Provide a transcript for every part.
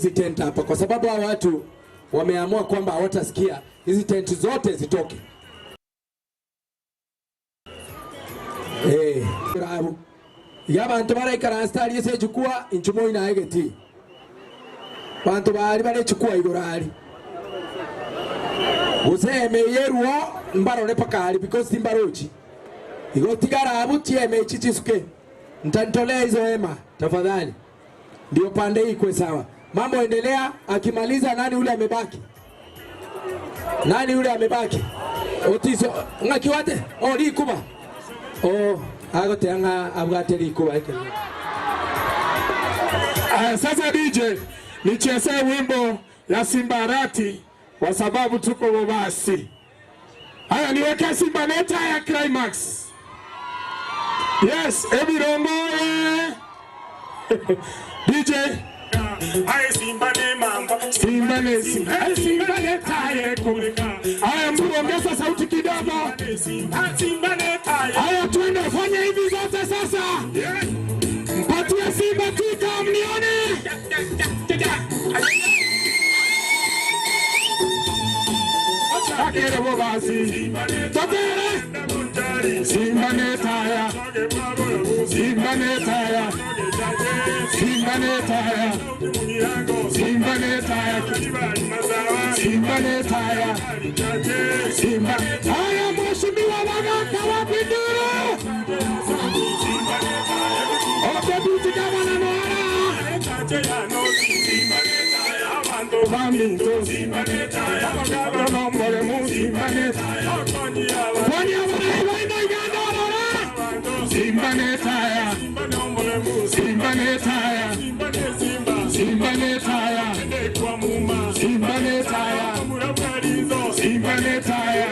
Hizi tent hapa kwa sababu hawa watu wameamua kwamba hawatasikia hizi tent zote zitoke. Eh, rabu. Iga abanto baraikaranse aria ase ejukwa inchu moina aye getii. Banto baria bare ejukwa igoro aria. Gose eme eye eruo mbarore mpaka aria because timbarochi. Igo tigara abwo chieme echi chisuke. Ntanitolee hizo hema tafadhali. Ndio pande hii ikwe sawa. Mambo endelea, akimaliza nani ule amebaki? Nani ule amebaki? Otiso ng'aki wate? Oh, rikuba. Oh, agotea ng'a abwate rikuba ekero. Aya, sasa DJ nichezee wimbo ya Simba Arati kwa sababu tuko Bobasi. Haya, niweke Simba Neta ya Climax. Yes, ebirongo eh. DJ Aye Simba ne mamba, Simba ne Simba, eh, Simba ne taye kumlika. Haya, mbu ongeza sauti kidogo. Simba, Simba ne taye. Haya, twende fanya hivi zote sasa. Mpatie Simba tika mnione. Takere bobasi. Takere. Simba ne taya. Simba ne taya. Simba ne taya. Simba ne taya. Simba ne taya. Simba. Haya, mheshimiwa Wagaka wapi nduru? Deputy Governor Noara. Baminto. Simba ne taya. Kwani abana Uganda orora? Simba ne taya. Simba ne taya. Simba ne taya. Simba ne taya. Simba ne taya.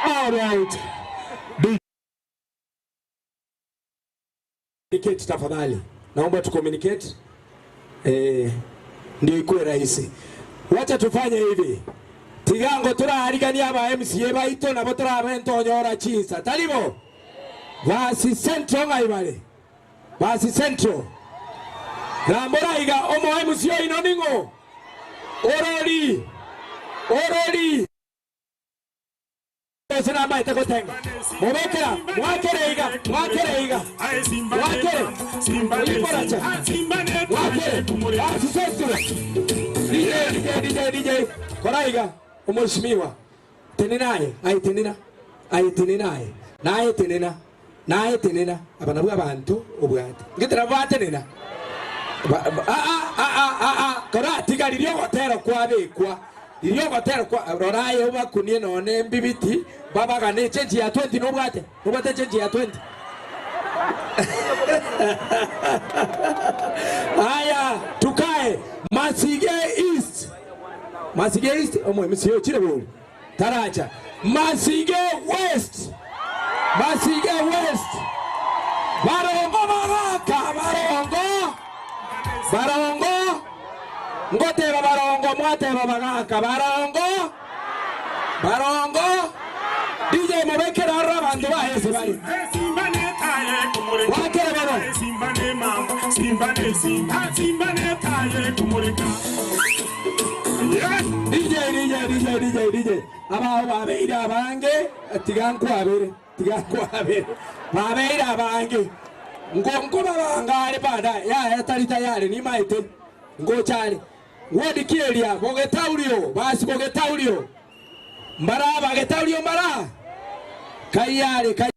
All right. Communicate tafadhali. Naomba tu communicate. Eh, ndio ikuwe rahisi. Wacha tufanye hivi. Tigango turarigania aba MCA baito nabo turabentonyora chinsa. Taribo. Basi Central ng'aibare. Basi Central. Rambora iga omo MCA ino ning'o. Orori. Orori. Ose namaete gotenga. Mobekera, mwakere iga, mwakere iga. Mwakere. Ikoracha. Mwakere. Basi Central. DJ, DJ, DJ, DJ. Kora iga, omheshimiwa. Tenena aye, aye tenena. Aye tenena aye. Naye tenena. Naye tenena. Aba nabwo abantu obwate. Ngetera batenena. Ba- a a a a a a kora tiga riria ogotera kwabekwa. Riria ogotera kwa roraye obakunie none mbibiti babagane change ya 20 nobwate. Nobwate change ya 20. Haya, tukae Masige East. Masige East, omwe msiyo chile boli. Taracha. Masige West. Masige West. Barongo bagaka, barongo. Barongo. Ngoteba barongo, mwateba bagaka, barongo. Barongo. DJ mobekera arra bantu bahese bari. Simba ne taye kumurika. Wakere bano. Simba ne mamba, Simba ne Simba, Simba ne taye kumurika. Yes. DJ DJ DJ DJ DJ abaho babeire abange tiga nkwabere tiga nkwabere babeire abange ngo nkobabangare baadaye yaya tari tayari nimaete ngochare wodikieria bogetaurio basi bogetaurio mbara bagetaurio mbara kayare kay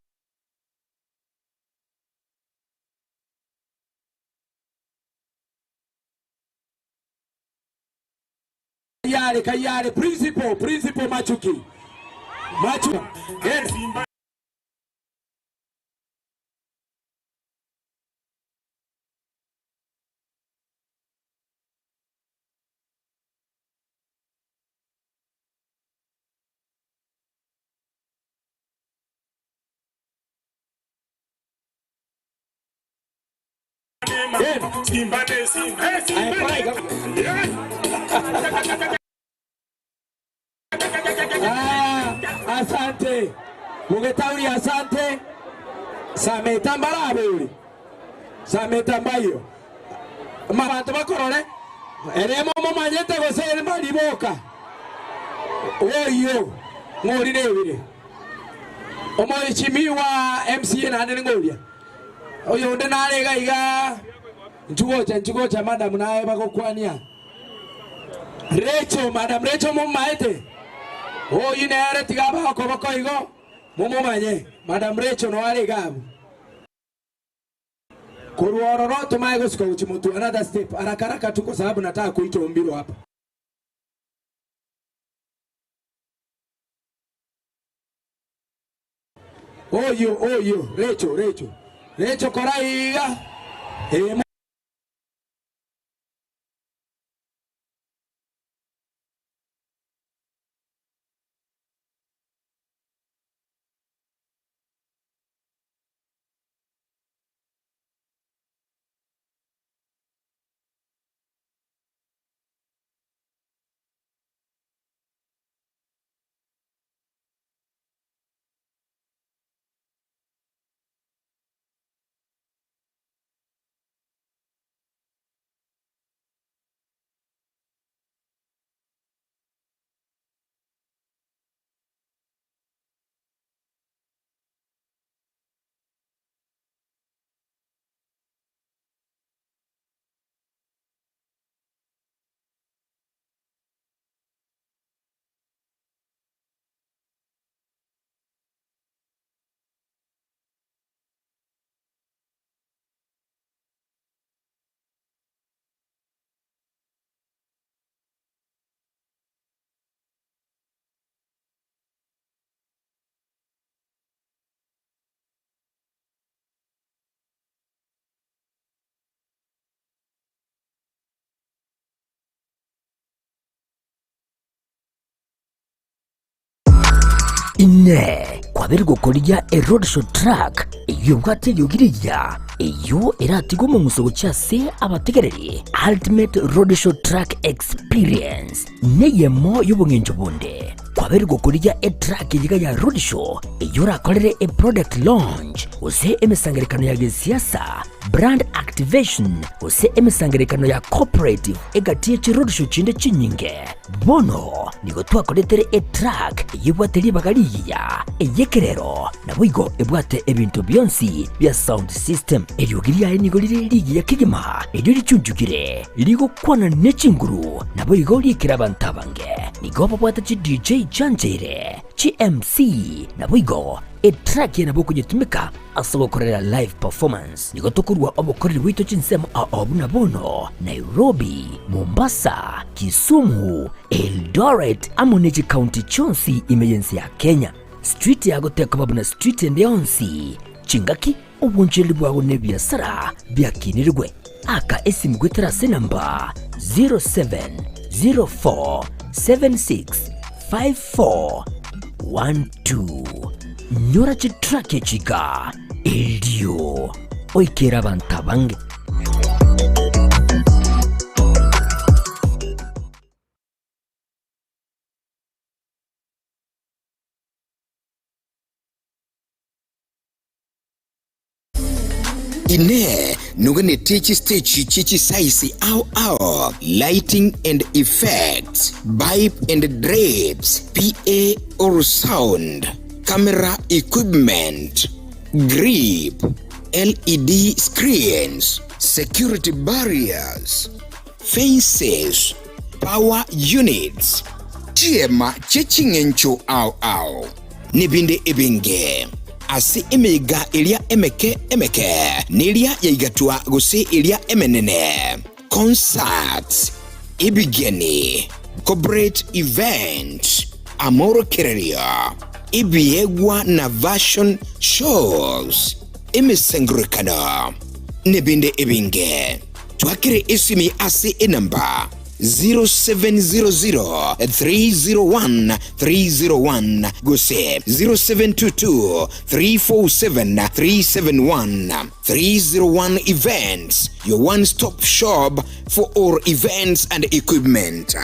Kayare kayare principal principal Machuki Machuki. Simba. Genda. Aye, kora iga. Ah, asante. Mugetauri asante. Sameta mbarabori. Sameta mbayo. Mabanto bakorore. Ere momomanyete gose ere mbariboka. Oyo ng'ori nebire. Omoishimiwa MCA naende ning'oria. Oyonde nare iga iga nchugocha nchugocha madam naye bagokwania. Rachel, madam Rachel momaete? Oyio nere tiga abe okoboko igo momomanye. Madam Rachel noare iga abwo. Korwa ororo tomae gosuka gochia motwe another step haraka haraka tu kwa sababu nataka kuitwa Ombiro hapa. Oyio oyio Rachel Rachel Rachel kora iga ee. Inee! Kwabeire gokorigia eroadshow truck eyio ebwate eriogi rigiya, eyio eratige omong'uso gochia ase abategereri? Ultimate Roadshow Truck Experience neyemo y'obong'encho bonde. Kwabeire gokorigia etruck eyio iga ya roadshow eyio orakorere eproduct launch, gose emesangererekano ya gesiasa, brand activation, gose emesangererekano ya corporate egati ye chiroadshow chinde chinyinge. Bono nigo twakoretere etruck eyio ebwate ribaga rigiya, ey'ekerero, naboigo ebwate ebinto bionsi bia sound system. Eriogi riaye nigo rire rigiya kegima, erio richunchukire, rigokwana ne chinguru, naboigo riikire abanto abange. Nigo babwate chi DJ chiancheire, chi MC, naboigo etruck eye nabo okonyetumeka Ase ogokorera live performance nigo tokorua obokoreri bwaito chinsemo ao buna bono Nairobi, Mombasa, Kisumu, Eldoret amo ne chikaunti chionsi ime y'ense ya Kenya. Street yago tekoba buna street ende yonsi, chingaki, obonchereri bwago na ebiasara biakinirigwe. Aka esimu goetera ase enamba 0704765412. Nyora chitraki echi iga, erio oikere abanto abange. Inee! Noganetie chisteji chie chisaisi ao ao, lighting and effects, bipe and drapes, PA or sound, camera equipment, grip, LED screens, security barriers, fences, power units, chiema chie ching'encho ao ao, nebinde ebinge. Ase emeyega eria emeke emeke, neria yaigatwa gose eria emenene, concerts, ebigeni, corporate events, amorokererio, ebiegwa na fashion shows, emesangererekano, nebinde ebinge. Twakere esimi ase enamba. 0700 301 301 gose 0722 347 371. 301 Events, your one stop shop for all events and equipment.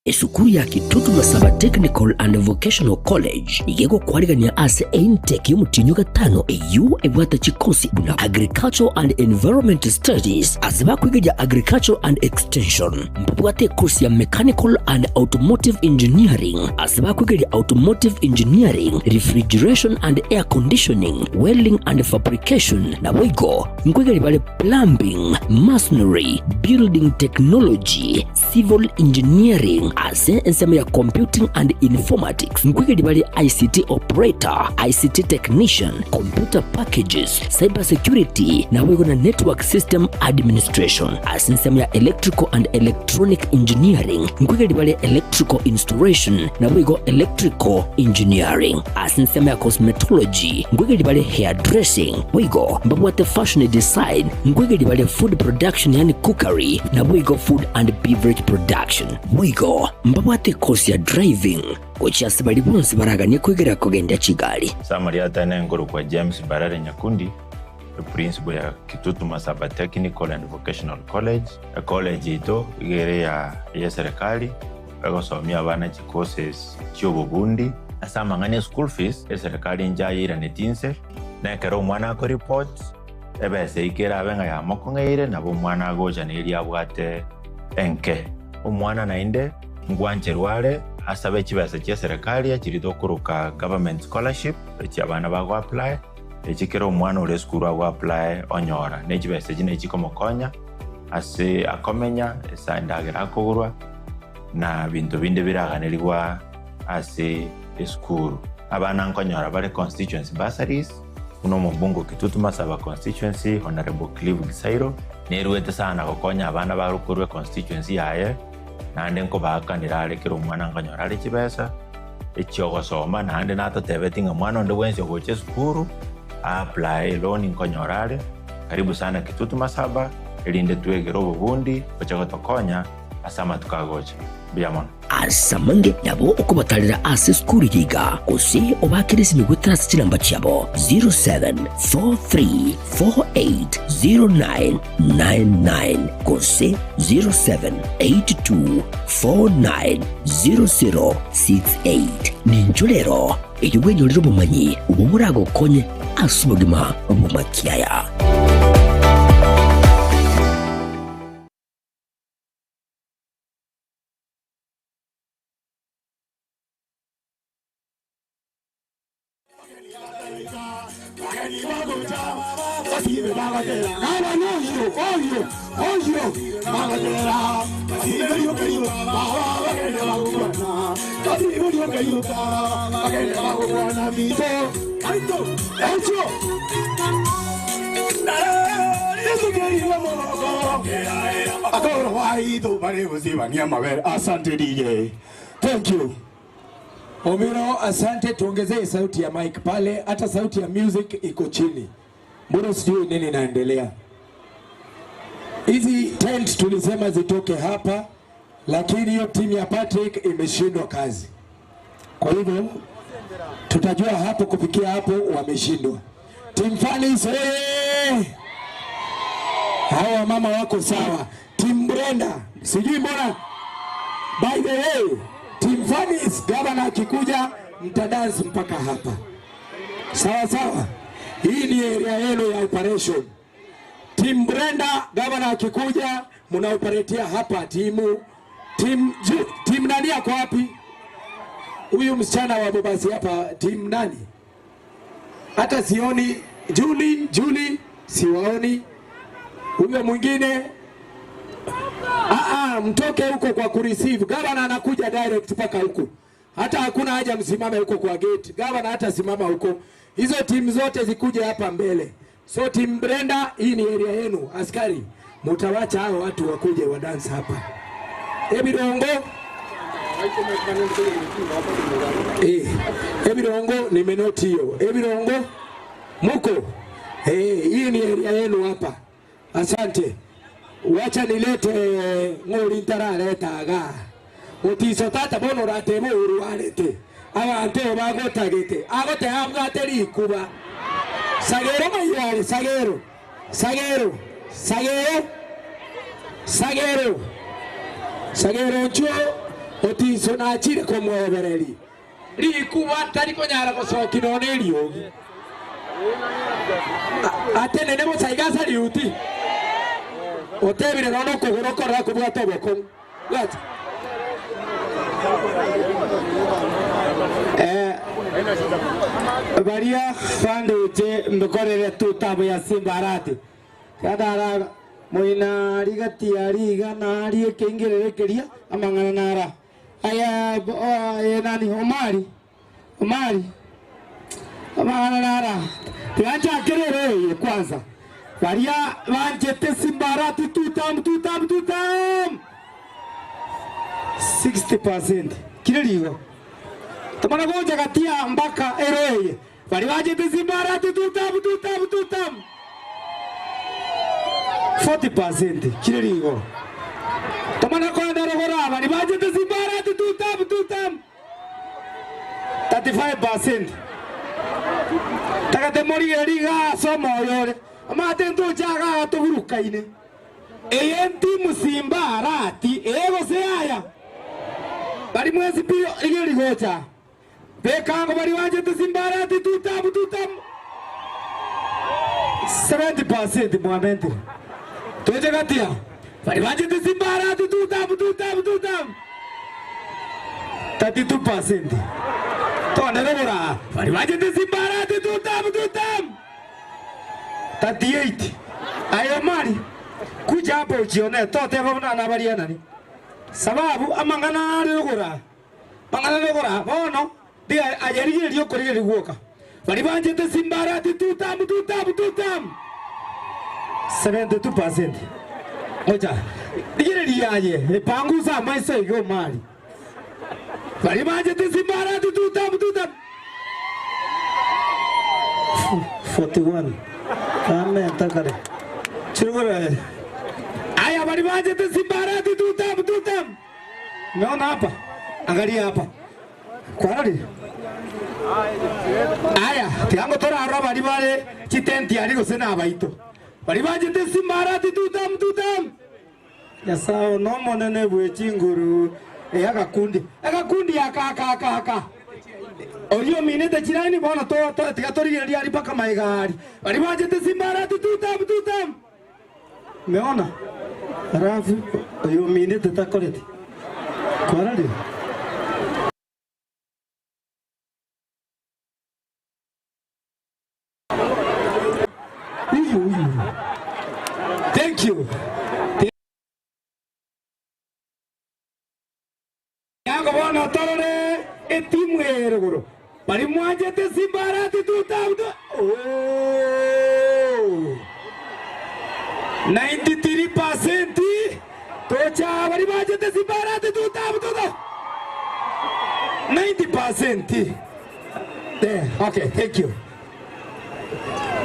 Esukuru ya Kitutu Masaba Technical and Vocational College nigo egokwarigania ase eintake y'omotienyi o gatano eyio ebwate chikosi buna Agricultural and Environment Studies ase bakoigeria Agricultural and Extension. Mbabwate ekosi ya Mechanical and Automotive Engineering ase bakoigeria Automotive Engineering, Refrigeration and Air Conditioning, Welding and Fabrication naboigo nkoigeria bare Plumbing, Masonry, Building Technology, Civil Engineering ase ensemo ya Computing and Informatics nkoigeria bare ICT Operator, ICT Technician, Computer Packages, Cyber Security naboigo na Network System Administration. Ase ensemo ya Electrical and Electronic Engineering nkoigeria bare Electrical Installation naboigo Electrical Engineering. Ase ensemo ya Cosmetology nkoigeria bare Hairdressing Boigo mbabwate fashion design, nkoigeria bare food production yaani cookery, naboigo food and beverage production. Boigo mbabwate ecourse ya driving gochia ase baria bonsi baraganie koigerera kogendia chigari. Samari atene nkorokwa James Mbarare Nyakundi, eprinciple ya Kitutu Masaba Technical and Vocational College. Ecollege yaito iga ere ya eserikali, egosomia abana chicourses chiobobundi. Ase amang'ana eschool fees, eserikali inche ayeiraneti inse. Na ekero omwana akoreport, ebesa eyio kerabe ng'a yamokong'eire, nabo omwana agocha na eria abwate enke. Omwana naende ngwancherwa are asabe chibesa chia eserekari echiria tokoroka government scholarship, echi abana bago apply, echi kera omwana ore esukuru ago apply onyora. Ne chibesa echi nachi chikomokonya ase akomenya, ase endagera akogorwa, na binto binde biraganerigwa ase esukuru. Abana nkonyora bare constituency bursaries, buna omobunge o Kitutu Masaba constituency Honourable Clive Gisairo, neruete sana gokonya abana bare korwa econstituency yaye, naende nkobaakanera are kera omwana nkonyora are chibesa echiogosoma, naende natotebeti ng'a mwana onde bwensi ogocha esukuru a apply eloan nkonyora are. Karibu sana Kitutu Masaba, erinde twegere obobundi oche gotokonya ase amatuko agocha. Mbuya mono. Ase amange nabo okobatarera ase esukuru eye iga, gose obaakere esimi goetera ase chinamba chiabo 0743480999 gose 0782490068. Ninchwo rero erio bwenyorere obomanyi obwo boragokonye ase obogima bw'amakiaya. Asante DJ. Thank you. Omiro, asante. Tuongezee sauti ya mic pale, hata sauti ya music iko chini. Mbona sijui nini inaendelea. Hizi tent tulisema zitoke hapa, lakini hiyo timu ya Patrick imeshindwa kazi. Kwa hivyo tutajua hapo, kufikia hapo wameshindwa. Team Fanis, hey! Hawa mama wako sawa. Team Brenda, sijui mbona By the way, Team Fanis, gavana akikuja mtadance mpaka hapa. Sawa sawa. Hii ni area yenu ya operation. Team Brenda, gavana akikuja mnaoperetia hapa timu team ju, team nani ako wapi? Huyu msichana wa Bobasi hapa team nani? Hata sioni Julie, Julie siwaoni. Huyo mwingine Ah, ah, mtoke huko kwa kureceive. Gavana anakuja direct mpaka huku, hata hakuna haja msimame huko kwa gate. Gavana hata simama huko, hizo timu zote zikuje hapa mbele. So team Brenda, hii ni area yenu. Askari, mutawacha hao watu wakuje wa dance hapa. Ebirongo Eh, ebirongo ni menoti hiyo. Ebirongo muko eh, hii ni area yenu hapa. Asante. Wacha nilete ng'ori ntararetaga otiso tata bono orateba orwarete abanto bagotagete agoteba abwate rikuba sagero mayare sagero sagero sagero sagero sagero nchuo otiso nachire komwebereri rikuba ntari konyara gosoki none eriogi atenene bosa iga ase riuti otebire nono okogoro okorora kobwata obokong'u bwata baria banduche mbikorere tutabo ya Simba Arati kadara moina rigati ariga na ari ekengererekeria amang'ana nara aya bo- nani Omari Omari amang'ana nara tiganchakerere kwanza baria banchete Simba Arati tutam tutam tutam 60% kire rigo tumana goja gatia mpaka eroeye bari bajete Simba Arati tutam tutam tutam 40% kire rigo tumana kwenda rogora bari bajete Simba Arati tutam tutam 35% tagate morige riga somo yore amate ntuchaga tuburukaine eye ntimu Simba Arati ego se aya bari mwezi pio ige rigocha bekango bari wajete Simba Arati tutam tutam 70% mwamente toje gatia bari wajete Simba Arati tutam tutam tutam 32% tonde rogora bari wajete Simba Arati tutam tutam 38 ayo mari kuja hapo ujione tote vamuna na bari nani sababu amang'ana ari rogora mang'ana rogora bono dia ayerigereria okorigereria guoka bari banjete Simba Arati tutam tutam tutam 72% oja rigereria aye epangusa amaiso igo mari bari banjete Simba Arati tutam tutam 41 ame takare chirugora aya bari banjete Simba Arati tutam tutam Umeona hapa? Angalia hapa. Kwarari. Aya, tiango tora arwa bari bare chitenti ari gose na abaito. Bari banjete Simba Arati tutam tutam. Nyasaye no monene bwe chinguru e agakundi. Agakundi aka aka aka aka. Orio minete chiraini bono to to tiga torigereria ari paka maigari. Bari banjete Simba Arati tutam tutam. Umeona? Alafu oyo minete takorete. Kwarari. Huyu huyu. Thank you. Yango bono torore etimu eruguru. Bari mwanjete Simba Arati tutam tu. Oh. 93% tocha bari banjete Simba Arati tutam tutam. 90%. There. Okay, thank you.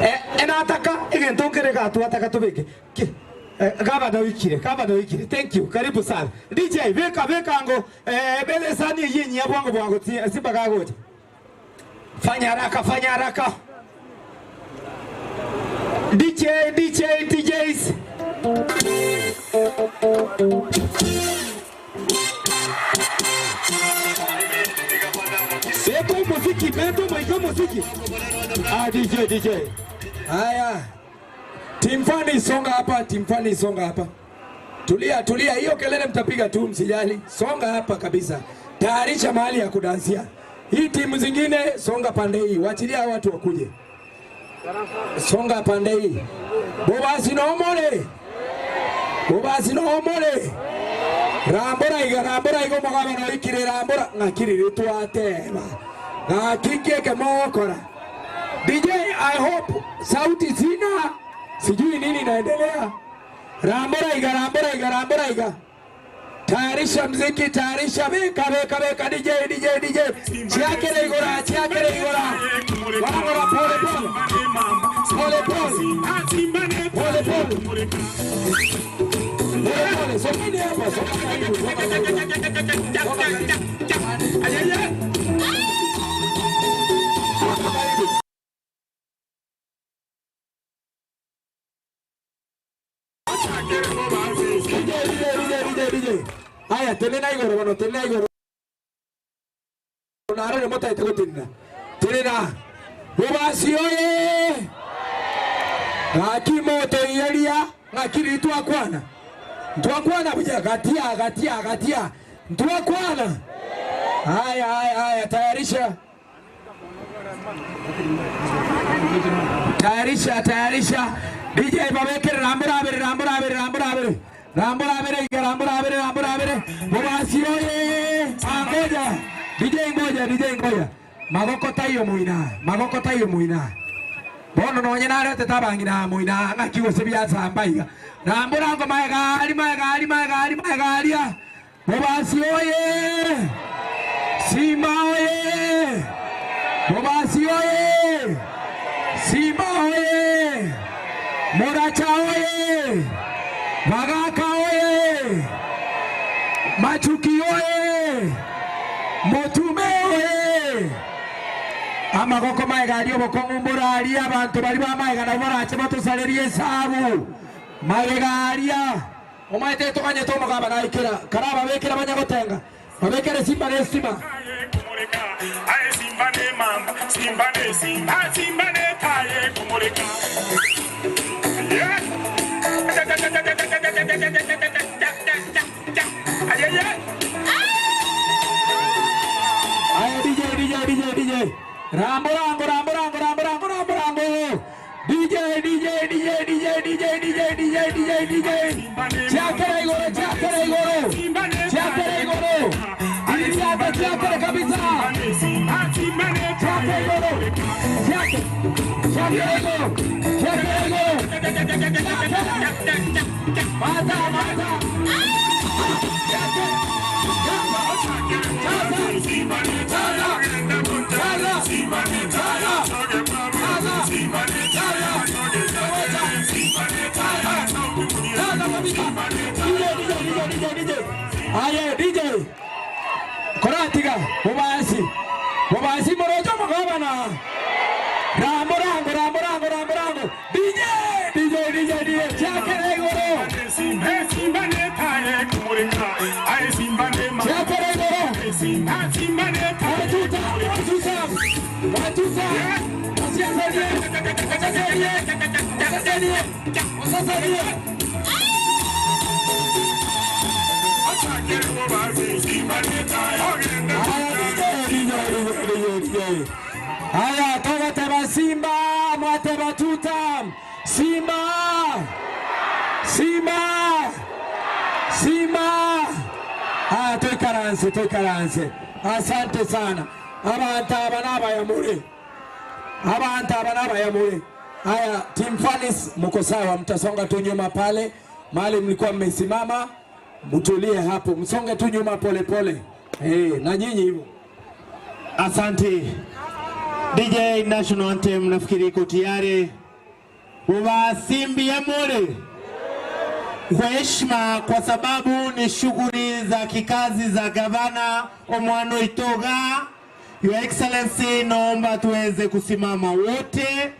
Eh, enataka egento nkereka tuataka tubeke. Ki- Eh, gavana wikire, gavana wikire. Thank you. Karibu sana. DJ, beka beka ngo eh bele sani yenyi ya bwango bwango Simba kagoja. Fanya haraka, fanya haraka. DJ, DJ, DJs. Beto muziki, beto muziki, muziki. Ah, DJ, DJ. Haya. Team Fani songa hapa, Team Fani songa hapa. Tulia, tulia, hiyo kelele mtapiga tu, msijali. Songa hapa kabisa. Tayarisha mahali ya kudansia. Hii timu zingine songa pande hii, wachilia hao watu wakuje. Songa pande hii. Bobasi no omole. Bobasi no omole. Rambora iga, rambora iga omogaba no ikire rambora ng'akirire twateba. Ng'akikieke mokora. DJ, I hope sauti sina, sijui nini inaendelea. Rambora iga, rambora iga, rambora iga. Tayarisha mziki, tayarisha, beka beka beka, DJ DJ DJ, chiakere igora, chiakere igora, wanangora pole pole pole pole pole pole pole pole, sokeni hapo, soka karibu, soka karibu, soka karibu. Ayeye. Soka karibu. DJ, DJ, DJ, DJ, DJ. Aya, tenena igoro bono, tenena igoro. Narore motaete gotenena. Tenena. Bobasi oye! Gaki motoiyeria, ng'aki riria twakwana. Ntwakwana buya, gatia, gatia, gatia. Ntwakwana. Haya, haya, haya, tayarisha. Tayarisha, tayarisha. DJ babekere rambura abere, rambura abere, rambura abere. Rambura abere, iga rambura abere, rambura abere. Bobasi oye! Ah, ngoja. DJ ngoja, DJ ngoja. Magoko taiyo moina, magoko taiyo moina. Bono nonye naretete abang'ina moina ng'aki gose biasamba iga. Rambura ngo maegari, maegari, maegari, maegaria. Bobasi oye! Simba oye! Bobasi oye! Simba oye! Moracha oye! Bagaka oye! Machuki oye! Motume oye! Amagoko maega aria obokong'u mboraria abanto baria ba maega nabo barache batosarerie esabu magega aria omaete toganyete omogaba naikera kara babekera banyagotenga babekere simba na estima. Aya DJ DJ DJ DJ Rambo Rambo Rambo Rambo Rambo Rambo Rambo Rambo DJ DJ DJ DJ DJ DJ DJ DJ DJ Chiakere igoro, chiakere igoro, chiakere igoro, iriata chiakere kabisa, chiakere igoro, chiakere, chiakere igoro, chiakere igoro, mata mata, chiakere, Aye DJ koratiga mubasi mubasi morocho mugabana rambo rambo rambo rambo rambo rambo DJ DJ DJ DJ chiakere igoro chiakere igoro watuta watuta watuta wasiasalie wasasalie wasasalie wasasalie. Haya, togateba Simba, mwateba tuta. Simba, Simba, Simba. Haya, toikaranse, toikaranse. Asante sana. Abantu aba n'abayamule, abantu aba n'abayamule. Haya, Team Fanis mko sawa, mtasonga tu nyuma pale mahali mlikuwa mmesimama, mtulie hapo, msonge tu nyuma pole pole. Na nyinyi hivyo. Asante DJ, National Anthem nafikiri iko tayari. Uwasimbi amore kwa heshima, kwa sababu ni shughuli za kikazi za gavana Omwano Itoga. Your Excellency, naomba tuweze kusimama wote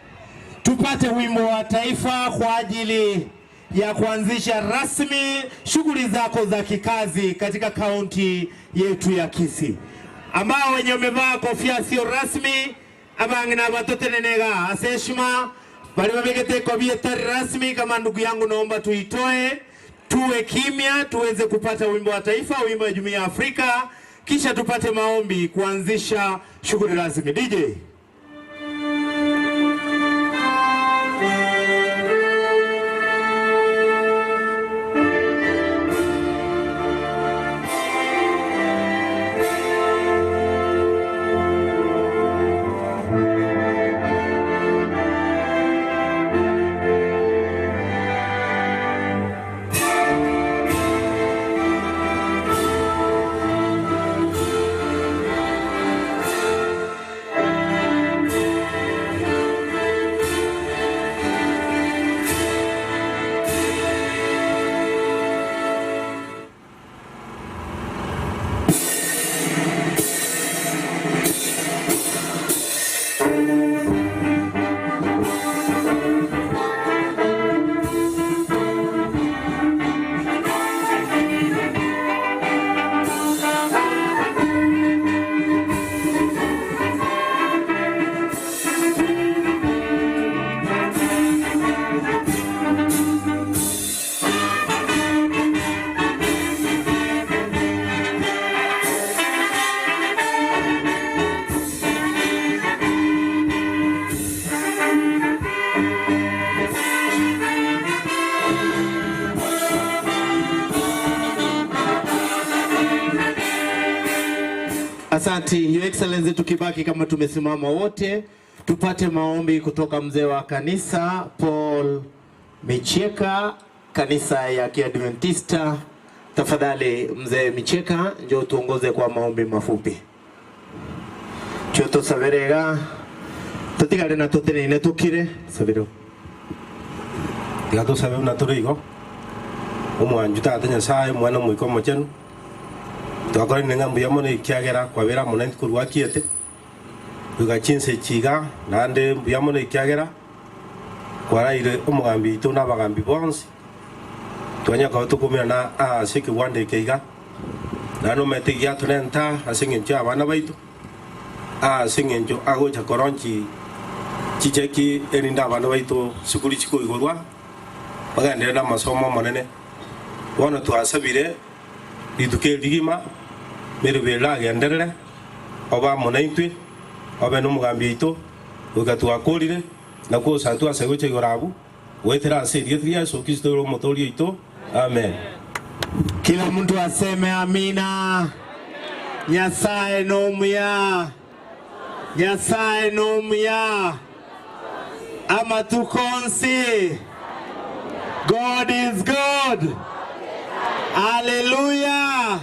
tupate wimbo wa taifa kwa ajili ya kuanzisha rasmi shughuli zako za kikazi katika kaunti yetu ya Kisii. Ambao wenye wamevaa kofia sio rasmi abang'ina batotenenega aseshima bali babegete kobia tari rasmi. Kama ndugu yangu, naomba tuitoe, tuwe kimya, tuweze kupata wimbo wa taifa, wimbo wa Jumuiya ya Afrika, kisha tupate maombi kuanzisha shughuli rasmi. DJ. Asante Your Excellency, tukibaki kama tumesimama wote, tupate maombi kutoka mzee wa kanisa Paul Micheka, kanisa ya Kiadventista. Tafadhali mzee Micheka, njoo tuongoze kwa maombi mafupi. Chio tosaberega totigare na toteneine tokire sabiro. Tiga tosabe buna tore igo, Omwanchu Tata Nyasaye, Omwana Omoika Omochenu, twakoranire ng'a mbuya mono ekiagera kwabera amo naintwe korwa gwachiete, goika chinsa echi iga, naende mbuya mono ekiagera kwaraire omogambi oito na abagambi bonsi, twanyara koba tokomerana ase ekegwanda eke iga, naende omanyete giatorenta ase engencho y'abana baito. Ase engencho agocha koronchi chicheki erinde abana baito sukuru chikoigorwa, bagenderere namasomo Omonene. Bono twasabire rituko eri rigima, meroberi ragenderere, obe amo naintwe, obe nomogambi oito, goika twakorire, na kwosa twasabe gocha igoro abwo, goetera ase erieta ria Yeso Kristo ore Omotooria oito. Amen. Kila mtu aseme amina. Nyasaye nomuya, Nyasaye nomuya amatuko onsi. God is good. Haleluya.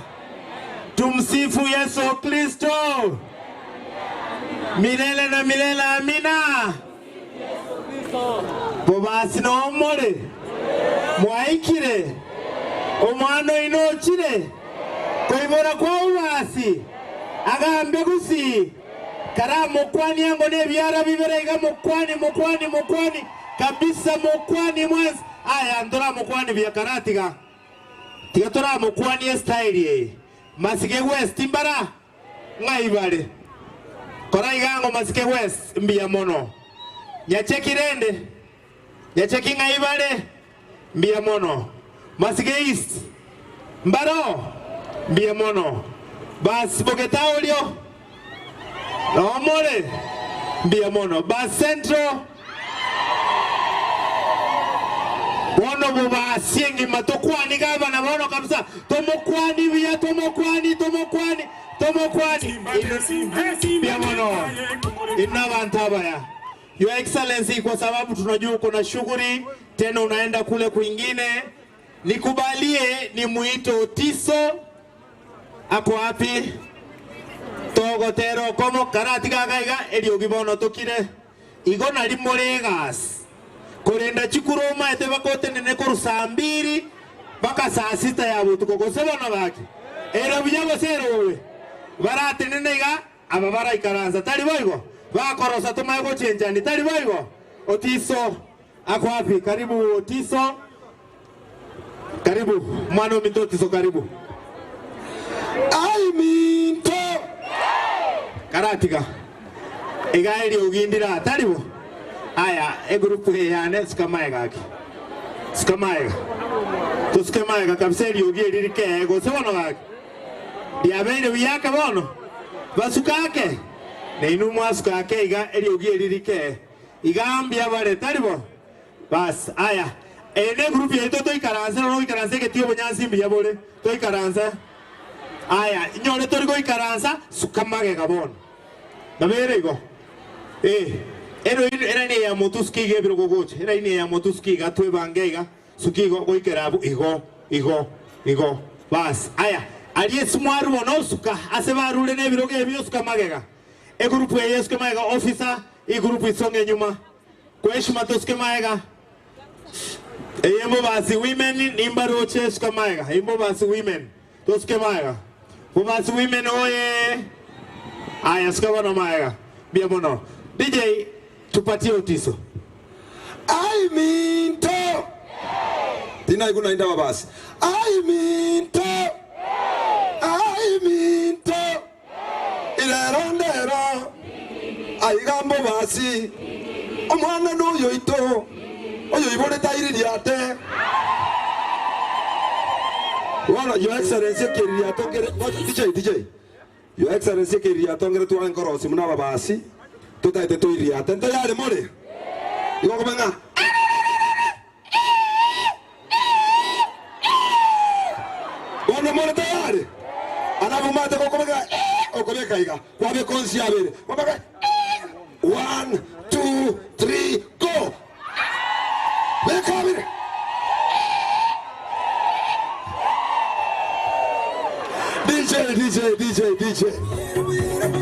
Tumsifu Yesu Kristo milele na milele. Amina. Bobasi nomore mwaikire omwana oino ochire koibora kwa obasi agambe gusii karamokwani ango na ebiara bibere iga mokwani mokwani mokwani kabisa mokwani mwensi aya ntoramokwani buya karatiga tiga toramokwani estyle eye masike west mbara ng'ai bare kora iga ango masike west mbuya mono Nyacheki rende, nyacheki ng'ai bare? Mbuya mono. Masige East, mbaro? Mbuya mono. Bas Bogetaorio, noo more? Mbuya mono. Bas Central, bono bobasi engima tokwani gavana bono kabisa, tomokwani buya, tomokwani, tomokwani, tomokwani. Mbuya mono. Inwe abanto abaya. Your Excellency, kwa sababu tunajua uko na shughuli tena unaenda kule kwingine, nikubalie ni mwito Otiso. Ako wapi? Togotera okomo karatiga gaiga eriogi bono tokire igo nari more egasi korenda chikuru omaete bagotenene korwa saa mbiri mpaka saa sita ya botuko gose bono gaki ere buya gose ere bobe baratenene iga Aba baraikaransa, tari boigo? Bakorosa tomae gochenchani, tari boigo? Otiso ako wapi? Karibu Otiso, karibu mwana ominto Otiso, karibu. Ai minto! Karatiga iga eriogi ndira, tari bo? Aya, egroup eye yane suka maega gaki, suka maega, tosuke maega kabisa eriogi eri rikee gose bono gaki. Riabeire buya ake bono, basuke ake, na inwe mwasuka ake iga eriogi eri rike iga mbuya bare, tari bo? Bas, aya, eye negroup yaito toikaranse, nonya goikaransa egetii obonyansi mbuya bore, toikaranse. Aya, inyore tori goikaransa, suka magega bono. Nabere igo? Eh, ero eraini eye ya motwe suka iga ebirogo gocha, eraini eye ya motwe suka iga twebange iga, Suka igo goikera abwo, igo, igo, igo. Baas, aya, aria ase mwarua bono osuka ase barure nebirogo ebi osuka magega. Egurupu eye esuke magega officer, igurupu isong'e nyuma. Kwa heshima tosuke magega. Eye Mbobasi women nimbaroche esuka magega. Eye Mbobasi women tosuke magega. Mbobasi women oye! Aya suka bono magega. Mbuya mono. DJ tupatie otiso. Ai minto! Tinaigwa naende ababasi. Ai minto! Ai minto! Irero ndero aiga mbobasi, omwana noyoito, oyoiborete aiririate. Bono Your Excellency ekeririato nkere, ngocha DJ, DJ. Your Excellency ekeririato nkere tware nkorosia buna ababasi, Totaete toiriate ntayare more? Igo okoba ng'a Bono more tayari? Alafu omanyete gokoba ng'a Okobeka iga, kwabeka onsi abere. Kwabeka One, two, three, go! Beka abere. DJ, DJ, DJ, DJ.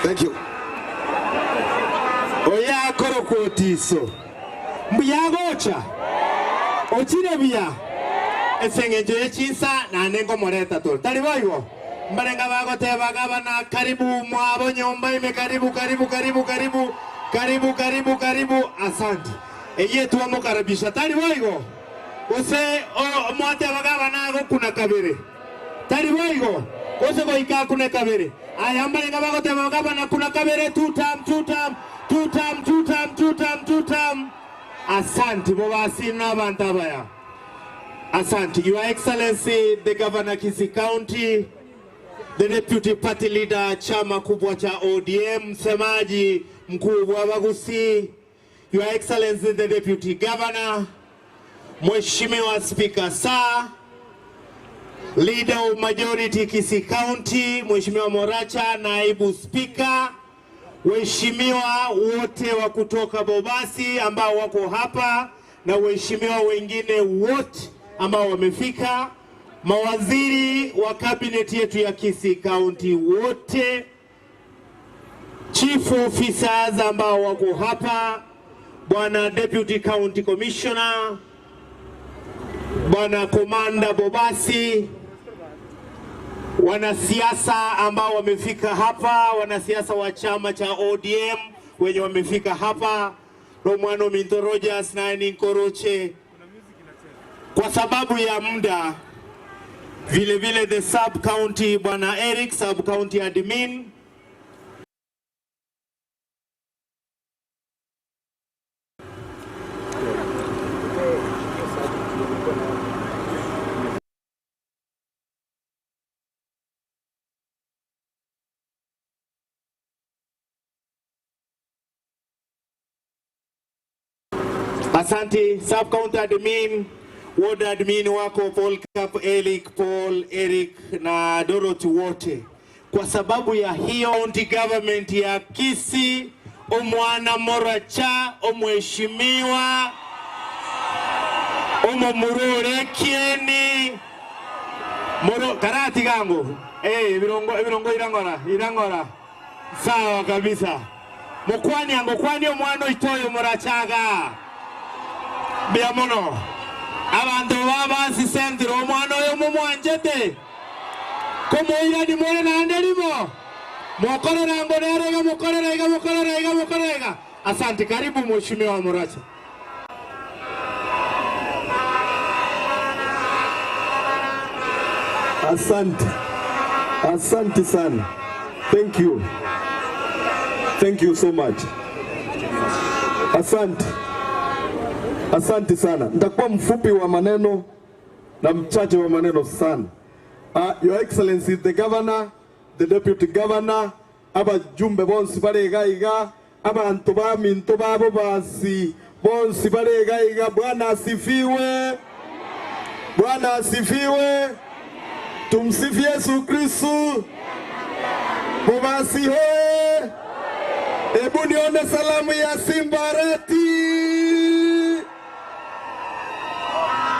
Thank you. Oyakora otiso mbuya gocha ochire buya eseng'encho ya chinsa nane ngomoreta toro tari boigo mbarenga bagoteba gabana karibu mwabo nyomba ime karibu karibu karibu karibu karibu karibu karibu asante eye twamokaribisha tari boigo gose mwateba gabana gokuna kabere tari boigo gose goika kune kabere aya mbarenga bagoteba gabana kuna kabere two term two term two term two term two term two term asante bobasi n'abantu abaya. Asante. Your Excellency the Governor Kisii County, the Deputy Party Leader chama kubwa cha ODM, msemaji mkuu wa Bagusi, Your Excellency the Deputy Governor, Mheshimiwa Speaker Sir, Leader of Majority Kisii County, Mheshimiwa Moracha, Naibu Speaker, waheshimiwa wote wa kutoka Bobasi ambao wako hapa na waheshimiwa wengine wote ambao wamefika, mawaziri wa kabineti yetu ya Kisii County wote, chief officers ambao wako hapa, bwana Deputy County Commissioner, bwana Komanda Bobasi, wanasiasa ambao wamefika hapa, wanasiasa wa chama cha ODM wenye wamefika hapa, Romano Minto Rogers na Nkoroche. Kwa sababu ya muda, vile vile the sub county bwana Eric, sub county admin, Asante sub county admin, ward admin wako Paul Cap, Eric, Paul, Eric na Dorothy wote. Kwa sababu ya hiyo county government ya Kisii, omwana Moracha, omheshimiwa omomurure kieni moro karati gango eh birongo birongo irangora irangora sawa kabisa mukwani ango kwani omwana oitoyo morachaga bia mono abantu babasisentire omwana oyo mumwanjete komoirani more naende rimo mokorera ngo nerega mokorera iga mokorera iga mokorera iga. Asante, karibu mheshimiwa Moracha. Asante. Asante sana. Thank you. Thank you so much. Asante. Asante sana. Nitakuwa mfupi wa maneno. na mchache wa maneno sana. Your Excellency the Governor, the Deputy Governor, abajumbe bonsi bare iga iga, abanto baminto ba Bobasi bonsi bare iga iga, Bwana asifiwe! Bwana asifiwe! Tumsifu Yesu Kristu! Bobasi hoye! Ebu nione salamu ya Simbarati!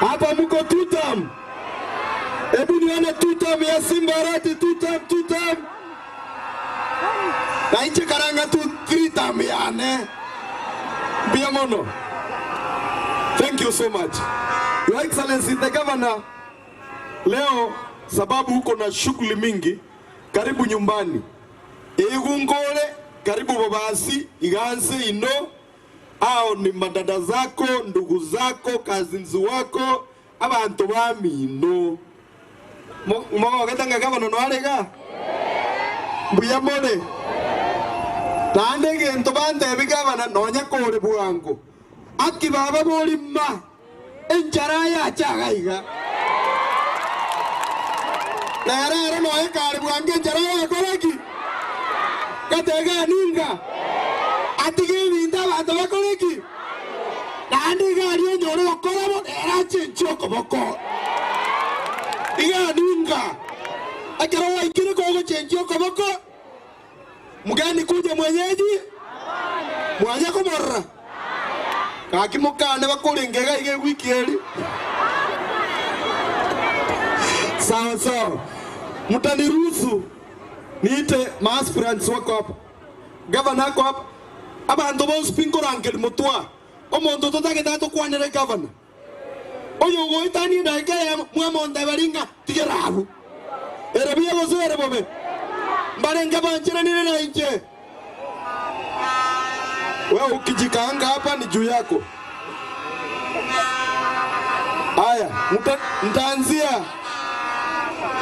Hapa muko tutam. Hebu nione tutam ya Simbarati, tutam, tutam. Na inche karanga tu three tam yane. Mbuya mono. Thank you so much. Your Excellency the Governor, leo sababu uko na shughuli mingi, karibu nyumbani. Eigunkore, karibu Bobasi, iganse ino, Ao ni madada zako, ndugu zako, cousins wako, abanto bamino. Mogogete ng'a gavana noare iga? Mbuya more? Naende egento bantebi gavana nonya kore bwango, aki baba bori ma, enchara yacha iga iga. Nere ero nonya kare bwango enchara yakora ki? Gatega ninga atige ebinto abanto bakore ki? Naende iga aria onyore gokora bo, nere achenche okoboko. Iga ninga ekero gwaikire kogochenchia okoboko, mgeni kuja mwenyeji mwanya komorora. Gaki mokane bakorenge iga iga ewiki eri. Sawa sawa. Mutaniruhusu Niite maaspirants wako hapa, gavana ako hapa, abanto bonsi pi nkorangeria motwe aa, omonto totagete atokwanere gavana, oyo ogoetania edageka eyemo, mwamonteberi ng'a tigera abwo. Ere buya gose ere bobe? Mbarenge bancheranire nainche. Wewe ukijikaanga hapa ni juu yako. Haya, nitaanzia.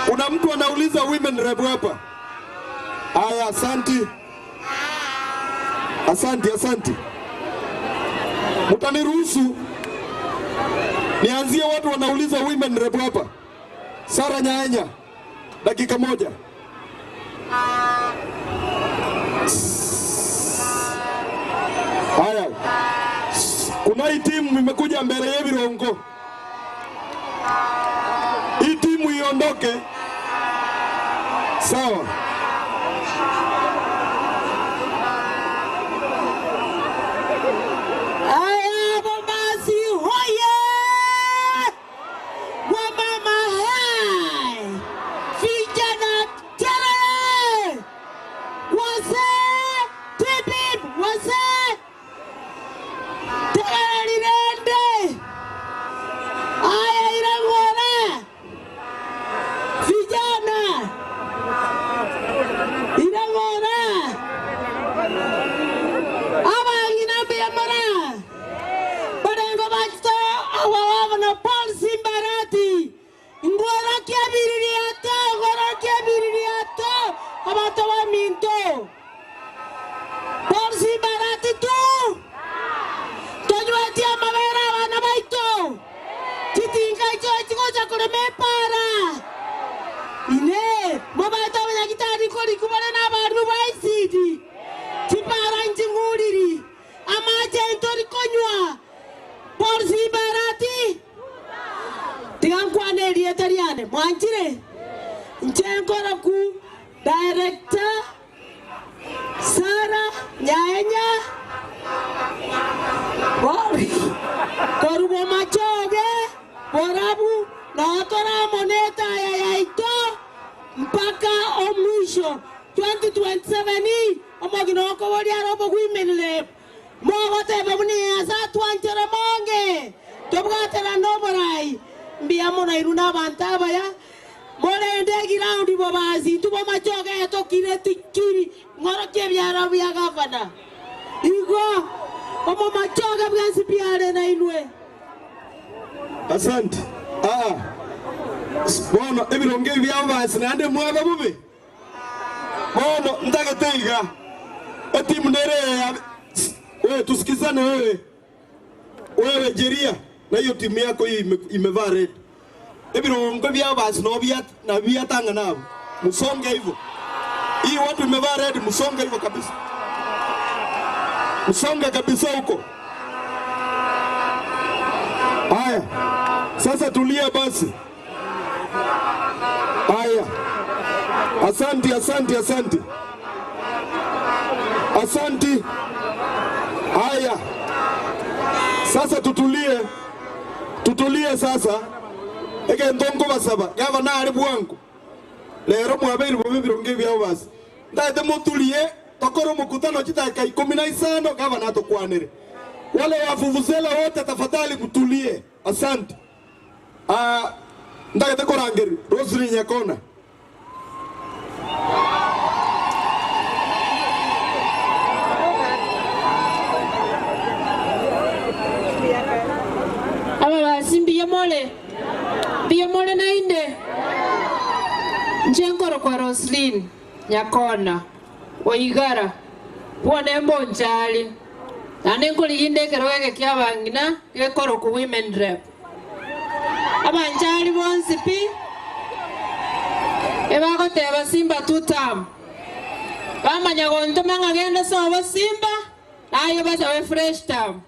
Kuna mtu anauliza women rep hapa. Haya, asanti. Asanti, asanti. Mtaniruhusu nianzie watu wanauliza women rep hapa. Sara Nyaenya, dakika moja. Haya, kuna hii timu imekuja mbele ya Birongo. Hii timu iondoke. Sawa. Aya, Bombasi hoye! Wamama hai! Vijana terere! Wazee tibim! Wazee terere lirende! Aya irang'ora! Vijana irang'ora! Abang'ina mbuya more! Barengo bachete our governor Paul Simbarati. Ngorokia ebiririato, ngorokia ebiririato, abanto baminto. Paul Simbarati tu. Tonywetie amabere abana baito. Chitinga icho chigocha korema epara. Inee, mobaete abanyagitari nkorikwa bare nabarimo ba esidi. Chipara nching'uriri, amache ntori konywa. Paul Simbarati. Tiga nkwane erieta riane, mwanchire? Inche nkoroku Director Sarah Nyaenya korwa Bomachoge Borabu, nao tore amo netaya yaito mpaka omwisho 2027 omogina okoboria are obogwimeni rep. Mogoteba buna ase atwanchere monge, tobwaterane oborai. Mbuya mono inwe nabanto abaya, morende egiraundi bobasi intwe bomachoge etokire tikiri ng'orokie ebiara bia gavana. Igo omomachoge bwensi pi are nainwe. Asante. Aa, bono ebirongo ebi biabobasi naende mwaba bobe. Bono ntagete iga, etimu nere eye ya wewe, tusikizane wewe, wewe Jeria na hiyo timu yako hiyo ime, imevaa red. Ebirongo bi'abasi nao biatang'ana abwo. Musonge igo. Hii watu imevaa red, musonge hivyo kabisa. Musonge kabisa huko. Haya, sasa tulia basi. Haya, asanti, asanti, asanti, asanti. Haya, sasa tutulie, tutulie sasa. Egento nkobasaba gavana are bwango rero mwabeire bobe ebirongo ebiabo basi ntagete motulie tokore omokutano chidakika ikomi na isano gavana atokwanere. Wale wa vuvuzela wote tafadhali mtulie. Asante. Ah, ntagete korangeria Roselyn Nyakona. Ababasi mbuya more? Mbuya more naende? Inche nkorokwa Roselyn Nyakona o Igara, bwone mbonchari, naende nkorigia inde ekerogo eke ki'abang'ina gekorokwa Women Rep. Abanchari bonsi pi ebagoteba Simba tutam, bamanya gontoma ng'a genda sobo Simba, naye basabe fresh term.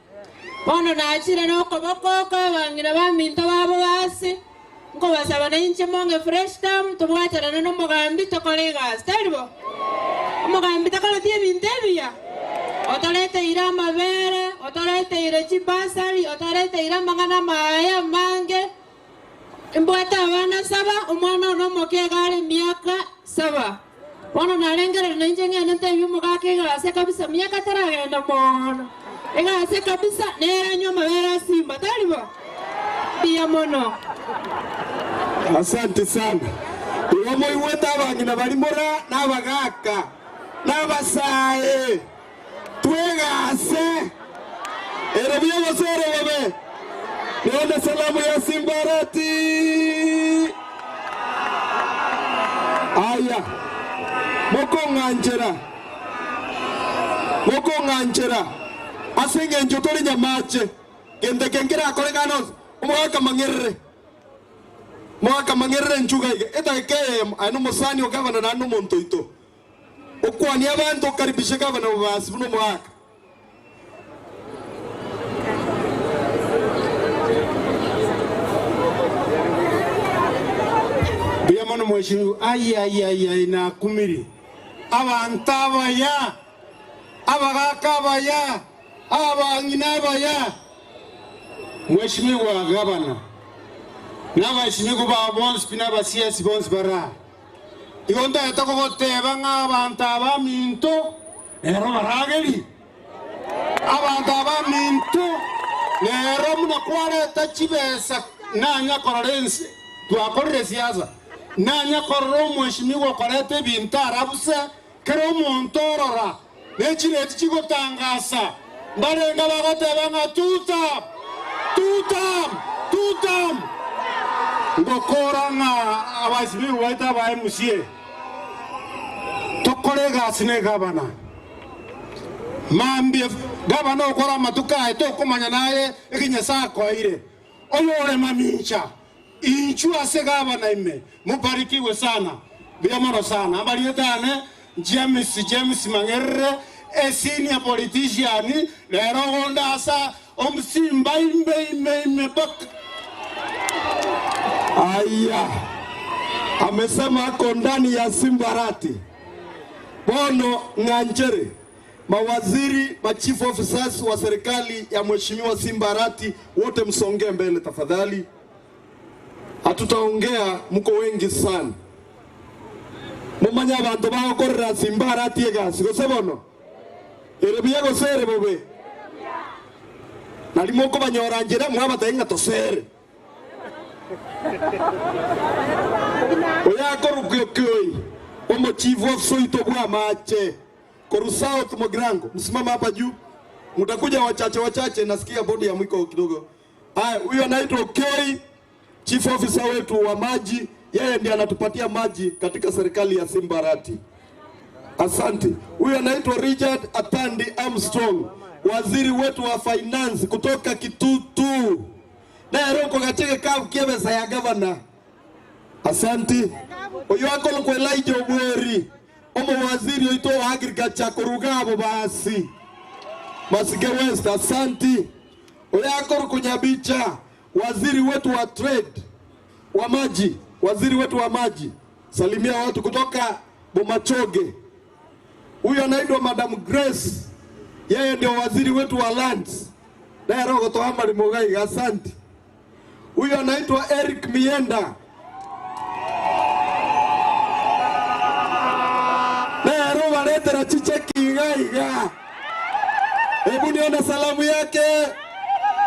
Bono nachire nokoboko oko abang'ina baminto babo base, nkobasaba nainche mong'e fresh term, tobwatanane nomogambi tokore egasi, tari bo? Omogambi takoreti ebinto ebiya? Otoreteire amabere, otoreteire chibasari, otoreteire amang'ana amaya amange. Imbwate abana saba, omwana one omoke iga are emiaka saba. Bono narengereria nainche ng'ende ntebie omogaka egase kabisa, miaka taragenda mono. Egase kabisa, nere anywe amabere a simba, tari bo? Mbuya mono. Asante sana. Igo moigwete abang'ina baria mora nabagaaka, na abasae, twegase. Ere buya gose ere bobe? Nione salamu ya Simbarati. Aya, mokong'anchera, mokong'anchera ase engencho tore nyamache, gento eke nkerakorekane onsi, omogaka mang'erere. Moakamang'erera enchuga iga edageka eyemo, aye nomosani o gavana naende nomonto oito. Okwanie abanto okaribishe gavana bobasi buna omoaka. Mbuya mono mweshimiwa. Ai ai ai ai nakumiri. Abanto abaya, abagaka abaya, abang'ina abaya. Mweshimiwa gavana, na abashimiwa bao bonsi pi na aba CS bonsi bare aa. Igo ntagete kogoteba ng'a abanto aba aminto rero barageri. Abanto aba aminto rero buna kwareta chibesa nanya korora ense twakorire siasa, nanya korora omweshimiwa okoreta ebinto arabuse Kera omonto orora ne chireti chigotangasa, mbarenge bagoteba ng'a Tutam! Tutam! Tutam! Ngokora ng'a abasibigwa baito aba MCA tokore egasi ne gavana. Mambia gavana okore amatuko aye tokomanya naye eki Nyasae akoeire. Oyore mamincha Inchuo ase gavana ime, mobarikigwe sana. Mbuya mono sana. Amarieta ane James James Mang'erere, a senior politician, rero ogonde asa omosimba ime ime ime mpaka. Aya, amesema ako ndani ya Simbarati. Bono ng'anchere mawaziri, ma chief officers wa serikali ya Mheshimiwa Simba Arati wote msongee mbele tafadhali. Hatutaongea, mko wengi sana. Momanye abanto bagokorera Simba Arati egasi gose bono? Ere buya gose ere bobe? Nari mokobanyora nchera mwabatebia ng'a tosere. Oyo akorokwa Okioi, omochifu ofisa oito bw'amache. Korwa South Mugirango, msimame hapa juu. Mtakuja wachache wachache, nasikia bodi ya mwiko kidogo. Haya, huyo anaitwa Okei, chief officer wetu wa maji, yeye ndiye anatupatia maji katika serikali ya Simbarati. Asante. Huyo anaitwa Richard Atandi Armstrong, waziri wetu wa finance kutoka Kitutu. Nere okogachege kabu kiebesa ya governor. Asanti. Oyo akorokwa Elijah Obweri, omowaziri oito o agriculture koruga abo basi. Masike West, asanti. Oyo akorokwa Nyabicha, waziri wetu wa trade wa maji, waziri wetu wa maji. Salimia watu kutoka Bomachoge. Huyu anaitwa Madam Grace, yeye ndio waziri wetu wa lands. Naye rogo toa Marimugai, asante. Huyu anaitwa Eric Mienda. Naye roho aletera chicheki iga iga. Hebu nione salamu yake.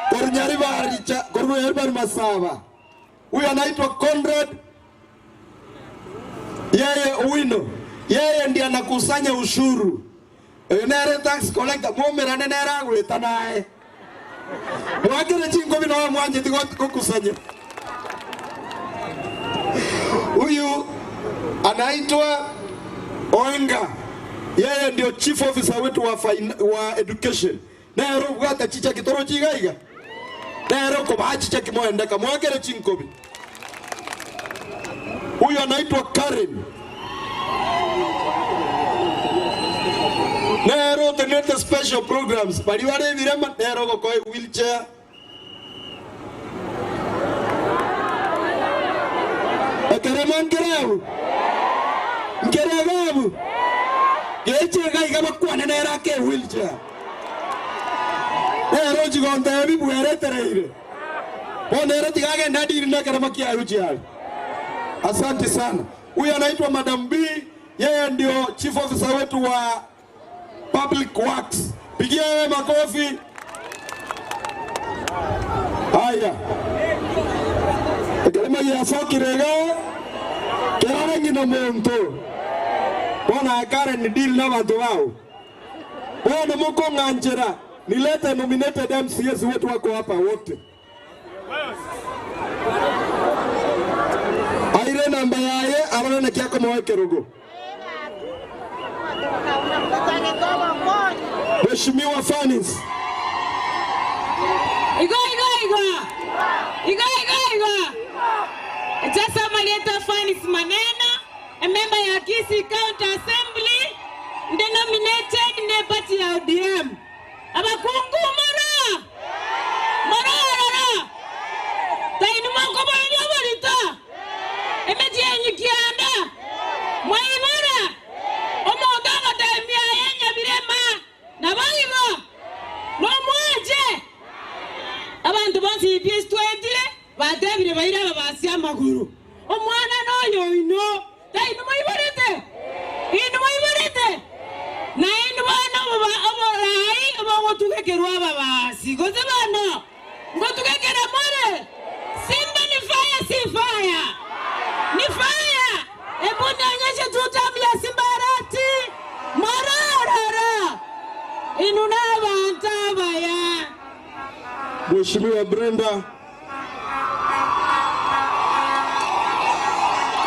Korunyaribari cha Korunyaribari Masaba. Huyu anaitwa Conrad yeye Owino. Yeye ndiye anakusanya ushuru. Nere tax collector mumirane nere agwita naye. Mwakire chingobi no mwanje tigo kukusanya. Huyu anaitwa Oenga. Yeye ndio chief officer wetu wa, wa education. Nero bwata chicha kitoro chigaiga. Nero koba chicha kimoendeka mwakire chinkobi. Huyu anaitwa Karen. Nero tenete special programs. Bali wale virema nero gokoe wheelchair. Ekerema nkerebu. Nkerebu. Geche gaiga bakwane nero ake wheelchair. Nero chigonte bibweretereire. Bonero tigagenda diri nekerema kiayu chiayu. Asante sana. Huyu anaitwa Madam B, yeye ndio chief officer wetu wa Public Works. Pigia yeye makofi. Haya. Ekerema giacokire kerare ng'ina muntu bona akare ni deal na bantu bao bona mukong'anjera nilete nominated MCAs wetu wako hapa wote aire namba yaye arore kiako moe kerugo Mheshimiwa Fanis Igo, igo, igo. Igo, igo, igo. Sasa Marieta Fanis Maneno, a member ya Kisii County Assembly, ndi nominated ne party ya ODM. Abakungu mara. Mara rara. Tainu moko banyo bolita. Emeji yenyi kianda. Mwaibara. Omodogo taimia yenya birema. Na baigo. Nomwaje. Abantu bonsi EPS twetire batebire baire babasi amaguru omwana noyo ino tainu mwiborete inu mwiborete na inu bana oborai obogotugekerwa ababasi gose bana ngotugekera more Simba ni fire si fire ni fire ebu nionyeshe tu tamu ya Simba Arati morororo inu n'abantu abaya Mheshimiwa Brenda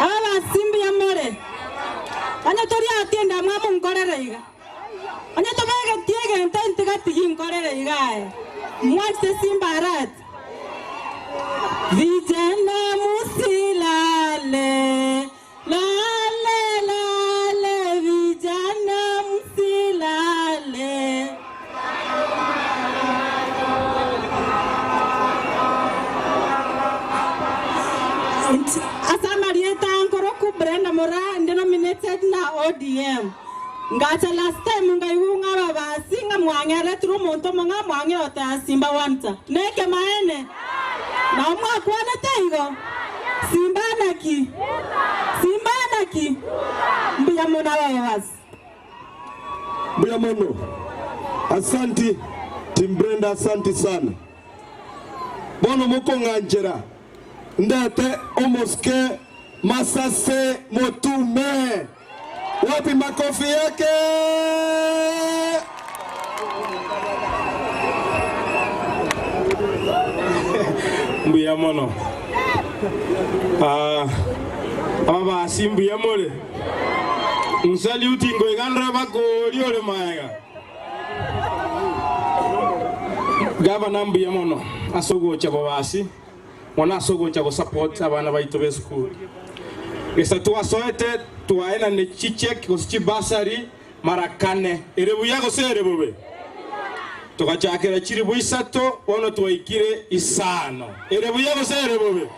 aba simbi ya more onye tori atienda mwamu nkorere iga onye tobegetie egento ntigatigi nkorere iga aye mwachite Simba Arati vijana musilale lale lale vijana msilale Asa Marieta Nkoroku Brenda Mora ndi nominated na ODM. Ngacha last time ngaiunga babasi nga mwang'ere turu muntu manga mwang'e ota Simba wanta. Neke maene. Na omwakwane teigo. Simba naki. Simba naki. Mbuya muna babasi. Mbuya mono. Asanti Team Brenda, asanti sana. Bono mukong'anjera ndete omoske Masase Motume. Wapi makofi yake? Mbuya mono. Ah, ababasi mbuya more. Nsaluti ngoigandra bakori ore maega. Gavana mbuya mono asogocha babasi mwana asogocha go support abana baito be school. Gesa twasoete twaenane chicheki gose chibasari mara kane, ere buya gose ere bobe? Togachakera chiribu isato, bono twaikire isano, ere buya gose ere bobe?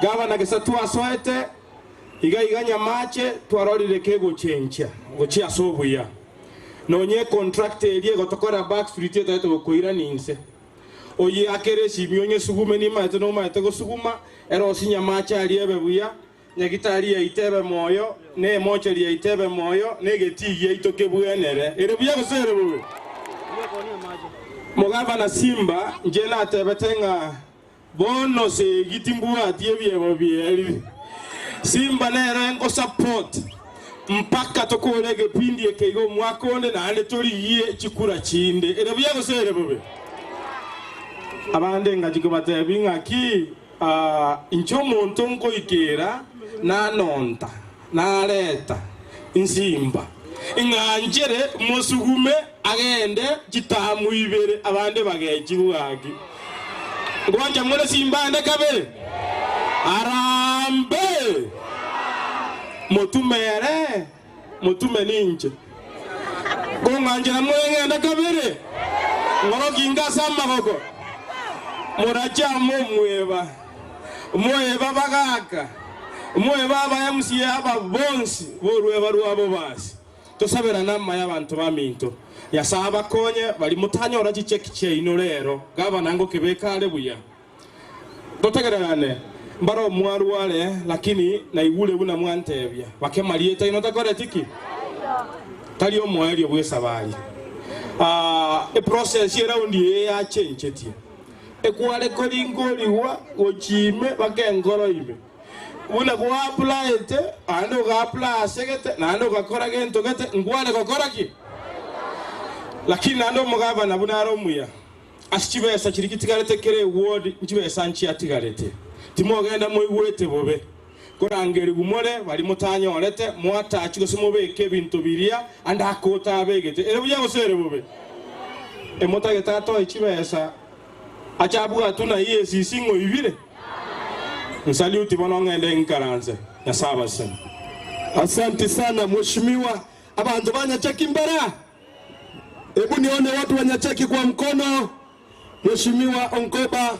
Gavana gesa twasoete iga iga Nyamache twarorire kegochenchia gochia ase obuya. Nonye econtract eria egotokorera Backstreet etagete gokoirania inse. Oyeakere esimi onyesugume nimaete nomaete gosuguma, erosie Nyamache aria ebe buya, Nyagitari yaito ebe moyo, na emocheri yaito ebe moyo, na egetii giaito kebwenere. Ere buya gose ere bobe? Mogavana Simba, inche natebete ng'a bono segi timbwati ebiebo bi'eri. Simba nere ngosupport mpaka tokore egepindi eke iga omwaka onde naende torigie chikura chinde. Ere buya gose ere bobe? Abande ngachia kobatebia ng'aki Inche omonto nkoikera nanonta, nareta insimba, ing'anchere mosugume agende chitamu ibere, abande bagechigwe gaki. Ngwancha more simba ande kabere? Arambe! Motume ere, motume ninche. Kong'anchera more ng'ende kabere, ng'oroki inke ase amagoko, morache amo omweba, moeba bagaka, moeba aba MCA aba bonsi b'orweba rwabo basi. Tosaberane amaya abanto baminto. Nyasae abakonye baria motanyora chicheki chiaino rero, gavana ngokebeka are buya. Totegererane, mbare omwarware, lakini naigure buna mwantebia. Bake marieta aino takoreti ki? Tari omoerio bw'esabari. Ah, eprocess y'eraundi eye yachenchetie. Ekware koringorigwa gochia ime baka enkoro ime. Buna gwa-applyete, naende oga-apply ase gete, naende ogakora gento gete, nkware gokora ki? Lakini naende omogavana buna are omuya, Ase chibesa chiria chitigarete kera eward nchibesa nchiatigarete. Timogenda moigwete bobe. Korangerigwa more baria motanyorete, moatachi gose mobeke ebinto biria ande akotabegete. Ere buya gose ere bobe? Emotagete atoe chibesa ache abwatwe na EACC ng'a oibire? Nsaluti bono ng'ende nkaranse. Nyasae abasesenie. Asanti sana mheshimiwa. Abanto ba Nyacheki mbara? Hebu nione watu wa Nyacheki kwa mkono. Mheshimiwa Onkoba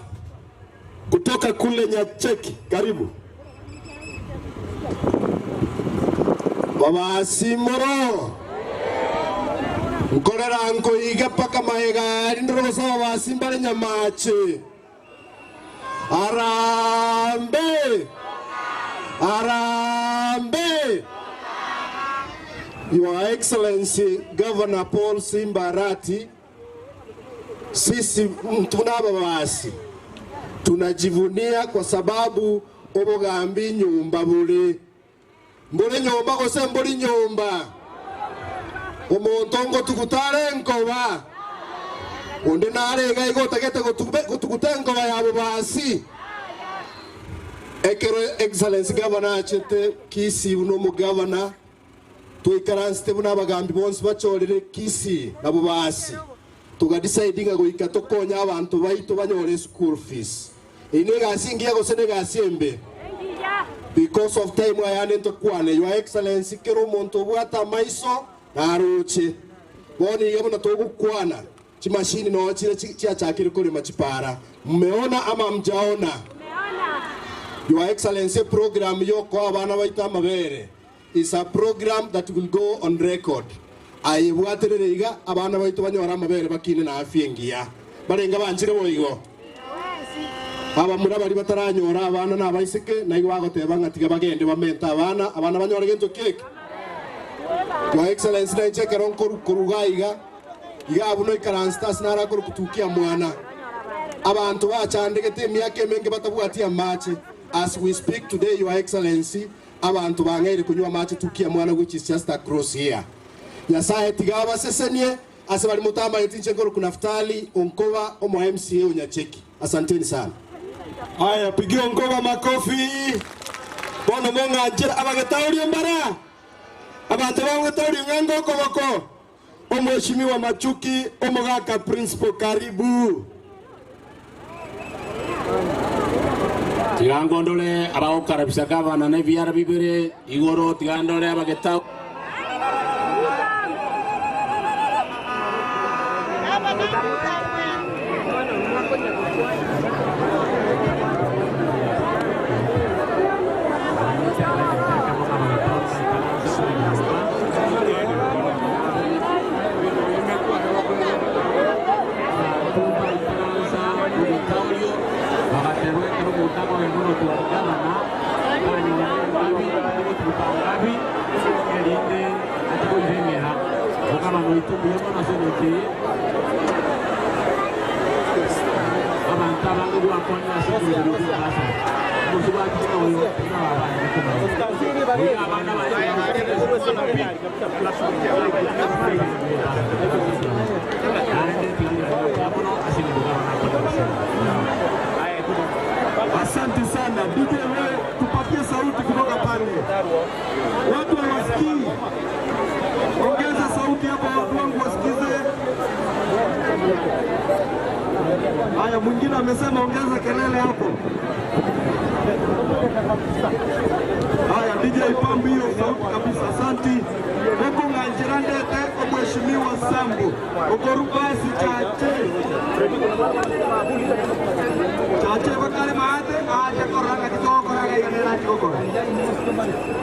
kutoka kule Nyacheki, karibu. Babasimoro nkorera nkoiga paka maega ari ndore gose ababasi mbare nyamache. Harambee! Harambee! Your Excellency Governor Paul Simba Arati, sisi tuna ababasi tunajivunia kwa sababu obogambi nyomba bore. Mbore nyomba gose mbori nyomba? Omonto ngotuguta are enkoba, onde nare iga iga otagete gotuguta enkoba ya bobasi. Ekero Excellency Governor achete Kisii buna omogavana, twaikaransete buna abagambi bonsi bachorire Kisii na Bobasi, toga decide ng'a goika tokonye abanto baito banyore eschool fees. Eyio negasi engiya gose negasi embe? Because of time ayande ntokwane, Your Excellency, kera omonto obwate amaiso naroche. Bono iga buna togokwana, chimashini noo chire chiachakire korema chipara. Mmeona ama mjaona? Your Excellency, eprogram yokoa abana baito amabere is a program that will go on record. Aye bwaterere iga, abana baito banyore amabere bakine na afya engiya. Barenge banchire boigo? Abamura baria bataranyora abana na abaiseke, naigo bagoteba ng'a tiga bagende bamente abana, abana banyore gento ki eke? Your Excellency, nainche ekero nkoruga iga, iga abwo noikaransete ase narakore kutukia mwana. Abanto bachandegete emiaka emenge batabwati amache. As we speak today, Your Excellency, Abanto bang'eire konywa amache tukia mwana which is just across here. Nyasae tiga abasesenie ase baria motamanyeti inche nkoroku Naftali Onkoba omo MCA o Nyacheki. Asanteni sana. Aya pigia Onkoba makofi. Bono mong'anchere abagetaorio mbara? Abanto bagwetaoria ng'a ngokoboko. Omweshimiwa Machuki omogaka principal karibu. Tiga ngondore abagokarabisa gavana na ebiara bibere igoro, tiga ndore abagetao. Asante sana DJ, wewe tupatie sauti kutoka pale, watu hawasikii. Ongeza sauti hapo, watu wangu wasikize. Haya, mwingine amesema ongeza kelele hapo. Haya, DJ pambi hiyo sauti kabisa. Asanti huko ng'anjirandete omheshimiwa Sambo okorubasi chache chache bakale maate aje koranga kitoko koranga iganera chikokora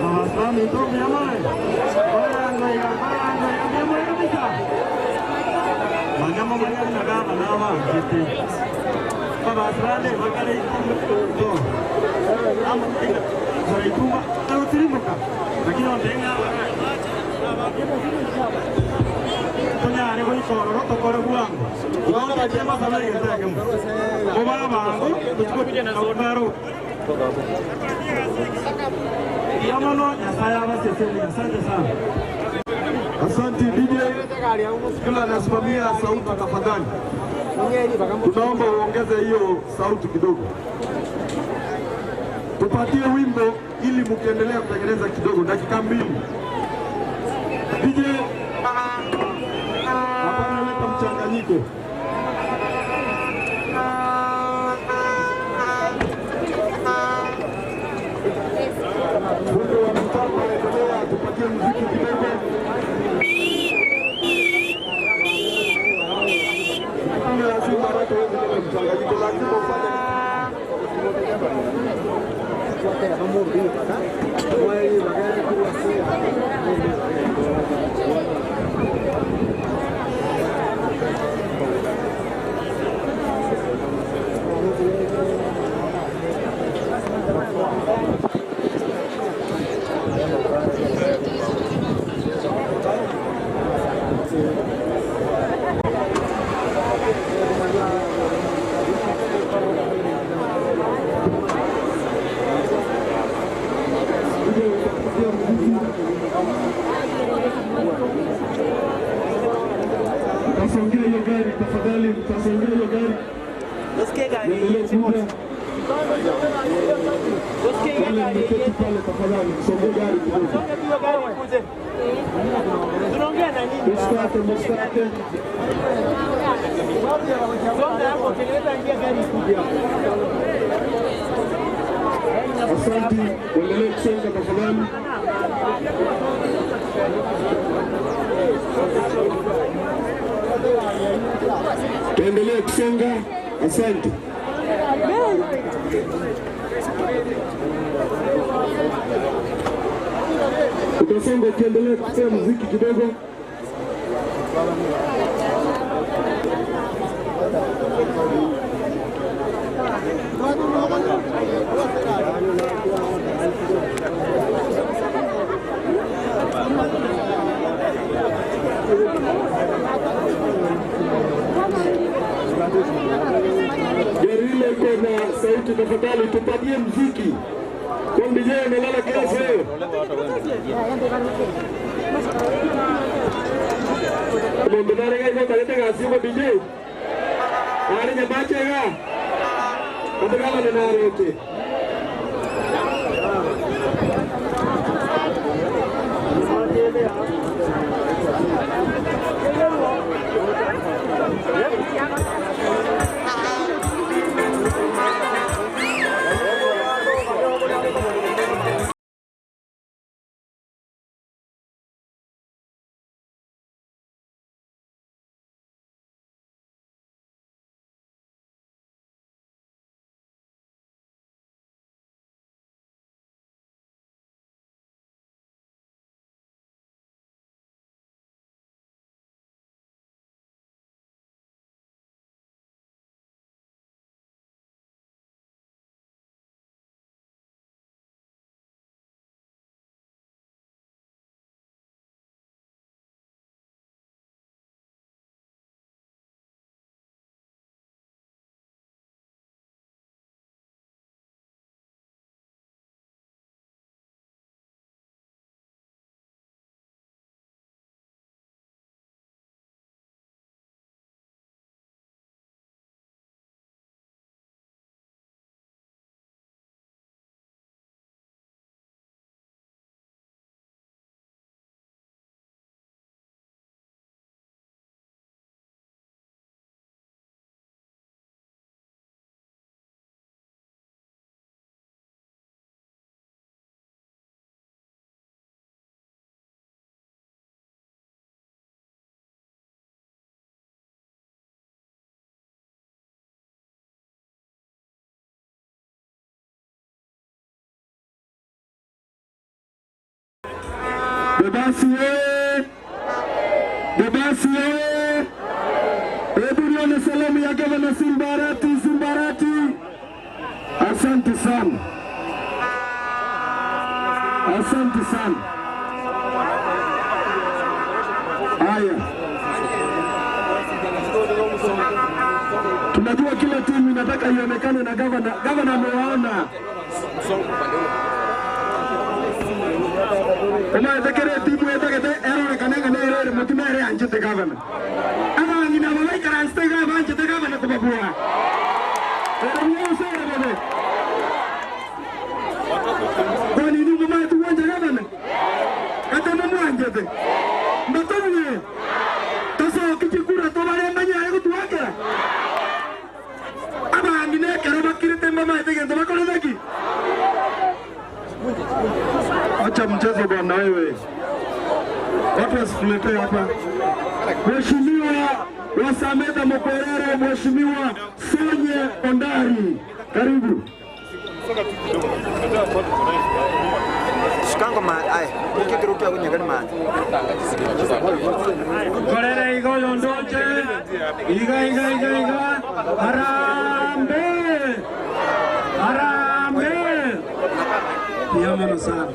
Abasami ndomyamare banyama banyanaga banabanjete babasirande bakale to amaitumba arotirimuka lakini ondenga tonyare goikororo tokore bwango igobachemasanagetekemo mubabango tuchikobaro yamono nyasaye abaseseni asante sana. Asante DJ, yule anasimamia sauti tafadhali, tunaomba uongeze hiyo sauti kidogo, tupatie wimbo ili mkiendelea kutengeneza kidogo, dakika mbili. DJ, hapana, leta mchanganyiko. Fundi wa mitambo anaendelea, tupatie muziki kidogo. Ni lazima watu waweze kuleta mchanganyiko, lazima ufanye Mtasongea hiyo gari tafadhali, mtasongea hiyo gari. Niendelee kuja. Wale mmeketi pale tafadhali, msongee gari kidogo. Msikate, msikate. Asante, uendelee kusonga tafadhali. Tuendelee kusonga. Asante. Utasonga ukiendelea kucheza muziki kidogo. Gari ile iko na sauti, tafadhali tupatie mziki. Kwa DJ amelala kiasi leo. Mundu narega iko kalete gasi ko DJ. Ari nyabache ga. Katakala na narete. Bobasi oye! Bobasi oye! Hebu nione salamu ya gavana Simbarati, Simbarati. Asante sana, asante sana. Haya, tunajua kila timu inataka ionekane na gavana. Gavana amewaona omaetekere etimu etagete erorekane ng'a nere ere motwe nere yanchete gavana abang'ina aba baikaransete iga abanchete gavana kobabua ere buya gose ere bobe kwani inwe momaete gwancha gavana kata momwanchete mbatobue tosoke chikura tobare mbanyare gotwakera abang'ina ekero bakirete mbamaete gento bakorete ki Acha mchezo bwana wewe. Watu wasituletee hapa. Mheshimiwa Wasameta Mokorere, Mheshimiwa Sonye Ondari, karibu. Shikango ma ai, ukikirukia kunyegani ma. Korere igo yondoche. Iga iga iga iga. Harambee. Harambee. Mbuya sana.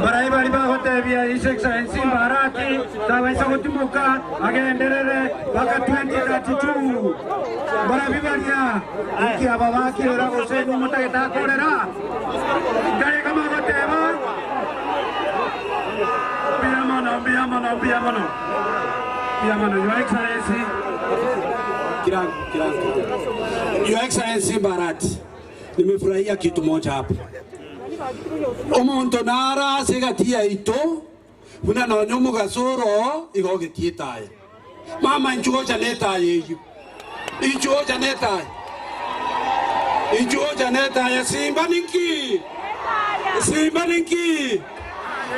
Barai bari bagotebia His Excellency Mbarati tabaisa gotimoka agenderere mpaka 2032 barabi baria iki aba bakirera gose nimotagetakorera ngare kama goteba mbuya mono mbuya mono mbuya mono mbuya mono Your Excellency Kirangu, kirangu. Your Excellency Barati, nimefurahia kitu moja hapa. Omonto nara ase egati yaito buna nonya omogasoro igo ogetie etaya mama inchugocha na etaya eywo inchugocha na etaya inchugocha na etaya simba ninki simba ninki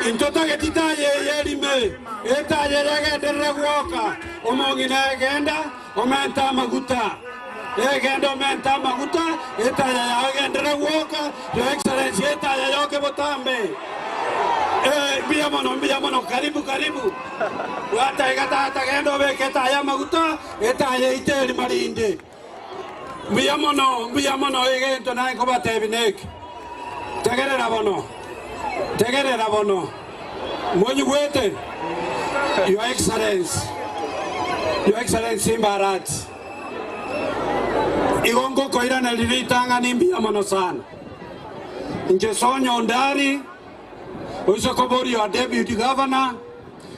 intotageti taya eye erime etaya ere egenderere gwoka omong'ina egenda omenta amaguta egenda omenta amaguta etaya yawe egenderere gwoka Your Excellency etaya yoke botambe Eh, mbuya mono mbuya mono karibu karibu gwataiga tata genda obeke etaya amaguta etaya ite eri marinde mbuya mono mbuya mono egento naye nkobatebi neke tegerera bono tegerera bono monyigwete Your Excellency Your Excellency Mbarati igo nkokoirana riri itang'ani mbuya mono sana nche Sonya Ondari oise koboria wa deputy governor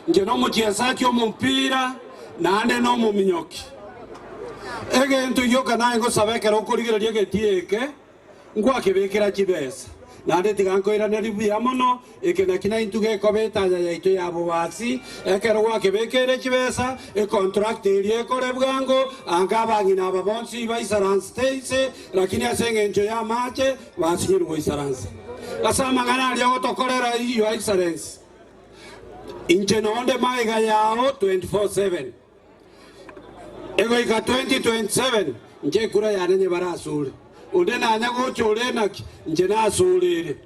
nche nomochiesaki omopira naende nomominyoki egento gioka naye ngosaba ekero okorigereria egetie eke ngwakebekera chibesa naende tiga nkoiraneria buya mono eke naki naintwe gekoba etanya yaito ya bobasi ekero gwakebekere chibesa econtract eria ekore bwango anga abang'ina aba bonsi baisaransete ase lakini ase eng'encho ya amache basinyire goisaransa ase amang'ana aria ogotokorera Your Excellency inche nonde maiga yao 24/7 egoika 2027 nche ekura yane nyebarasure onde nanya gocha ore naki nche nasurire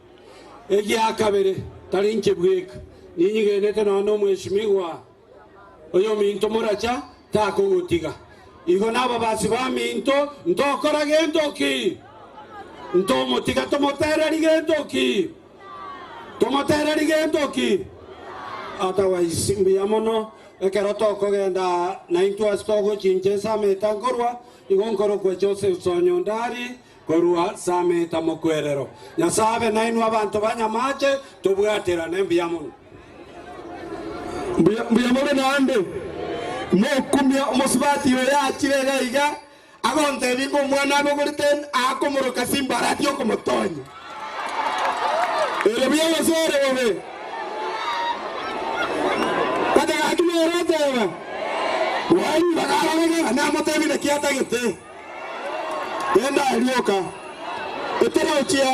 egiakabere tari nche bweka ninyigenete nonya omweshimiwa oyo minto moracha takogotiga igo na ababasi ba minto ntokora gento ki ntomotiga tomotereri gento ki tomotereri gento ki otherwise mbuya mono ekero tokogenda naintwe ase togochincha esameta nkorwa igo nkorokwa Joseph Sonyo Ondari korwa sameta mokwerero Nyasaye nainwe abanto ba Nyamache tobwaterane mbuya mono Mbuya mbuya mono naende mokumia omosubati oyo achire iga iga agontebia ng'a omwana abogorete akomoroka Simbarati okomotonya ere buya gose ere bobe kata gaki nere oteba Waibaga arore ng'a namotebie naki atagete genda arioka eterochia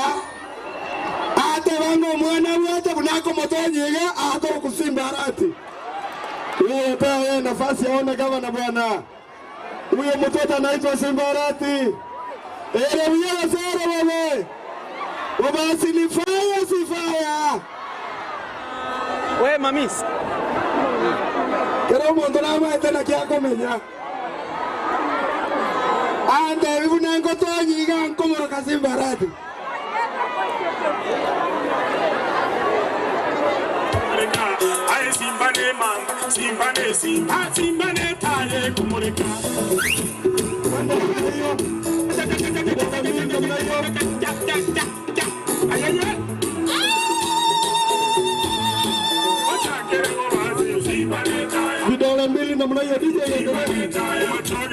ateba ng'a omwana abwate buna akomotonya iga akoroka Simbarati Huyo pea yeye nafasi aone gavana bwana. Huyo mtoto anaitwa Simbarati. Ere buya gose ere bobe. Bobasi ni fire si fire. We mamis. Kera omonto namaete naki akomenya. Antebi buna nkotonya iga nkomoroka Simbarati. Aye Simba ne mamba, Simba ne Simba, Simba ne taye kumurika. Vidole mbili namna hiyo DJ endelea.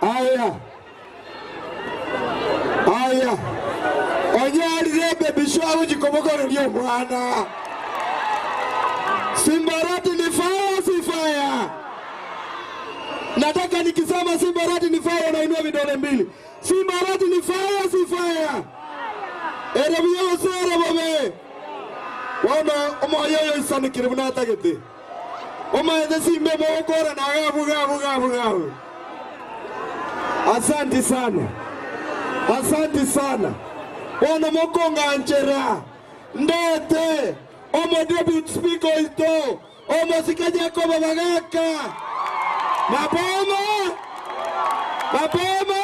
Aya. Aya. Onyarire baby shower jikomokoreria omwana. Simbarati ni fire si fire. Nataka nikisema Simbarati ni fire nainua vidole mbili. Simbarati ni fire si fire. Erebiyo sere bobe. Bono omoyo oyo isanikire buna atagete. Omaete simbe mogokora na gabu gabu gabu gabu. Asante sana. Asante sana. Bono mokonganchera. Ndete. Omo deputy speaker ito. Omo sikaja koba bagaka. Mapema. Mapema.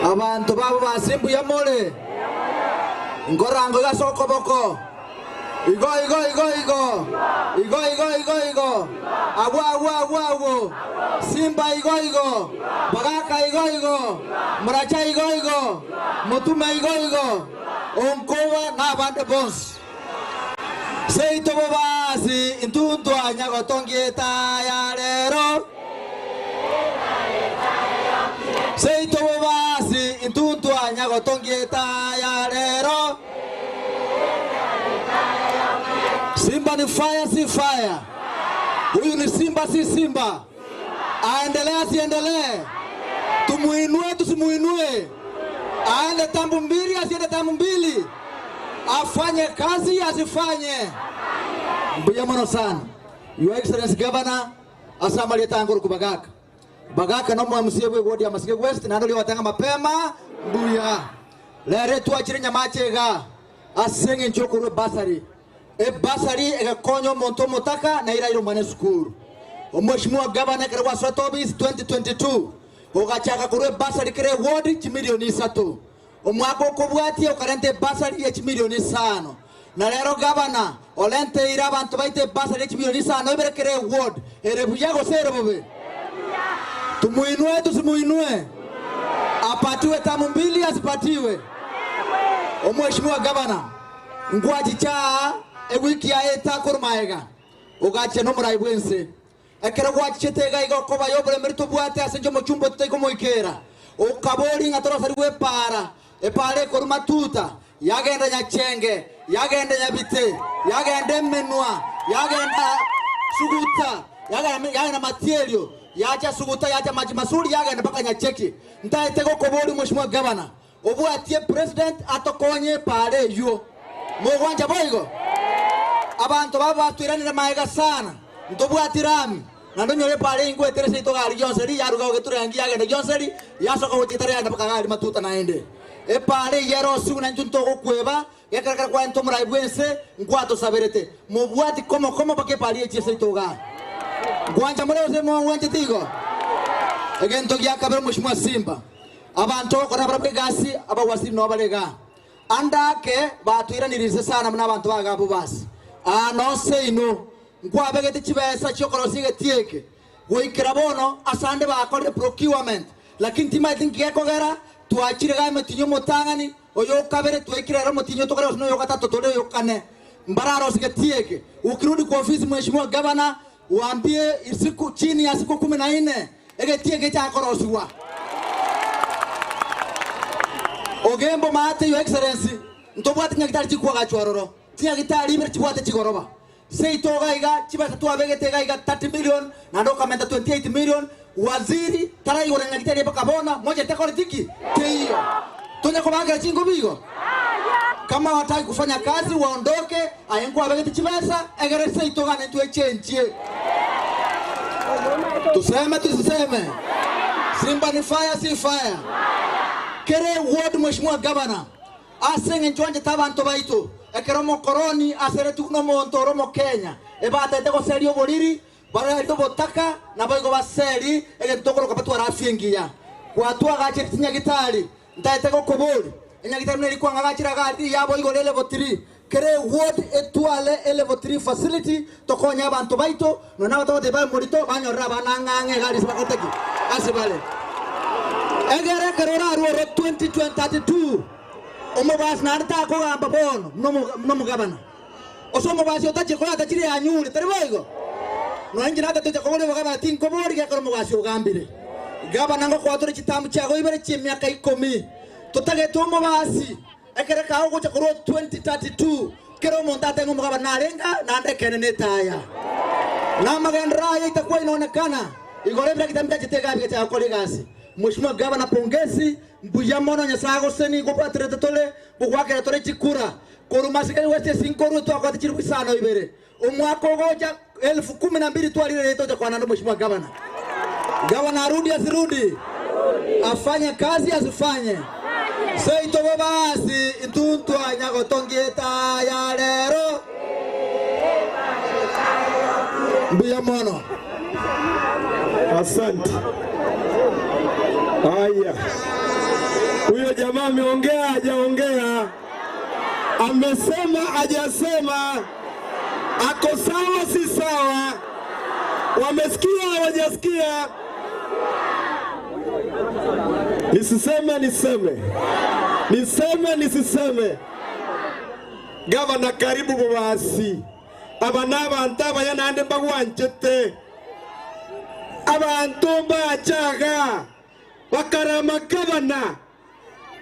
Abantu babo basimbuya mole ngorango gasokoboko igo igo igo igo igo igo igo igo agwo agwo agwo agwo simba igo igo bagaka igo igo muracha igo igo mutume igo igo onkoba n'abande bonsi seito bobasi intuntwa nyagotongieta ya lero seito bobasi intuntwa nyagotongieta ya lero Simba ni fire si fire. Huyu ni simba si simba. Aendelee asiendelee? Tumuinue tusimuinue? Aende tambu mbili asiende tambu mbili? Afanye kazi asifanye? Mbuya mono sana. Your Excellency Governor asamalie tanguru kubagaka. Bagaka no mwamusie bwe wodi ya Masike West na ndio watanga mapema mbuya. Lere tuachire nyamachega asenge nchokuru basari ebasari egakonya omonto omotaka na iraire omwana esukuru omweshimiwa gavana ekero gwaswete obisi 2022 ogachaka korwa ebasari kere ewodi chimilioni isato omwaka okobwatia okarenta ebasari ya chimilioni isano na rero gavana olenteire abanto baite ebasari ya chimilioni isano ibere kere ewodi ere buya gose ere bobe tumuinue tusimuinue apatiwe tamu mbili asipatiwe omweshimiwa gavana ngwachicha ewiki yae etakorumaega ogache nomurai bwense ekero gwachichete iga iga okoba yoboremeri tobwate ase nche omochumba tutaikomoikera okabori ng'a torosariwe epara epara ekorwa matuta yagenda nyachenge yagenda nyabite yagenda emenwa yagenda suguta yagenda yagenda matierio yacha suguta yacha maji masuri yagenda mpaka nyacheki ntaete gokobori mheshimiwa gavana obwatie president atokonye epara eywo mugwanja boigo abantu baba batwiranire maega sana ntobwatirami na ndonyore pare ingweterese itogari gyonseri yaruga giturengi yagenda gyonseri yasoka gutitara yagenda paka gari matuta naende epare yerosiu na ntu ntogokweba gekerekera kwa nto murai bwense ngwatosaberete mubwati komo komo paka epare echiese itogari ngwanja murose mwanje tigo egento giakabere mheshimiwa Simba abantu okora barabwe gasi abawasiri no barega andake batwiranirize sana muna abantu bagabo basi ano seino nkwabegete chibesa chiokorosia getieke goikera bono asande bakorire procurement lakini timaete nkigekogera twachire ga emotinyo omotang'ani oyo okabere twekire ero omotinyo tokore gose noyo gatato tore oyo kane mbararosi getieke ukirudi kwa ofisi mheshimiwa gavana waambie siku chini ya siku 14 egetieke chakorosiwa ogembo maate your excellency ntobwate nyagitari chikwagachwaroro tinyagitari ibere chibwate chigoroba seitoga iga chibesa twabegete iga iga 30 million naende okamenta 28 million waziri taraigora nyagitari mpaka bona moja tekore tiki teiyo tonya kobagera chingobigo kama wataki kufanya kazi waondoke ayenkwabegete chibesa egere seitoga nentwechenchie tuseme tusiseme Simba ni fire si fire? Kere ward Mheshimiwa Governor ase eng'encho anchete abanto baito ekero omokoroni aseretigwe buna omonto ore omokenya ebatete goseria oboriri Bararie obotaka, naboigo baserie egento tokoroka batware afya engiya. Gwatwagachire chinyagitari, ntaete gokoboria, enyagitari buna eria kwang'agachire iga aria yabo igoro e level 3, kera eward etware e level 3 facility tokonye abanto baito, nonya na abatogotebia babe morito banyorere abana ang'e ang'e iga aria ase bakorete ki? Ase bare. Egere ekero orarue oro 2032, omobasi naende takogamba bono buna omogabana. Ase omobasi otachire koyatachire yanyure, tari boigo? Nonya inche natatoche koboria obogabana, tinkoboria gekero omobasi ogambire. Gabana ngokwatora chitamu chiago ibere chi'emiaka ikomi. Totagete omobasi, ekero ekao ogocha korwa 2032, kera omonto atenge omogabana narenge aa, naende ekeene netaya. Na amagenderero aye itakuwa inaonekana, igoro ebirakita mbiachete iga bigacha gokora egasi. Mheshimiwa Gavana pongezi, mbuya mono Nyasae agosesenie gobwaterete tore, gogwakera tore chikura. Korwa Masikani West ase inkorwe twakwate chilifu isano ibere. Omwaka ogocha elfu kumi na mbili twarire reta ocha kwana nde Mheshimiwa Gavana. Gavana arudi asirudi? Afanye kazi asifanye? Seito bobasi intuntwa nyagotongia etaya rero. Mbuya mono. Asante. Haya, huyo jamaa ameongea, hajaongea? Amesema, hajasema? Ako sawa, si sawa? Wamesikia, hawajasikia? Nisiseme, niseme, niseme, nisiseme? Gavana, karibu Bobasi. Aba nabanto abaya naende mbagwanchete. Abanto mbache iga, bakarama gavana,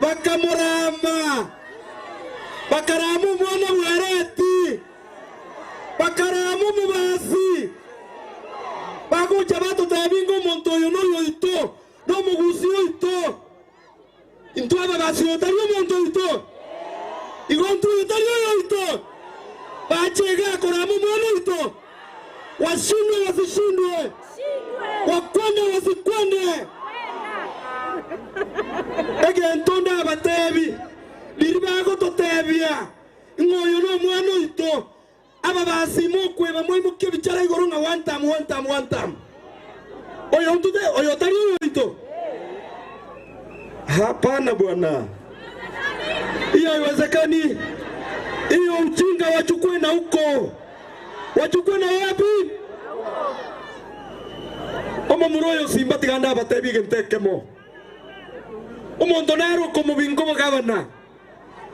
bakamorama, bakarama omwana bw'Areti, bakarama omobasi, bagocha batotebia ng'a omonto oyo noyoito, nomogusi oito. Intwe ababasi oyo tari omonto oito, igo intwe oyo tari oyoito. Bache iga korama omwana oito, washindwe wasishindwe, wakwende wasikwende. Egento ndabatebi, riria bagototebia ng'a oyo nomwana oito, Ababasi mokweba moimokie ebichara igoro ng'a one term, one term, one term. Oyo ntute, oyo tari oyoito. Hapana bwana, hiyo haiwezekani. Hiyo ujinga wachukue na huko, wachukue na wapi? Omomura oyo Simba tiga ndabatebie egento ekemo. Omonto nere okomobinga obogabana.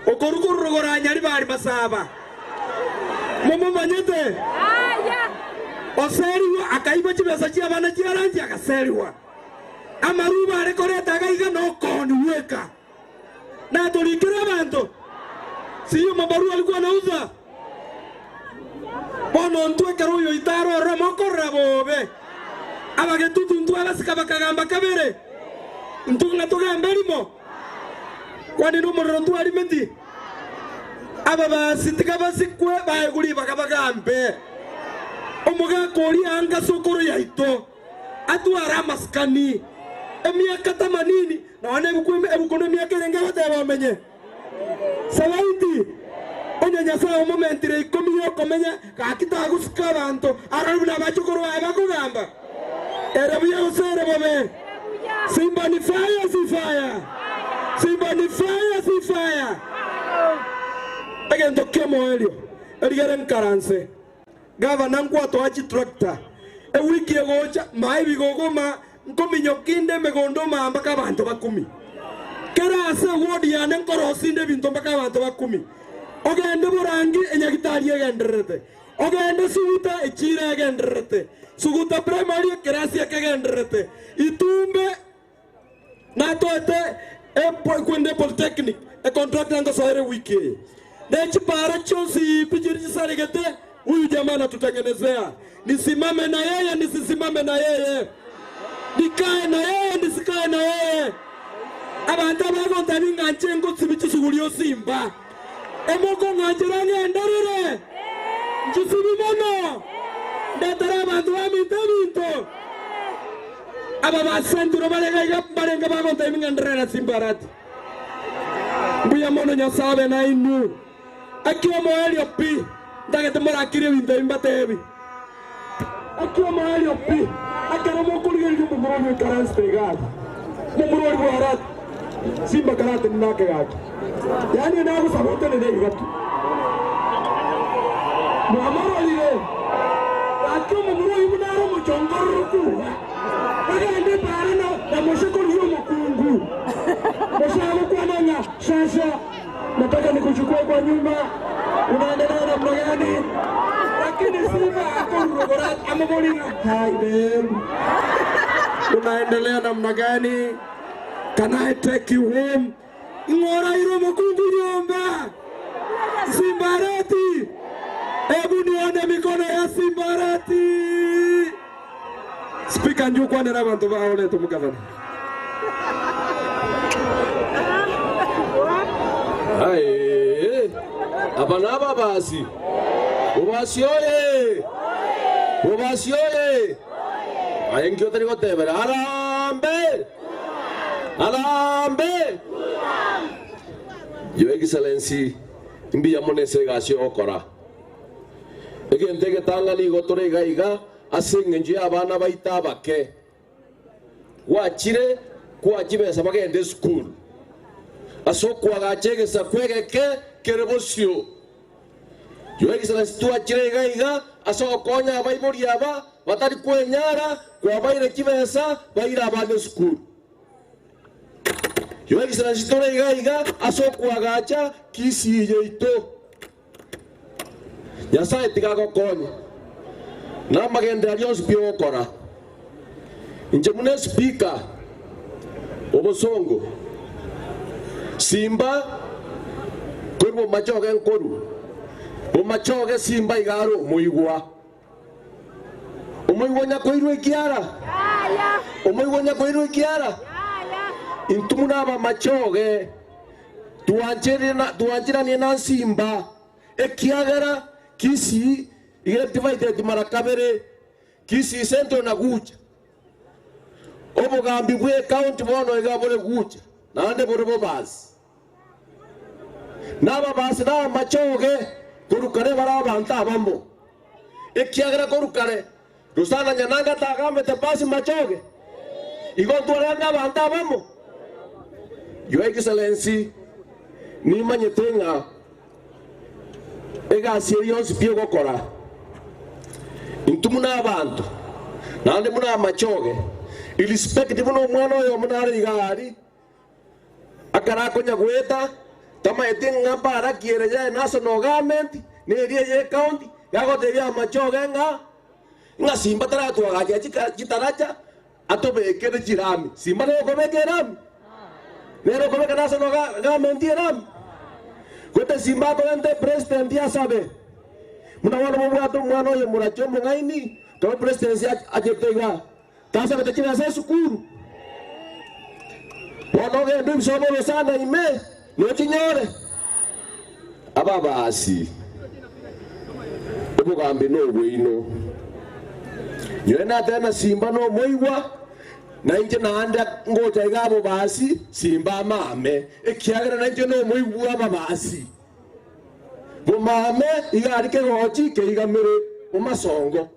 Okorua korwa Nyaribari Masaba, momomanyete? Oserigwe akaibwa chibesa chi'abana chi'arangi agaserigwa. Amaruba are koreta iga iga nokooni gweka. Natorikire abanto, siyo mabarua alikuwa anauza. Bono intwe ekero oyoito arorire mokorora bobe, abagetutu intwe abasika bakagamba kabere, intwe ng'a togambe rimo. Kwani nomorero ntwarimeti? Ababasi tiga basikwe baegwe ribaga bagambe. Omogaka oria anga sokoro yaito atware amasikani emiaka tamanini, nonya ebuku nemiaka erenge egoteba omenye. Sabaiti, onye Nyasae omomentire ikomi y'okomenya, gaki tagosika abanto arore buna abachokoro baye bakogamba. Ere buya gose ere bobe? Simba ni fire si fire? Simba ni fire si fire? Egento ki'omoerio, erigere nkaranse. Gavana nkwatoa chitractor ewiki egocha, maa ebigogo ma nkominyoka inde emegondo maa mpaka abanto bakumi. Kera ase eward yane nkorosia inde ebinto mpaka abanto bakumi. Ogende Borangi enyagitari egendererete, ogende Suguta echiro egendererete, Suguta Primary ekerasi ekegendererete, Itumbe Natoete ekwende Polytechnic econtract ngosoera ewiki eye. Ne chipara chionsi pi chiri chisaregete huyu jamaa anatutengenezea. Nisimame na yeye nisisimame na yeye? Nikae na yeye nisikae na yeye? Abanto abagontabia ng'a inche ngosibi chisuguri osimba. Emokong'anchera ng'enderere? Nchisibi mono? Ndetere abanto baminto ebinto? Aba basenturo bare iga mbarenge bagontebia ng'a nderere na Simbarati. Mbuya mono Nyasae abe nainwe. Eki omoerio pi, ntagete morakirie ebinto ebi mbatebi. Eki omoerio pi, ekero mokorigereria omomura oria oikaransete iga aria, omomura oria bw'Arati, Simba karatenene ake gaki. Yaani nagosaba otenene iga tu. Mwamororire? Gaki omomura oyio buna are omochongororoku iga, agende epaara na Mose korigia omokungu. Mose agokwana ng'a, Sasa nataka nikuchukue kwa nyumba, unaendelea namna gani? Lakini Simba akorurogora amoborie ng'a, Hi babe, unaendelea namna gani? Can I take you home? Ng'o oraire omokungu nyomba? Simbarati! Ebu nione mikono ya Simbarati! Speaker njwe okwanere abanto bao orete omogavana. Aye, aba nababasi. Bobasi oye! Bobasi oye! Aye nki otari gotebera? Arambe! Arambe! Your Excellency, mbuya mono ase egasi ogokora. Egento egetang'ani igo tore iga iga ase engencho y'abana baito abake. Gwachire kwaa chibesa bagende esukuru ase okoagacha egesaku egeke kere bosio. Your Excellency twachire iga iga ase ogokonya abaibori aba batari kwenyara kwabaire chibesa baire abana esukuru. Your Excellency tore iga iga ase okoagacha Kisii yaito. Nyasae tiga agokonye namagenderero aria onsi pi ogokora. Inche buna espika obosongo, simba korwa bomachoge nkoru, bomachoge simba iga are omoigwa. Omoigwa onyakoirwa ekiara? Omoigwa onyakoirwa ekiara? Intwe buna abamachoge twancheranie na nsimba, ekiagera Kisii iga divided mara kabere, Kisii Central na Gucha. Obogambi bwe ecounty bono iga bore Gucha naende bore Bobasi. Na ababasi na abamachoge korwa kare bare abanto abamo, ekiagera korwa kare Rusana Nyananga tagambete basi machoge, igo ntwarenge abanto abamo. Your Excellency, nimanyete ng'a egasi eye yonsi pi ogokora, intwe buna abanto, naende buna amachoge, irrespective buna omwana oyomo nare iga aria, Akarakonya goeta, tamaeti ng'a mbaraki ere ye national government na eria eye ecounty, gagotebia amachoge ng'a ng'a Simba taratwagachera chika chitaracha atobekere chirami. Simba nere okobeka erami? Nere okobeka national government erami? Gote Simba akorente epresident asabe buna bono mobwate omwana oyo morache omong'aini, ekero presidency achete igaa. Tasabete chibesa esukuru. Bono ogende obisobe orosana ime, nochinyore. Ababaasi, obogambi nobwaino. Nyowe natebe na Simba nomoigwa, na inche naende ngocha iga abobaasi, Simba amame, ekiagera nainche nomoigwa bw'ababaasi. Bomame iga aria kegochi keigamere omasongo.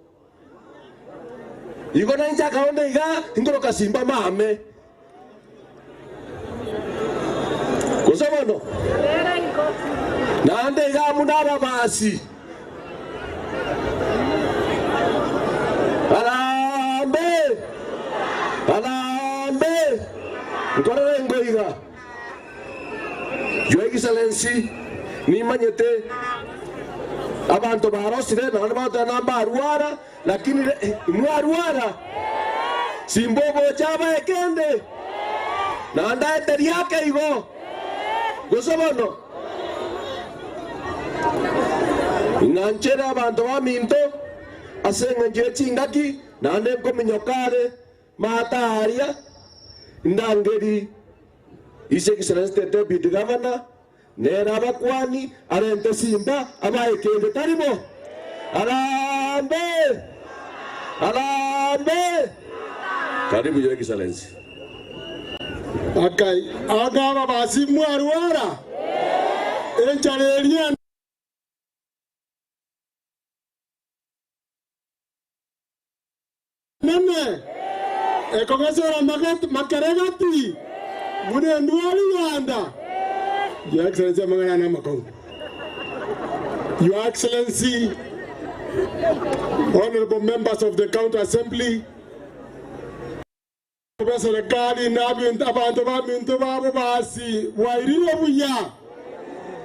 Igo nainche akaonda iga, inkoroka simba mame. Gose bono, naende iga amo nababasi. Arambe! Arambe! Nkorere ingo iga. Your Excellency, nimanyete abanto barosire naende bagoteba ng'a mbarwara, lakini mwarwara, simba ogocha abae kende, naende aete riake igo, gose bono? Ing'anchere abanto baminto ase engencho ye chingaki, naende nkominyoka are maata aaria, ndangeri His Excellency the Deputy Governor, nere abakwani, arente simba, abae kende tari bo. Harambee! Harambee! Karibu Your Excellency. Akai agaba basi mwarwara enchara eria nene ekogosera makeregati mune ndwari Uganda. Your Excellency amang'ana na makongo. Your Excellency, honorable members of the County Assembly, ba serikali na abantu ba minto babo basi wairire buya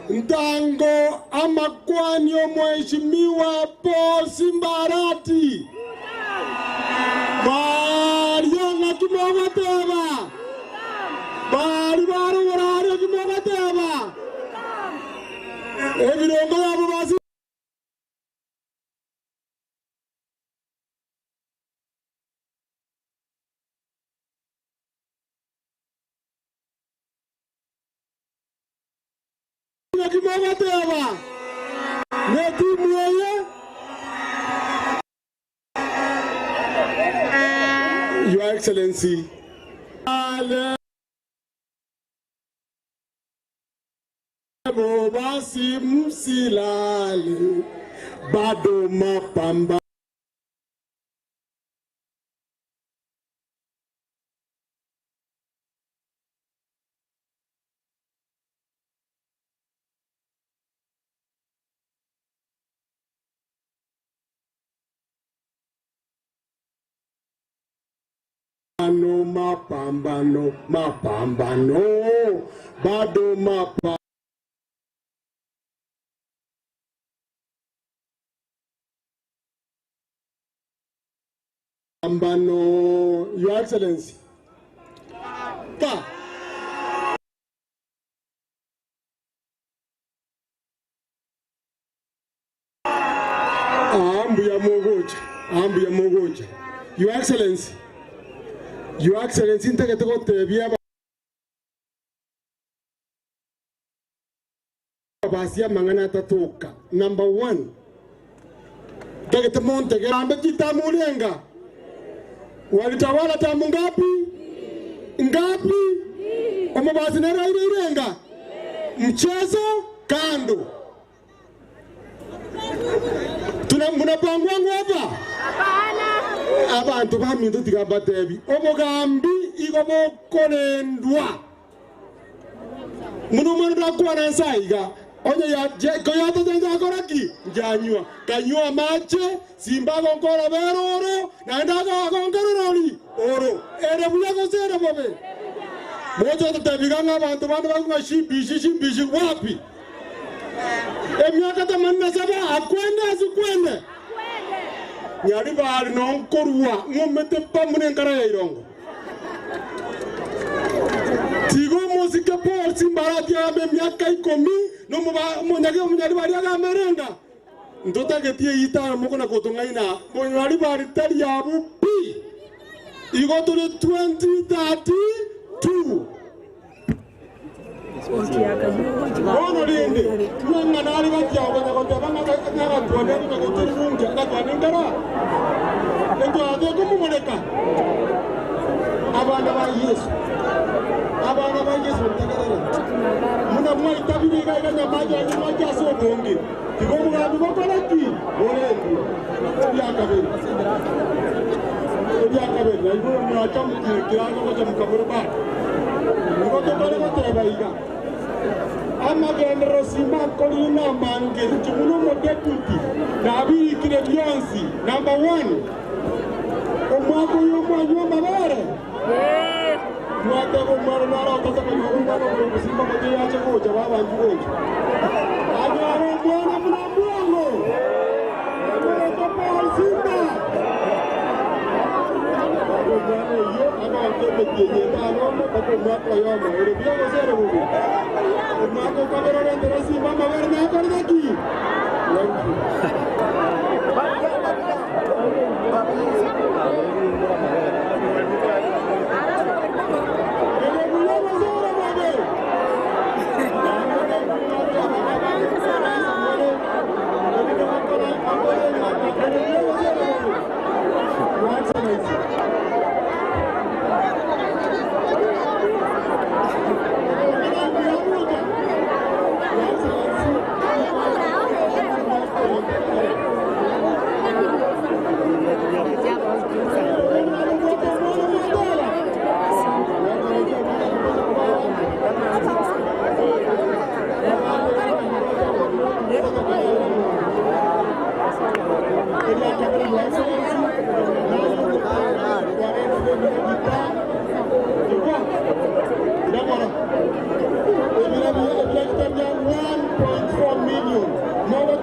ntango amakwanio mheshimiwa Paul Simbarati barionga kimogateba bari barugurario kimogateba ebirongo yabo basi kimogateba netimu eye. Your Excellency, ale basi msilale, bado mapamba mapambano, mapambano, bado mapambano. Your Excellency. Pa. Ambuya mogoja, ambuya mogoja. Your Excellency. Your Excellency ntegete gotebia basi amang'ana atatoka. Number one, tegete montegere ambe kitamulenga walitawala tamu ngapi ngapi omobasi neraire irenga mchezo kando tuna munapangwangu hapa abantu baminto tigambatebi obogambi igo bokorendwa muno mwana ndakwana nsaiga onye koyatotengakoraki njanywa kanywa mache simba gonkora beroro naende agonkerorori oro ere buya gose ere bobe moja totebiga ng'a abantu bande bakung'a shimbishi shimbishi wapi emiaka 87 akwende asikwende nyari bari nonkorwa ng'omete pamu nenkara ya irongo tigo mosike Paul Simbarati agambe miaka 10 nomonyage omunyari bari agamerenga ntotagetie itano mokona kotong'aina monyari bari tari yabu pi igo turi 2032 bono rindi ng'ang'ana ari gatiagonya goteba ng'agatwane ng'agotorunge agatwane nkara entwate kumumureka abana ba Yesu abana ba Yesu ntegerere muna mwaitabire iga iga nyamaji anyamaji ase obonge tigo omugambi gokoraki borendi ebyakabiri ebyakabiri naigoro mwachamukire kirango gochamuka muri bado nigo tokore goteba iga amagendero simba korina mange kimuno mo deputy nabirikire byonsi. Number 1 omwaka oyo omwanywa amabere mwatego omwana narotete kanywa omwana omusimba mote yache gocha babanju gocha anyara omwana muna mwango omweto Paul Simba omwana oyo abantu emetienye etano mpaka omwaka oyomo ere buya gose ere bubi omwaka okabere orentera Simba amabere nakorete ki. Thank you.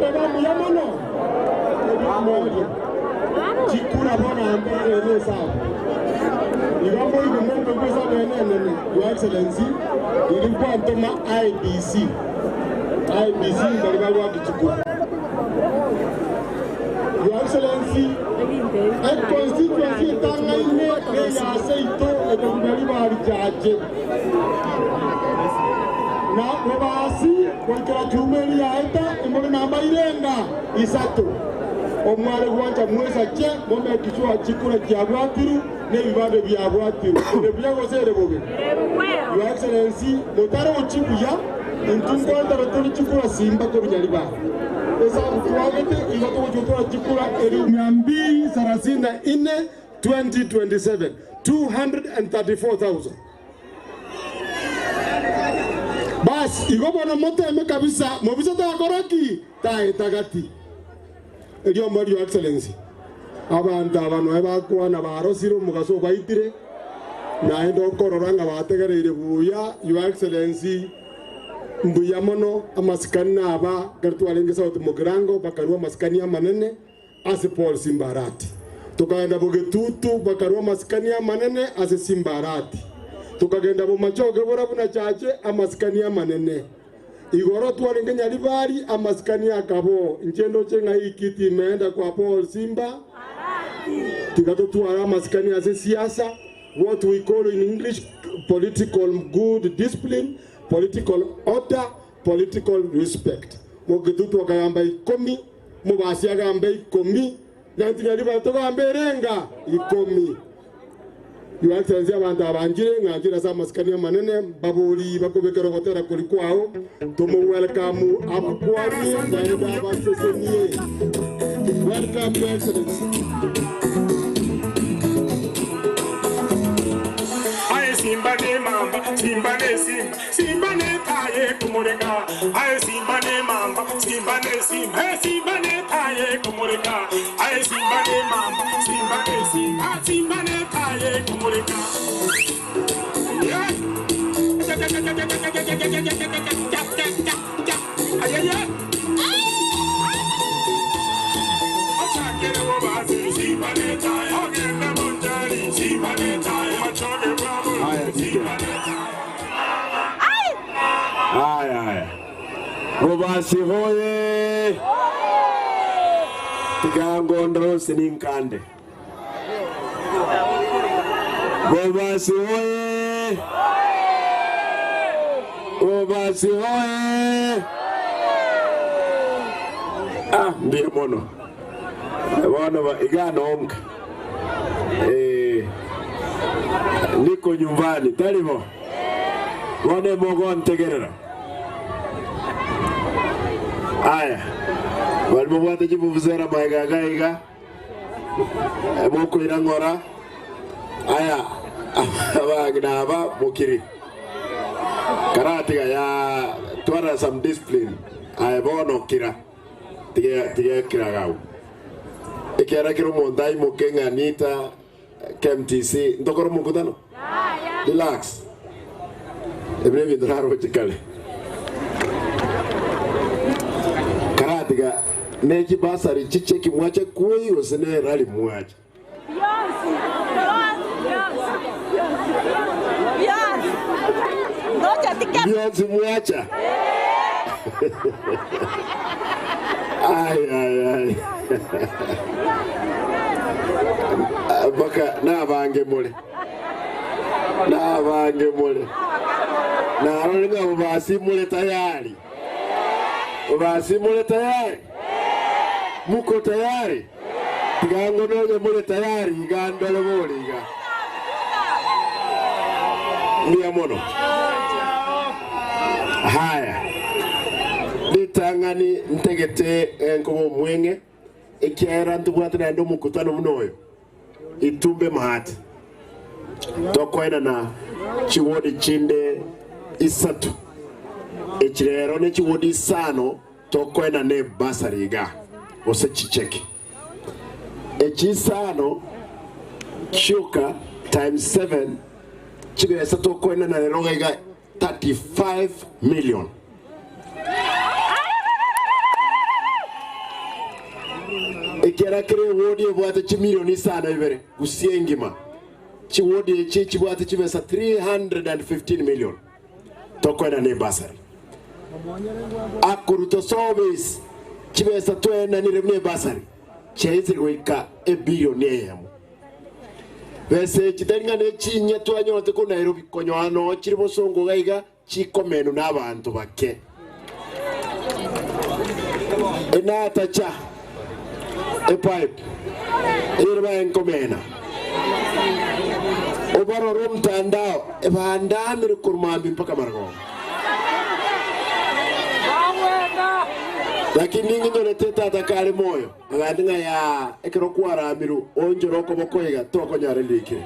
Mogoteba mbuya mono ebimoria chikura bono mbere esabu igo moigwe mokoigwa esabu ene enene. Your Excellency, riri gwantoma IEBC, IEBC bari barwaki chikura. Your Excellency, econstituency etang'aine neyaseito ekobibari barijaje na bobasi goikera chumeri yaeta emori namba irenga isato omware gwancha mwesache momekishwa chikura chiabwatiru n'ebibande biabwatiru ere gose ere bobe. Your Excellency, motare ochibuya intu nkontara turi chikura simba korunyari ba esabu twagete igo tugochotora chikura eri 234 2027 234,000. Bas igo bono moteme kabisa mobisa takoraki taetagati erio mori. Your Excellency, abantu aba noe bakwana barosire omugaso obaitire naende okorora ng'a bategereire buya. Your Excellency, mbuya mono amasikani naba gari twarenge South Mugirango bakarua amasikani amanene ase Paul Simbarati, tukagenda Bogetutu bakarua amasikani amanene ase Simbarati, tukagenda Bomachoge bora buna chache amasikani amanene igoro twarenge Nyaribari amasikani akabo nchendo chenga ikiti imeenda kwa Paul Simba tigatotwara amasikani ase siasa, what we call in English political good discipline, political order, political respect. Mugitutu akagamba 10, mubasi agamba 10, nantinyaribari tugamba erenga 10. Your Excellency, abantu abanjire ng'anjire ase amasikani amanene baburi bakobekera gotera kuri kwao tumu welcome abakwani naende abasesenie. Welcome, Your Excellency. Aye simba ne mamba, simba ne simba, simba ne taye kumureka. Aye simba ne mamba, simba ne simba, hey simba ne taye kumureka. Aye simba ne mamba, simba ne simba, simba ne taye kumureka. Yeah. Aye aye. Ochakere wo simba ne taye. Ogenda munjari, simba ne taye. Machoge bravo, simba ne taye. Haya haya, Rubasi hoye! Tigangondo sininkande. Rubasi hoye! Rubasi hoye! Ah, ndiyo mono bono igano omka niko nyumbani talibo bone mogo ntegerera. Aya bali mubwate chivuvuzera maigagaiga mokwira ng'ora. Aya abang'ina aba mukiri karatiga ya twara some discipline. Aya bono kira tiga tiga kira gau ikera kiro omonto aimoke ng'anita KMTC ntokora omokutano relax ebire ebinto naroche kare karatiga nechibasari chicheki mwacha kwei gose nerali mwacha. Bionsi mwacha. Ai ai ai mpaka nabange mule nabange mule narore nga bubasi mule tayari bubasi mule tayari muko tayari tigango noje mule tayari igandole boliga mia mono. Haya litang'ani ntegete enkobo omweng'e ekiera ntobwate naende omokutano buna oyo itumbe mahati tokoenana chiwodi chinde isatu echirero ne chiwodi isano tokoenana ebasari iga gose chicheki echisano chioka times 7 chibesa tokoenana rero iga 35 million. Ekiara kere ewodi ebwate chimilioni isano ibere gusii engima. Chiwodi echi chibwate chibesa 315 million tokoenana ebasari. Akoruta service chibesa twaenanire buna ebasari chiaisire goika ebilioni eyemo. Besa echi tari ng'a nechinyia twanyorete korwa Nairobi konyora noo chire bosongo iga iga chikomenwa nabanto bake. Enatacha epipe eyere baye nkomena obarore omtandao ebandamire korwa mambia mpaka marogoba. Lakini ninginyorete tata kare moyo agande ng'a yaa ekero kwaramirwe onchore okoboko iga tokonyara ririkire.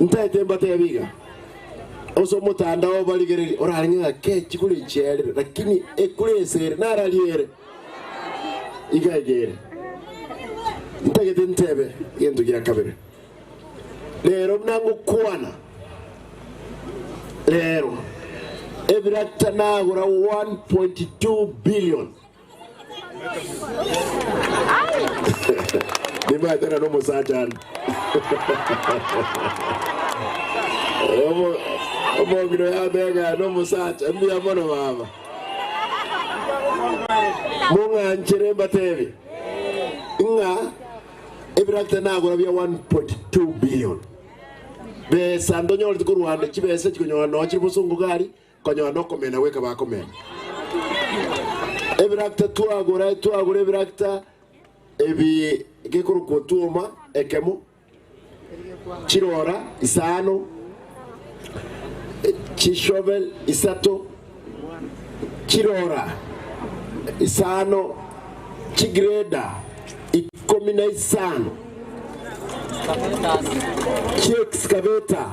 Ntaete mbatebi iga, Ase omotandao obarigererie orarenge ng'a kechi kure chiaerire, lakini ekure ese ere nararie ere iga iga ere. Ntagete ntebe egento gia kabere. Rero buna ngokwana rero, ebirakita nagora 1.2 billion. Nimanyete ng'a nomosacha ande. Omong'ina oyo amega nomosacha, mbuya mono baba. Mong'anchere mbatebie ng'a ebirakita nagora bia 1.2 billion. Besa ntonyoreti korwa ande, chibesa chikonyora noo chire bosongo gari, Konyora nokomena goika bakomena. Ebirakita twagora, twagora ebirakita ebi gekorokwa otuoma ekemo, chirora isano, chishovel isato, chirora isano, chigreda ikomi na isano, chiexcavator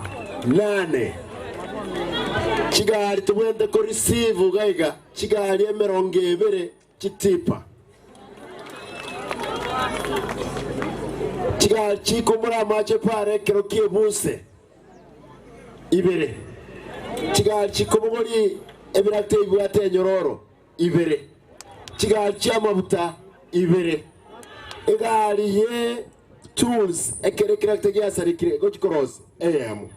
nane. Chigari tobwenerete ko receive iga iga, chigari emerongo ebere chitipa. Chigari chikomora amache para ekero kiebuse ibere. Chigari chikobogoria ebirate ebibwate enyororo ibere. Chigari chi'amabuta ibere. Egari ye tools ekero ekerakita giasarekire gochia korosia eyemo.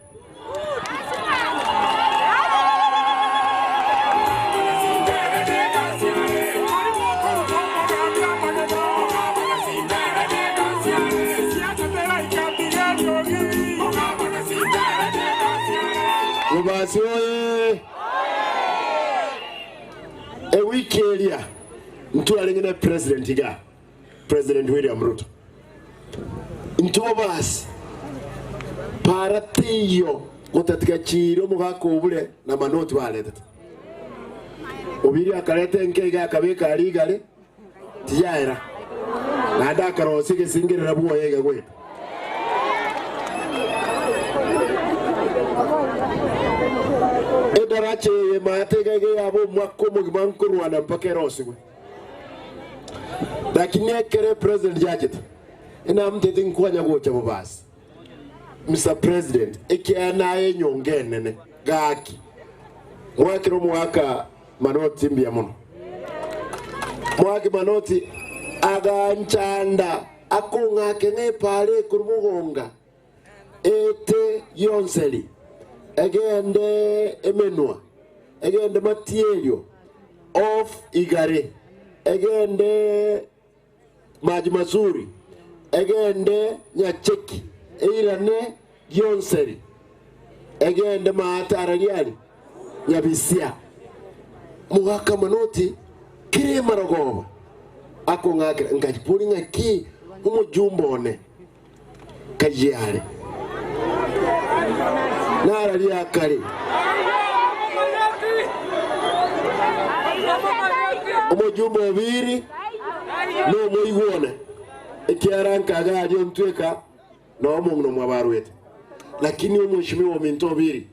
Bobasi oye! Ewiki eria ntwarenge na president igaa. President William Ruto. Intwe bobasi, para teiyo gotatiga chiira omogaka obure na manoti baretete. Obiria akareta enke iga akabeka aria igare, tiyaera. Naende akarosia egesingerera bwoye iga goeta. Edaracha eye maate iga iga yaba omwaka omogima nkorwana mpaka erosigwe. Lakini ekero epresident yachete, enamotebete nkwanya gocha bobasi. Mister President, ekiagera naye enyonga enene, gaki mwakere omogaka Manoti mbuya mono. Mwake Manoti aganchanda akong'ake ng'a epaara ekorwa bogonga ete gionseri, egende emenwa, egende matierio, off igare, egende maji mazuri, egende nyacheki, eirane gionseri, egende maate arariari, nyabisia. Mogaka manoti kera emarogoba akong'akera, nkachibori ng'aki omojumbe one. Kayie are nararia akare. Omojumbe o biri nomoigwa one, ekiagera nkaga aria ontweka na omong'ina mwabarwete. Lakini omweshimiwa ominto Obiri,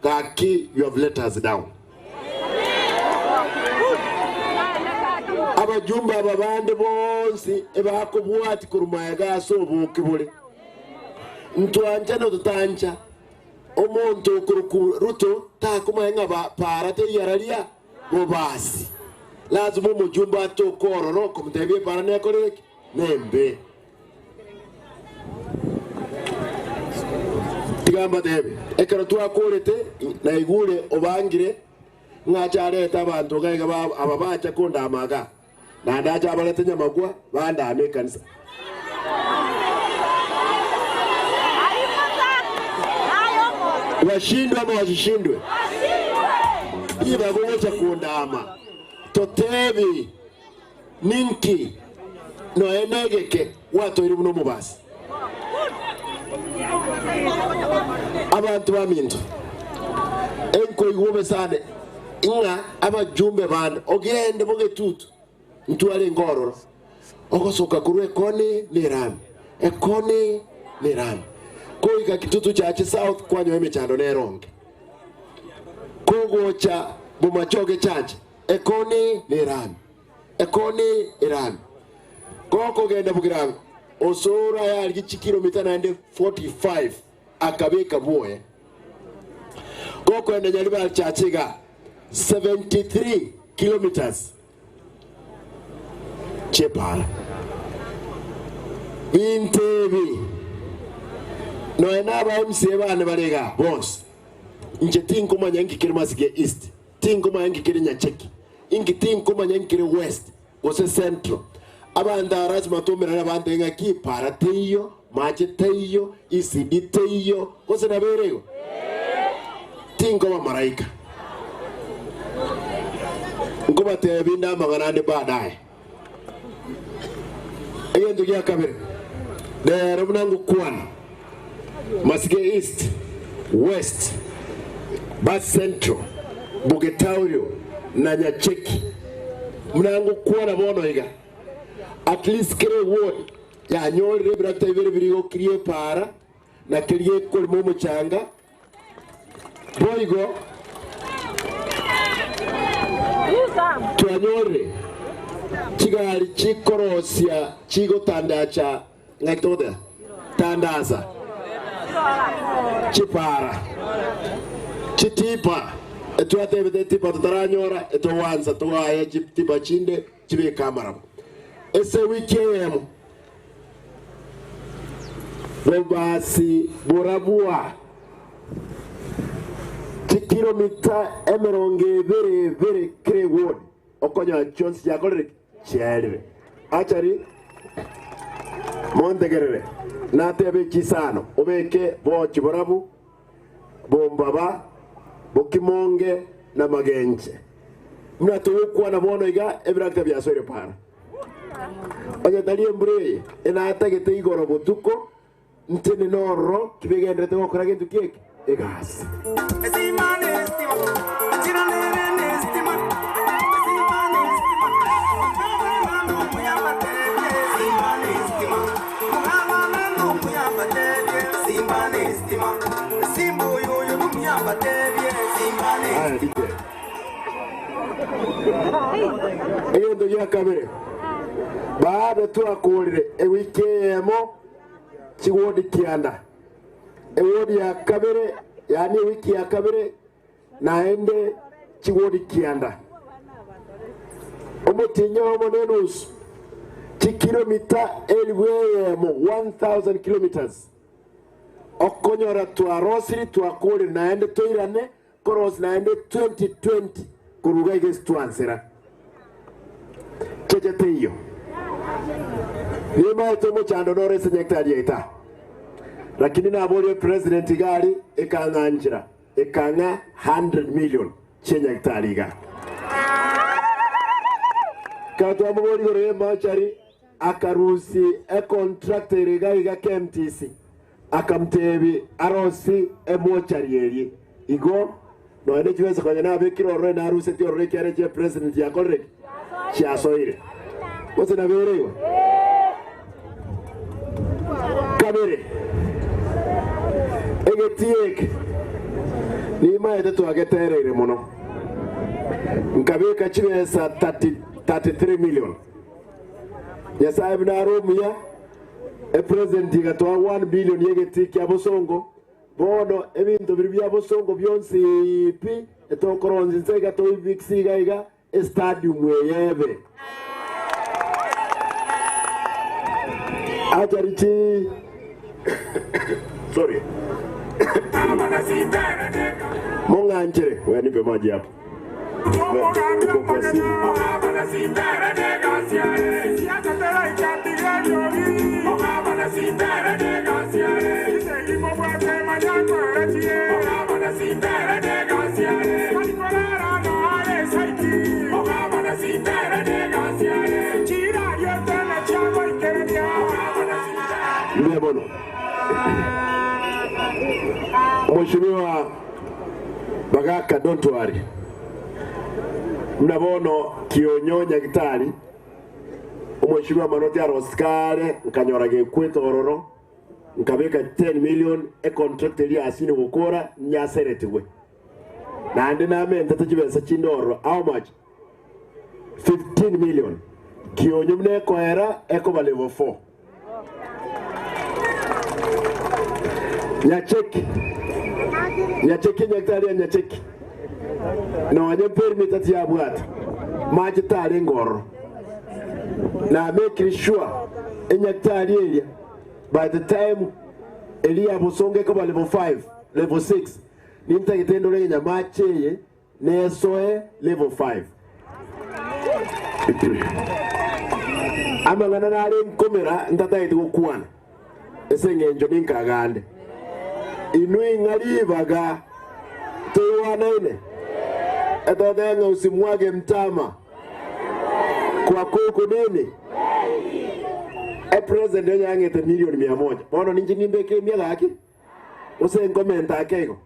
gaki you have let us down. Abajumbe aba bande bonsi ebakobwatia korwa magega ase obooke bore. Ntwancha na totancha, omonto okorokwa Ruto takomanya ng'a para teiararia bobasi. Lazima omojumbe atoke ororo okomotebia epara nekorire ki? Nembe. Tiga mbatebie, ekero twakorete, naigure obangire ng'a ache arete abanto iga iga aba bacha kondama igaa, naende ache abarete nyamagwa bandame ekanisa. Washindwe ama wasishindwe? Ribaga ogocha kondama, totebi ninki nonya negeke gwatoire buna omobasi. Abanto baminto, enkoigwa obesane ng'a abajumbe bande ogende bogetutu ntwarenge ororo, ogosoka korwa ekoni nerami, ekoni nerami, koika Kitutu Church South kwanyoa emechando neronge, kogocha Bomachoge Church ekoni nerami, ekoni erami, gokogenda Bogirango osoro ayarigie chikilomita naende 45 akabeka bwoye, gokoenda Nyaribari Church iga 73 kilometers. Chi'epaara. Binto ebi nonya naba MCA bane bare igaa bonsi, inche tinkomanya inki kere Masige East, tinkomanya inki kere Nyacheki, inki tinkomanya inki kere West gose Central. Abanto aba lasima twaumerane abanto ng'aki paara teiyo, mache taiyo, ECD teiyo, gose nabo ere igo? Tinkoba malaika. Nkobatebia inde amang'ana ande baadaye. Egento gia kabere, rero buna ngokwana, Masige East, West, Bas Central, Bogetaurio na Nyacheki, buna ngokwana bono iga, at least kera eward yanyorire ebiracta bibere biria igokiria epaara, na keria ekorima omochanga, boigo twanyorire chigari chikorosia chigotandacha ng'aki togoteba tandasa chipara chitipa etwatebete etipa totaranyora etogwansa twaye chitipa chinde chibeke amaraba ase ewiki eyemo. Bobasi borabua chikilomita emerongo ebere ebere kera ewodi, okonyora chionsi chiakorire ki? Chiaerire. Achari, montegerere, natebe chisano, obeke bochi borabu, bombaba, bokimonge, na magenche. Buna togokwana bono iga, ebirakita biasoire para. Onye tari embura eye enatagete igoro botuko, ntenene ororo kibegenderete gokora gento ki eke? Egasi. Aya, DJ. Egento gia kabere, baabe twakoorire ewiki eyemo chigodi kianda, ewodi ya kabere, yaani ewiki ya kabere, naende chigodi kianda. Omotienyi oyomo na enusu, chikilomita elifu eyemo, 1000 kilometers, okonyora twarosiri twakoorire naende toirane Korosi naende 2020 korwa iga iga twansera cheche teiyo. Nimaete omochando nore ase nyagetari yaito aa. Lakini naborie president iga aria ekang'anchera ekang'a 100 million chie nyagetari igaa. Ekero twamoboria igoro ye mortuary akarusia econtract ere iga iga KMTC. Akamtebi, Arosi emochari eria. Igo nonya ne chibesa konya nabekire ororo narusetie ororo ekiagera chia president yakorire ki? Chiasoire. Gose nabo ere igo? Kabere, egetii eke nimaete twagetereire mono, nkabeka chibesa 30 33 million. Nyasae buna are omuya, Epresent egatoa 1 billion y'egetii kia bosongo, bono ebinto biria bia bosongo bionsi pi etokoronsi inse iga toibikisi iga iga Estadium eye ebe. Acha richi sorry mong'anchere we nipe maji hapo Iko kwa simu. Ndiye bono. Mheshimiwa Bagaka, don't worry. Mnabono kionyo nyagitari Mheshimiwa Manoti arosikare nkanyora gekwete ororo nkabeka 10 million e contract eri asine gukora nyaseretigwe nande namentete chibesa chinde ororo how much 15 million kionyo mne ekoera ekoba level 4 Nyacheki Nyacheki nyagitari ya Nyacheki nonye permit ati yabwata mache tare ngoro na make sure enyagitari area by the time elia busonge koba level 5 level 6 nintagete ndore nyamache ye nesoe level 5 amang'ana nare nkomera ntataete gokwana ase eng'encho ninkagande inwe ing'aribaga toiwanaine etoteng'a usimwage mtama kwa kuku nini e president yang'ete milioni 100 bono ninche nimbeke emia gaki ose nkomenta ake igo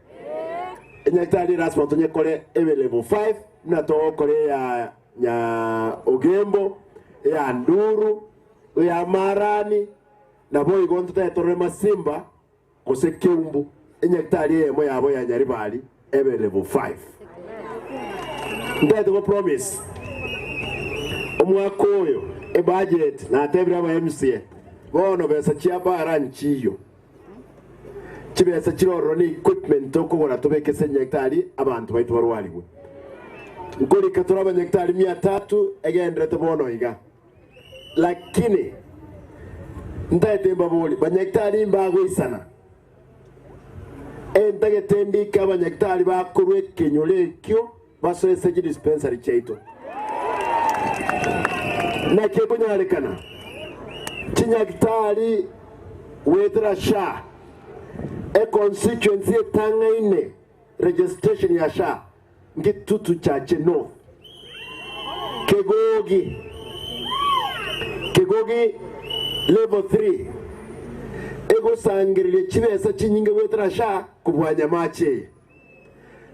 enyagitari rasima tonyekore ebe level 5 buna togokora ya nya ogembo ya nduru ya marani nabo igo ntutaetorore masimba gose keumbu enyagitari eyemo yabo ya nyaribari ebe level 5 ntaete go promise omwaka oyo ebudget natebire aba MCA bono besa chia bara nchiyo chibesa chirororo ni equipment tokogora tobeke ase enyagitari abantu baitu barwarigwe nkorika tore abanyagitari 300 egenderete bono iga lakini ntaete mbabori banyagitari mbagoisana entagete mbike abanyagitari bakorwa ekenyoro ekio basoese chidispensary chiaito nakekonyarekana chinyagitari wetera sha e constituency etang'aine registration ya sha ngitutu chache north kegogi kegogi level 3 egosangeririe chibesa chinyinge gwetera sha kobwanya mache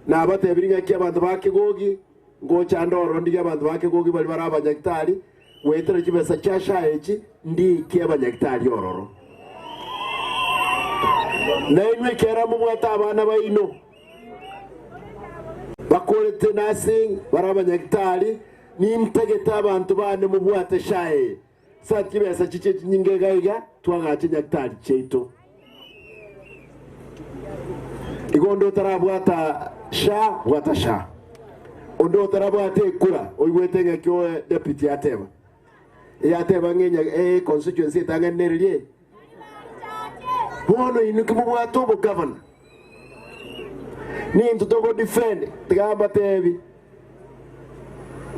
nabatebiri ng'aki abanto ba kegogi ngocha ndoro ndige abanto ba kegogi bari bare abanyagitari gwetera chibesa chia sha echi ndike abanyagitari ororo nainwe kera mubwate abana baino bakorete nursing bari abanyagitari nintegete abantu bane mubwate sha eye sa chibesa chiche chinyinge iga iga twagache nyagitari chiaito igondo otarabwata sha bwata sha ondo otarabwata ekura oigwete ng'ekio deputy ateba eyateba ng'enya e constituency etang'anererie bono inwe mubwate obogavana ninto togo defend tigamba tebi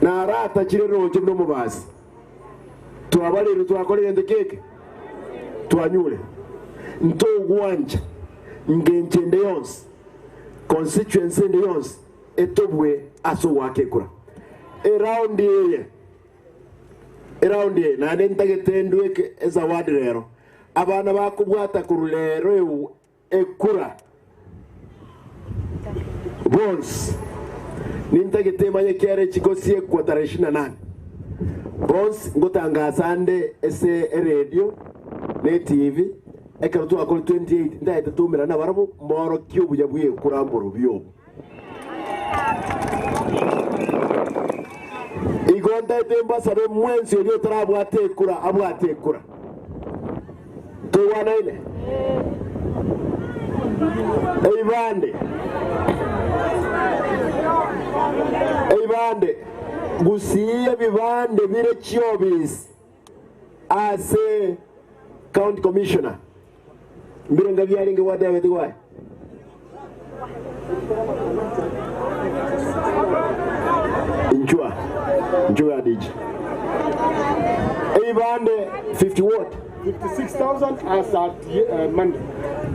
narata chire roche buna omobasi twabarire twakora egento keke twanyure ntogwancha ngenche ende yonsi constituency ende yonsi etobwe ase ogwaka ekura eraundi eye eraundi eye naende ntagete ndweke ezawadi rero abana bakobwata korwa rero eu ekura bonsi nintagete manye kiare chikosi ekwa tarehe 28 bonsi ngotangasa nde ase eradio ne tv ekero twakora 28 ndaete tumira na barabo mboro kiobuya bwe kurambura byobu igo ndaete mbasabe mwensi oria otarabwate ekura abwate ekura towanaine eibande eibande Gusii ebibande bire chiobisi ase County Commissioner mbirenga biarenge gwatebeti gwaye? Inchwa, inchwa gadichi. Ebibande 50 what? 56,000 as at Monday.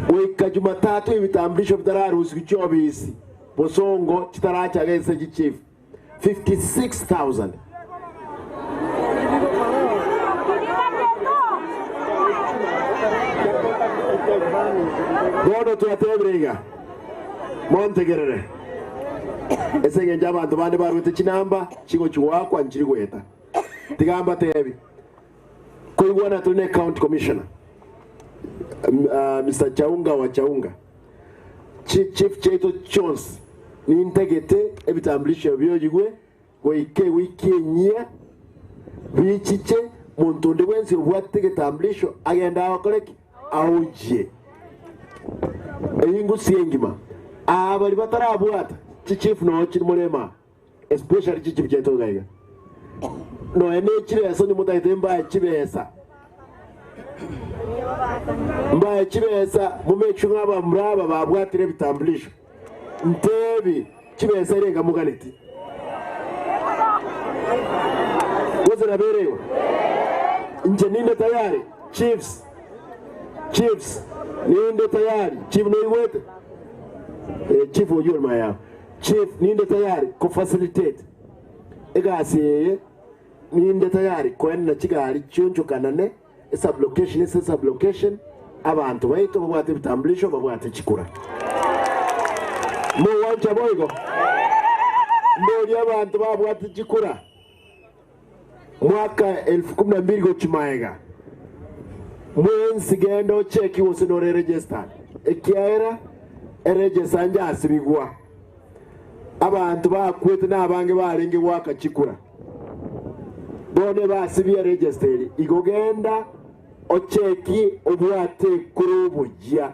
Goika Jumatatu ebitambulisho bitararusigwa chiobisi bosongo chitarachaga ase chichief 56,000. Bono twatebire iga, montegerere, ase engencho abanto bande barwete chinamba chigochia goakwa nchiri goeta. Tiga mbatebi, koigwana tore ne county commissioner, Mister Chaunga wa Chaunga, Chichief chiaito chionsi nintagete ebitambulisho bioyigwe goika ewiki enyia, bichiche monto onde bwensi obwatete egetambulisho agende agokore ki? Aochie. Eyio ingusi engima. Aa baria batarabwata chichief noo chiri morema especially chichief chiaito iga iga. Nonya ne chibesa onye motagete mbae chibesa. Mbae chibesa mo make sure ng'a abamura aba babwatire ebitambulisho. Ntebi chibesa ere enga moganeti. Gose nabere igo? Inche ninde tayari chiefs chiefs ninde tayari chief noigwete? Eh, chief oyio ore mayao. Chief ninde tayari ko facilitate egasi eye. Ninde tayari koenena chigari chionchokanane, esublocation ase esublocation, abanto baito babwate ebitambulisho, babwate chikura. Mogwancha boigo? Mborie abanto babwate chikura mwaka elfu kumi na mbili gochia magega, mwensi genda ocheki gose nore registered, ekiagera eregister njasibigwa. Abanto bakwete nabange barenge goaka chikura. Bono ebasibia register eri, igo genda ocheki obwate ekura oboyia.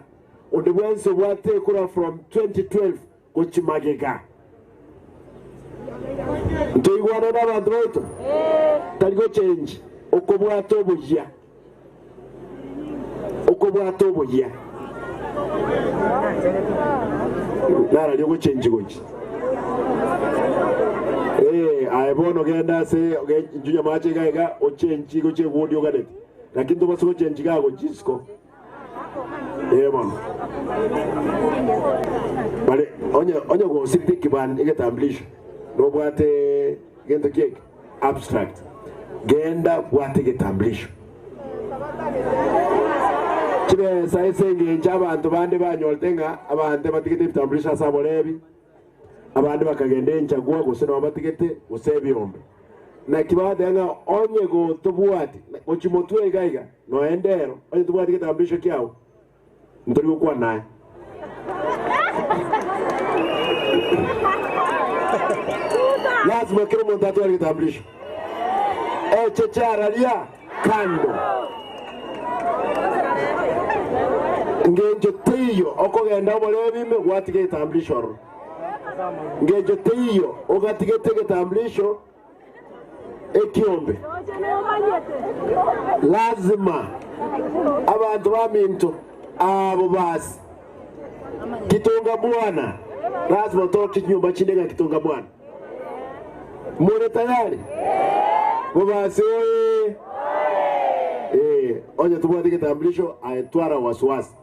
Onde bwensi obwate ekura from 2012 gochia magega. Ntoigwane nabanto baito? Tari gochengi okobwata oboyia. Okobwata oboyia. Nararia ogochenchi gochi. Eh, aye bono genda ase inchu nyamache iga iga ochenchi gochi egwodi oganeti. Lakini tobase gochenchi iga gochi isiko. Eh bono. Bare onye onye gosirete ekebande egetambulisho nobwate gento kieke Abstract, Genda bwate egetambulisho. Chibesa ase engencho abanto bande banyorete ng'a abanto batigete ebitambulisho ase aborebi, abande bakagenda enchagwa gose nabo batigete gose ebiombe. Naki bagateba ng'a onye gotobwati gochia motwe iga iga nonya ndero onye tobwati egetambulisho kiao Ntori gokwana naye. Lazima kera omonto atware egetambulisho. Eche chiararia kando. Ngencho teiyo okogenda oborebi ime gwatiga egetambulisho ororo. Ngencho teiyo ogatigete egetambulisho ekiombe. Lazima abanto baminto abo basi kitonga mwana, lazima toke chinyomba chinde ng'a kitonga mwana. More tayari? Bobasi oye! Eh, onye tobwate egetambulisho aye twara wasiwasi.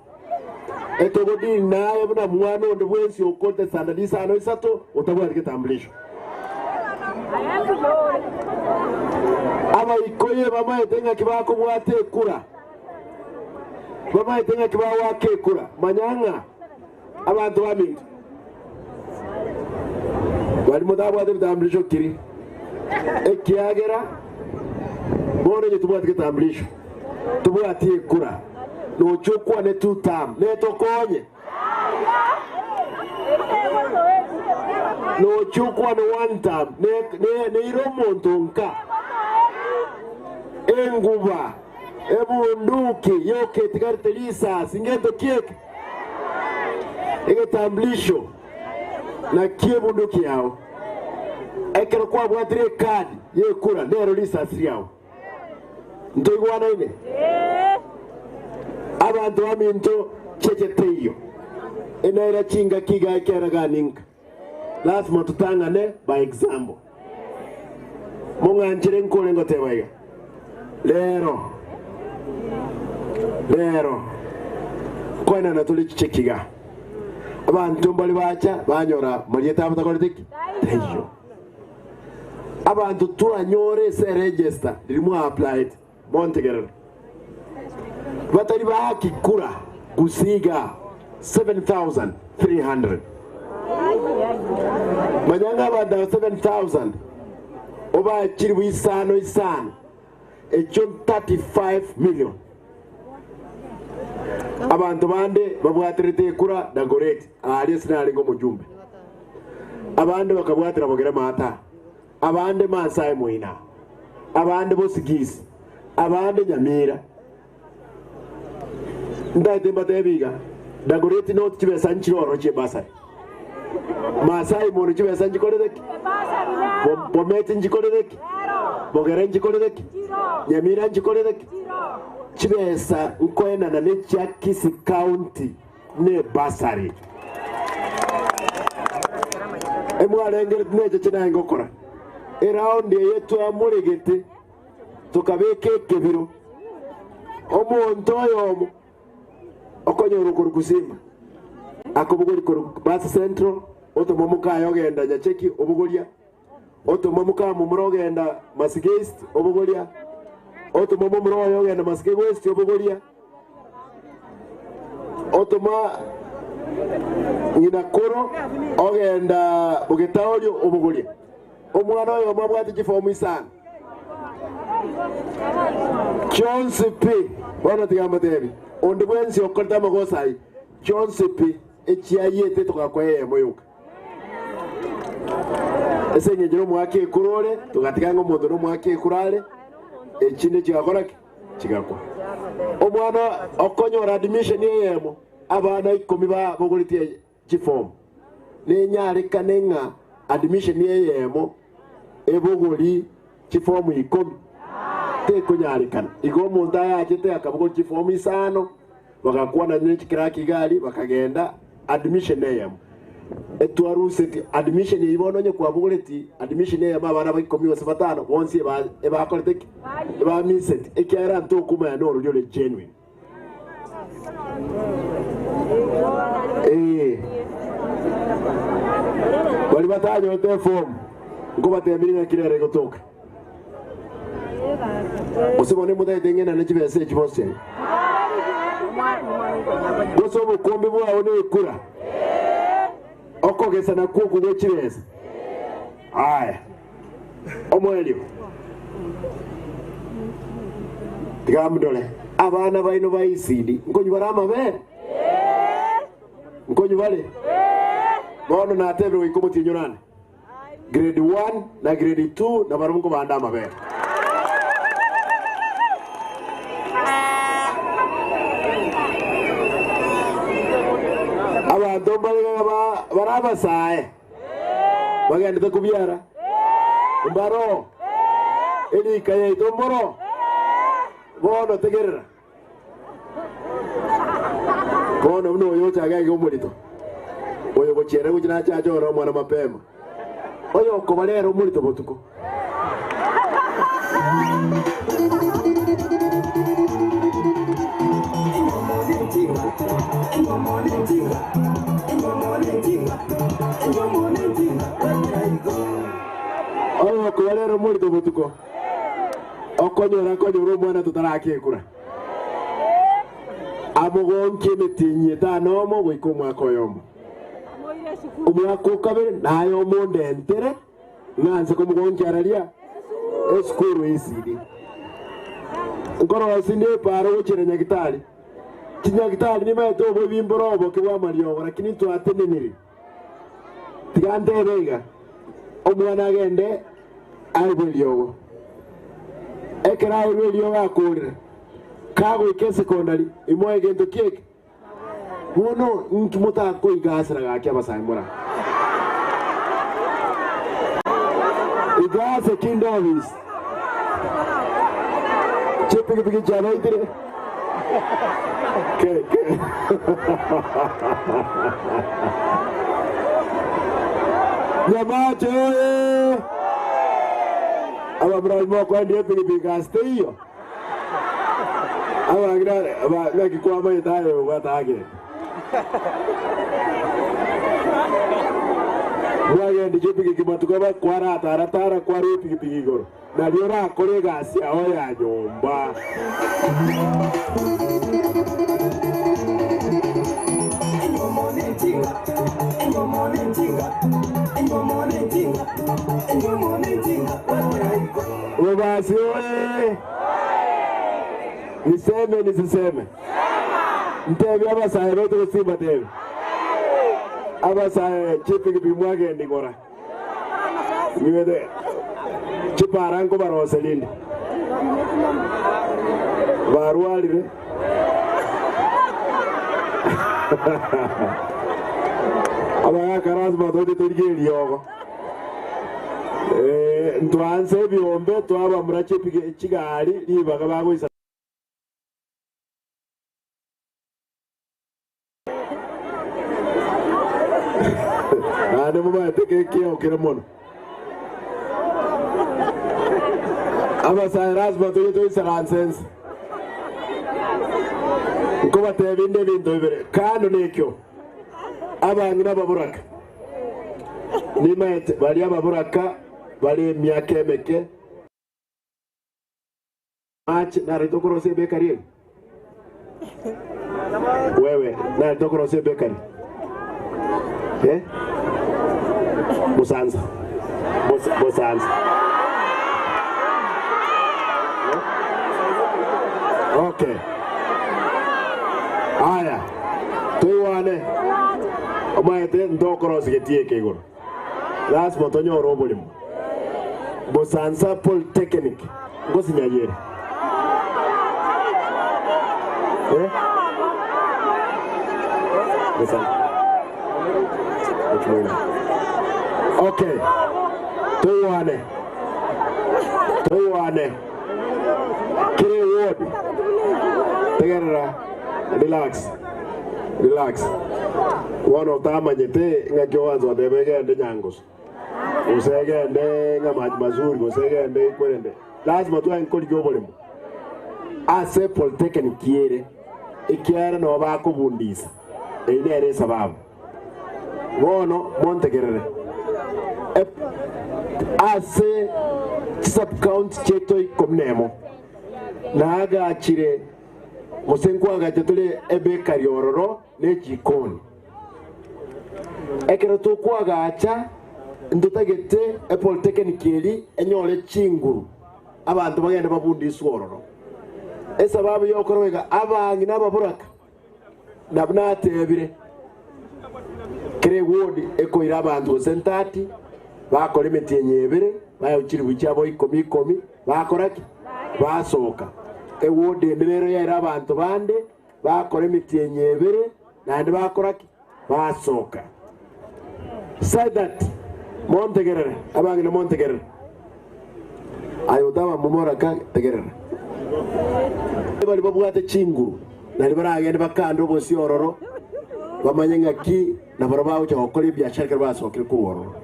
Etogodiri naye buna mwana onde bwensi okote standard isano isato otabwati getambulisho. Abaikoye bamaete ng'aki bakobwata ekura, bamaete ng'aki bagoaka ekura. Manya ng'a abanto baminto baria motabwate ebitambulisho kiri, ekiagera bono inye tobwati getambulisho, tobwati ekura, nocha okwane two term, netokonye. Nocha okwane one term, neire omonto nka enguba, ebunduki yoka etigarete risasi, ngento ki eke? Egetambulisho nakio ebunduki yao. Ekero kwabwatire ekadi y'ekura nero risasi riao. Ntoigwanaine? Abanto baminto cheche teiyo. Enaira chingaki iga ekera ganinka. Lasima totang'ane by example. Mong'anchere nkore ngoteba iga. Rero, rero, nkoenana tore chicheki iga. Abanto mbare bacha banyora marieta abo takorete ki? Taiyo. Abanto twanyora ase eregister riria mwa applied, montegerere. Batari baaki kura gusii iga 7300. Manya ng'a abanto aba 7000 obae chilifu isano isano, echio 35 million. Abanto bande babwaterete ekura Dagoretti, aaria ase narenge omojumbe. Abande bakabwatera Bogere Maata, abande Maasai Moina, abande Bosigisi, abande Nyamira. Ntaete mbatebi iga, Dagoretti North chibesa nchire ororo chi'ebasari. Maasai mono chibesa nchikorete ki? Bomet nchikorete ki? Bogere nchikorete ki? Nyamira nchikorete ki? Chibesa nkoenana nechia Kisii County nebasari. Emwarengereti neche chinaye ngokora. Eraundi eye twamoregete tokabeka ekebiro. Omonto oyomo okonyora okorokwa Simba akobogoria korwa Basi Central, otoma mokaye ogenda Nyacheki obogoria, otoma mokamomura ogenda Masige East obogoria, otoma momura oye ogenda Masige West obogoria, otoma ng'ina koro ogenda Bogetaorio obogoria. Omwana oyomo abwate chifomu isano chionsi pi. Bono tiga mbatebi, onde bwensi okorete amagoso ayio, chionsi pi echiayete togakoa eyemo yoka. Ase engencho nomoaka ekura ore, togatiga ng'a omonto nomoaka ekura are, echinde chigakora ki? Chigakwa. Omwana okonyora admission eyemo, abana ikomi babogoretie chifomu. Nenyarekane ng'a admission eyemo ebogori chifomu ikomi? Tekonyarekana. Igo omonto ayachete akabogori chifomu isano, bagakwana ne chikiraki iga aria, bakagenda admission eyemo. Etwaruseti admission eyio bono onye kwabogoreti admission eyemo abana ba ikomi gose batano bonsi eba ebakorete ki? Ebamiseti ekiagera ntokomanya norori ore genuine. Ee, baria batanyorete efomu nkobatebirie ng'aki rero egotoka. Gose bono imotagete ng'enane chibesa echi bonsi aye? Gose obokombe bwao nekura, okogesa nakwo okwo gwe chibesa? Aya, omoerio, tiga ndore abana baino ba Isidi nkonywa bare amabere? Nkonywa bare? Bono natebire goika omotienyi orane grade 1 na grade 2 na barabwo nkobanda amabere. Abanto mbare bare abasae. Bagendete kobiara mbaro erika yaito mboro. Bono tegerera. Bono buna oyo ocha agege omorito, oyo gochiera gochia nache achore omwana mapema, oyo okoba rero omorito botuko. Oyokoba rero omorito botuko, okonyora nkonyora omwana totarakekura, amogonkie emetienyi etano omo goika omwaka oyomo. Omwaka o kabere naye omondentere. Ng'anse komogonkia araria esukuru esiri. Nkorosia inde epaaro gochiera nyagitari. Chinyagitari nimaete oboibi mbore oboke bw'amariogo, lakini twatenenire. Tiga ntebe iga, omwana agende aegwe eriogo. Ekero aerwe eriogo akoorire, kagoika esekondari, imoe egento ki eke? Bono inki motakoiga asera gaki abasae mora? Igase kinde office. Chipikipiki chiabaitire. Ke ke. Nyamache oye! Abamura mokoendia epikipiki gasi teiyo. Abang'ina naki kwamanyete aye obwate agende. Mwagendirie epikipiki matuko aba kwaratara-tara kwarua epikipiki igoro, nario orakore egasi yao ya nyomba. Bobasi oye! Niseme nisiseme? Ntebie abasae baito gose timbatebie? Abasae chipikipiki mwagendi ng'ora, nywete chipara nkobaroseria inde, barwarire abagaka lasima toche torigie eriogo. Eh, ntwanse ebiombe twabamura chipiki chigari ribaga bagoisa. Naende momaete kekiao kere mono. Abasae lasima toche toisaranse ense. Nkobatebia inde ebinto bibere, kando nekio, abang'ina ababoraka, nimaete baria ababoraka bare emiaka emeke, Mache narete okorosia ebekari eye? Wewe narete okorosia ebekari? Eh? Musanza. Bos, bosanza. Eh? Okay. Aya. Toiwane. Omaete ntokorosia getie eke igoro. Lasima tonyore oborimo. Bosansa Polytechnic ngosinyayere eh? Bosansa. Okay. Toiwane. Toiwane. Kire ward. Tegerera. Relax. Relax. Bono otamanyete ng'aki oansa goteba egende nyangoso. Gose egende ng'a maji mazuri, gose egende ikwerende. Lasima twaye nkorigia oboremo ase polytechnic ere, ekiagera nabo bakobundisa. Eyio nere esababu. Bono montegerere. Ase chisubcounty chiaito ikomi nemo, naagachire gose nkoagacha tore ebekari ororo ne chikoni. Ekero tokoagacha, ntotagete epolytechnic eri enyore chinguru, abanto bagende babundiswe ororo. Esababu y'okora iga, abang'ina ababoraka nabwo natebire, kera eward ekoira abanto gose ntati, bakora emetienyi ebere, baegwa chilifu chiabo ikomi ikomi, bakora ki? Basoka. Eward ende nero yaira abanto bande, Bakora emetienyi ebere, naende bakora ki? Basoka. Say that, Montegerere, abang'ina montegerere. Aye otaba momoraka, tegerera. Baria babwate chinguru, nario baragende bakande obosio ororo, bamanye ng'aki nabarabwo bagocha gokora ebiashara ekero basokire korwa ororo.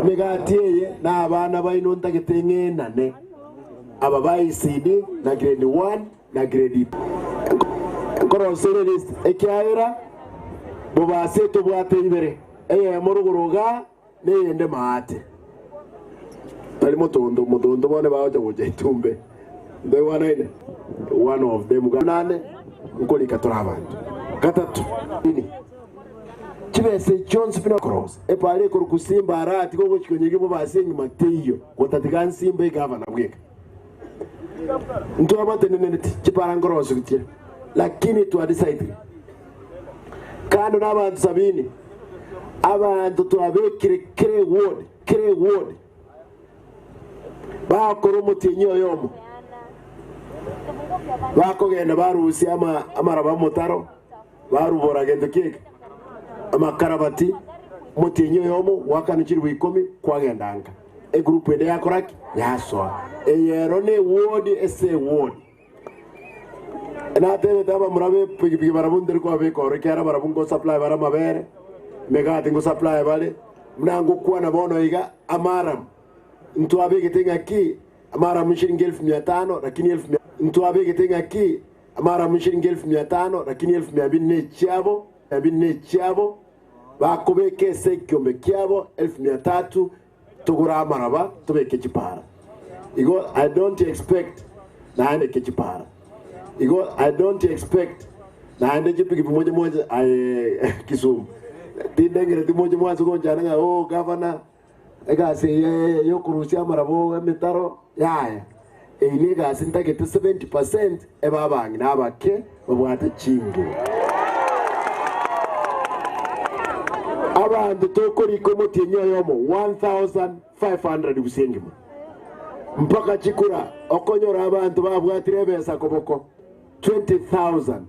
Emegati eye nabana baino ntagete ng'enane, aba ba ECD na grade one, na grade nkoroserie list ekiagera bobasi tobwate ibere, eyemo rogoro igaa na eyende maate. Tari motondo, motondo bono bagocha gocha itumbe. Ntoigwanaine? One of them nane nkorika tore abanto. Gatato, nini? Chibesa echi chionsi buna okorosa epara ekorokwa Simba aratiga ogochia konyega bobasi engima teiyo, gotatiga Nsimba egavana bweka. Ntwabatenenereti chipara nkorosigwa chire, lakini twadecidire kando na abanto sabini, abanto twabekire kera eward, kera eward bakora omotienyi oyomo, bakogenda barusia ama amaraba omotaro, barubora gento kieke, amakarabati, omotienyi oyomo, goakana chilifu ikomi, kwagenda nka. Egroup ende yakora ki? Yasoa. Eye ero ne eward ase eward. Natebete abamura be pikipiki barabwo ntari kobabeka oro ekiagera barabwo nko supply bare amabere, emegati nko supply bare, buna ngokwana bono iga, amaaramu ntwabegete ng'aki, amaaramu shilingi elfu mia tano, lakini elfu mia ntwabegete ng'aki, amaaramu shilingi elfu mia tano, lakini elfu mia mbili ne echiabo, mia mbili ne echiabo, bakobeka ase ekiombe kiabo elfu mia tatu, Togore amaraba tobeke chipara. Igo I don't expect naende ke chipara. Igo I don't expect naende chipikipiki moche mwanche aye Kisumu. Tindengereti moche mwanse gonchana ng'a oh gavana egasi eye yokorusia amaraba emetaro yaya. Eyio negasi ntagete 70% ebe abang'ina abake babwate chinguru. Abanto tokorika omotienyi oyomo 1500 gose engima mpaka chikura okonyora abanto babwatire ebesa koboko 20,050.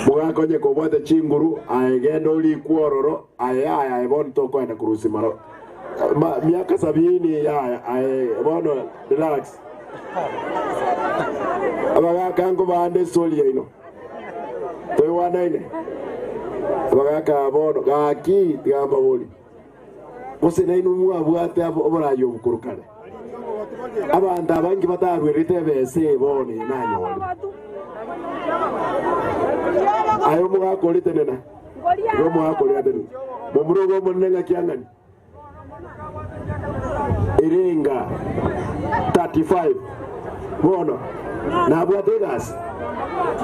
Mogakonye kobwata chinguru, aye genda orikwe ororo, aye yaya aye bono tokoenda korusia maro ma, miaka sabini yaya aye bono relax. Abagaka nkobande estori yaino toigwanaine abagaka bono gaki tiga mbabori Gose nainwe mwabwate oboraai obokorwa kare? Abanto abange batarwerete ebesa eye bono eye nanyorire. Aye omogaka ore tenena, igo omogaka oria atenene. Momura obe omonene ng'aki ang'ani? Erenga 35 bono nabwate egasi?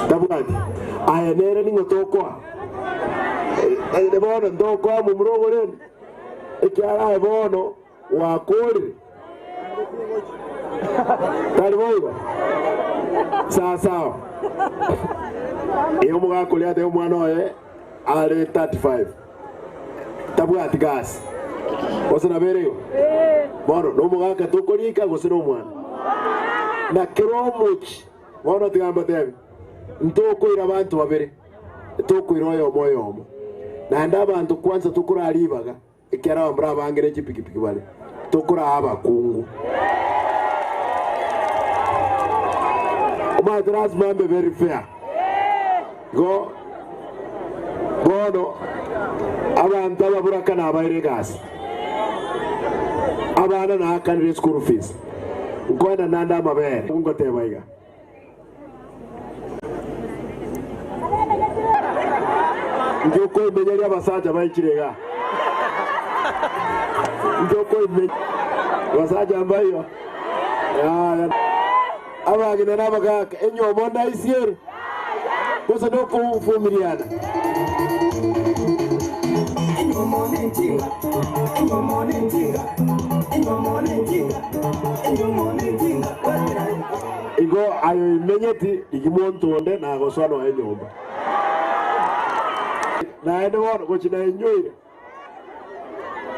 Tabwati. Aye nere ning'o tokoa? Bono ntokoa momura oborende, ekiagera aye bono gwakoorire. Tari boigo? Sawa sawa. Ee, omogaka oria atebe omwana oye are 35 tabwati gasi. Gose nabo ere igo? Bono nomogaka tokorika gose nomwana? Na kera omochie Bono tiga mbateebie, ntokoira abanto babere, tokoira oyomo oyomo. Naende abanto kwansa tokoraa ribaga, ekiagera abamura abange ne chipikipiki bare, tokoraa abakungu. Omanyete lasima mbe very fair. Igo bono abanto ababuraka nabaire egasi, abana naakanire school fees, nkoenda nande amabere, ngoteba iga. Inche okoimenyeria abasacha baichire igaa, inche okoimenyeria abasacha mbaiyo, yaya. Abagina na abagaaka, enyomo ndaisiere, gose nokofumiriana? Igo aye oimenyeti rigia monto onde nagosoa noe enyomba. Naende bono gochia nainyoire.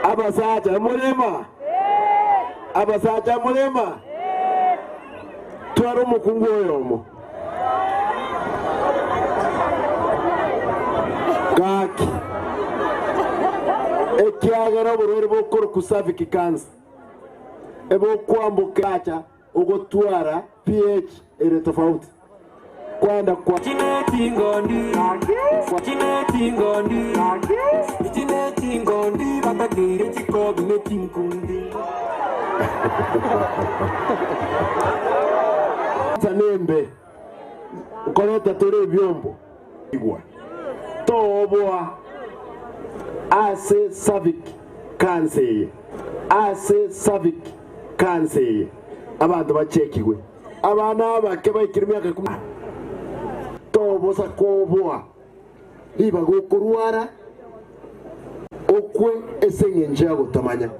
Abasacha morema, abasacha morema, twara omokungu oyomo. Gaki, ekiagera oborwaire bokorokwa cervical cancer ebokwamboka acha ogotwara pH ere tofauti. Kwenda kwa. Ensa nembe, nkoreta tore ebiombo. Igwa, tooboa ase cervic cancer eye, ase cervic cancer eye, abanto bachekigwe. Abana abake baikire emiaka ikomi na tobosa koboa ribaga okorwara okwe ase engencho ya gotamanya,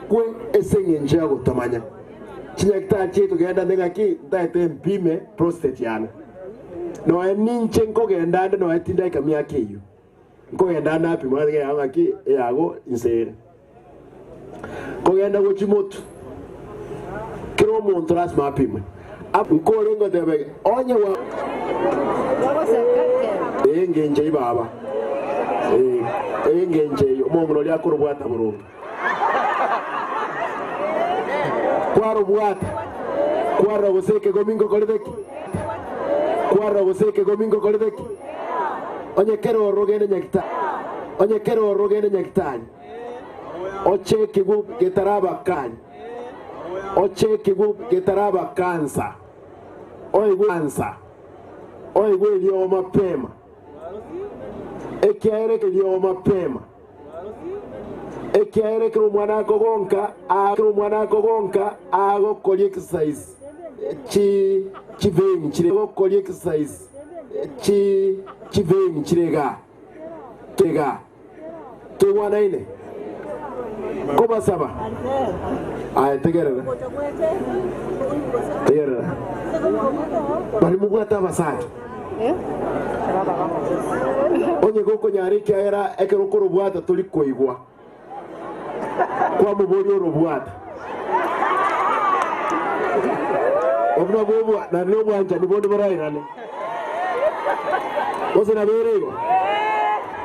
kwe ase engencho ya gotamanya. Chinyagitari chiaito genda nde ng'aki ntaete mpime prostate yane. Nonya ninche nkogenda ande nonya tindaika miaka eyio. Nkogenda ande napimwa ng'a yago ng'aki eyago inse ere. Kogenda gochia motwe, kera omonto lasima apimwe. Nkore ngoteba iga, onye gwa engencho ibaba. Engencho eyio omong'ina oria akorobwata boronge. Kwarobwata, kwarora gose ekegomi ngokorete ki? Kwarora gose ekegomi ngokorete ki? Onye kere ororo gende nyagitari, onye kere ororo gende nyagitari, ochekigwe getaraba kany, ochekigwe getaraba kansa, oigwe kansa, oigwe eriogo mapema, ekiagera eriogo mapema. Ekiagera ekero omwana akogonka, ekero omwana akogonka agokoria exercise chi chivein chire agokoria exercise chi chivein chire igaa igaa toigwanaine kobasaba aye tegerera tegerera bari mobwate abasacha. Onye gokonyara ekiagera ekero okorobwata tori koigwa, kwamoboria orobwata. Obwo nabwo obwa naende nobwanchani bonde borairane. Gose nabo ere igo?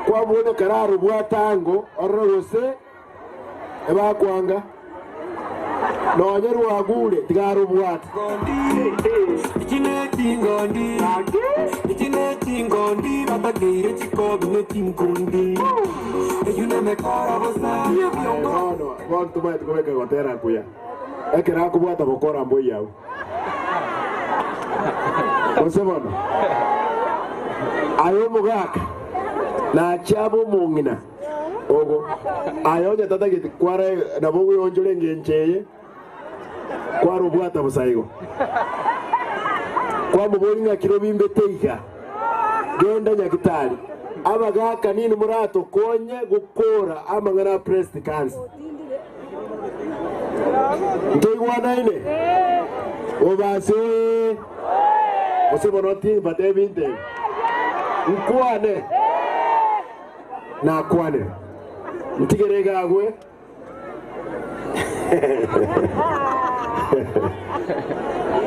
Kwamoboria kararobwate ango orore gose Ebakwanga, nonye rwagure tigarobwate. Echi nechingondi, echi nechingondi, batakeire chikobi nechinkundi. Eyio nemekora bosa. Aye bono, bono tomaete kobeka gotera nkuya, ekero akobwata bokora mboiyau. Gose bono, aye omogaka, nachia abe omong'ina. Ogo, aye onye tatageti kwara nabo ogweonchora engencho eye, kwara obwata bosa igo. Kwamoboria ng'a kiro bimbete iga, genda nyagitari. Abagaka nini moratokonye gokora amang'ana a breast cancer. Ntoigwanaine? Obasi oye! Gose bono timbatebi ntebi? Nkwane. Nakwanire, ntigere iga agwe.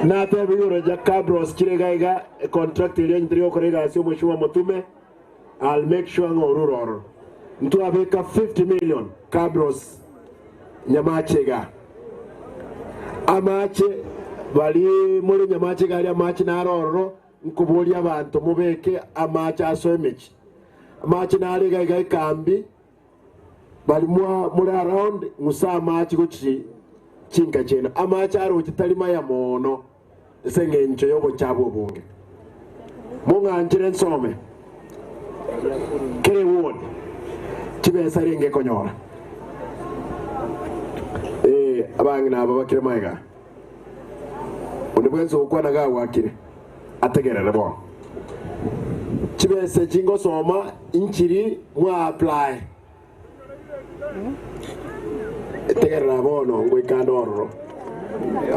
Nateba igoro ya Cabros chire iga iga, econtract eria onye teri gokora egasi omosio bw'omotume, I'll make sure ng'a orure ororo. Ntwabeka 50 million Cabros Nyamache iga. Amache bari more Nyamache iga aria amache naro ororo, Nkoboria abanto mobeke amache asoe emechie. Amache nare iga iga ekambi, bari mwa more around ng'usa amache gochi chinka chiaino. Amache aroche tari maya mono ase engencho y'obochabu obonge. Mong'anchere nsome kera eward chibesa renge ekonyora. Eh, abang'ina aba bakire magega. Onde bwensi ogokwana gagwakire, ategerere bono. Chibesa echi ngosoma inchiri mwa apply. Tegerera bono ngoika ande ororo.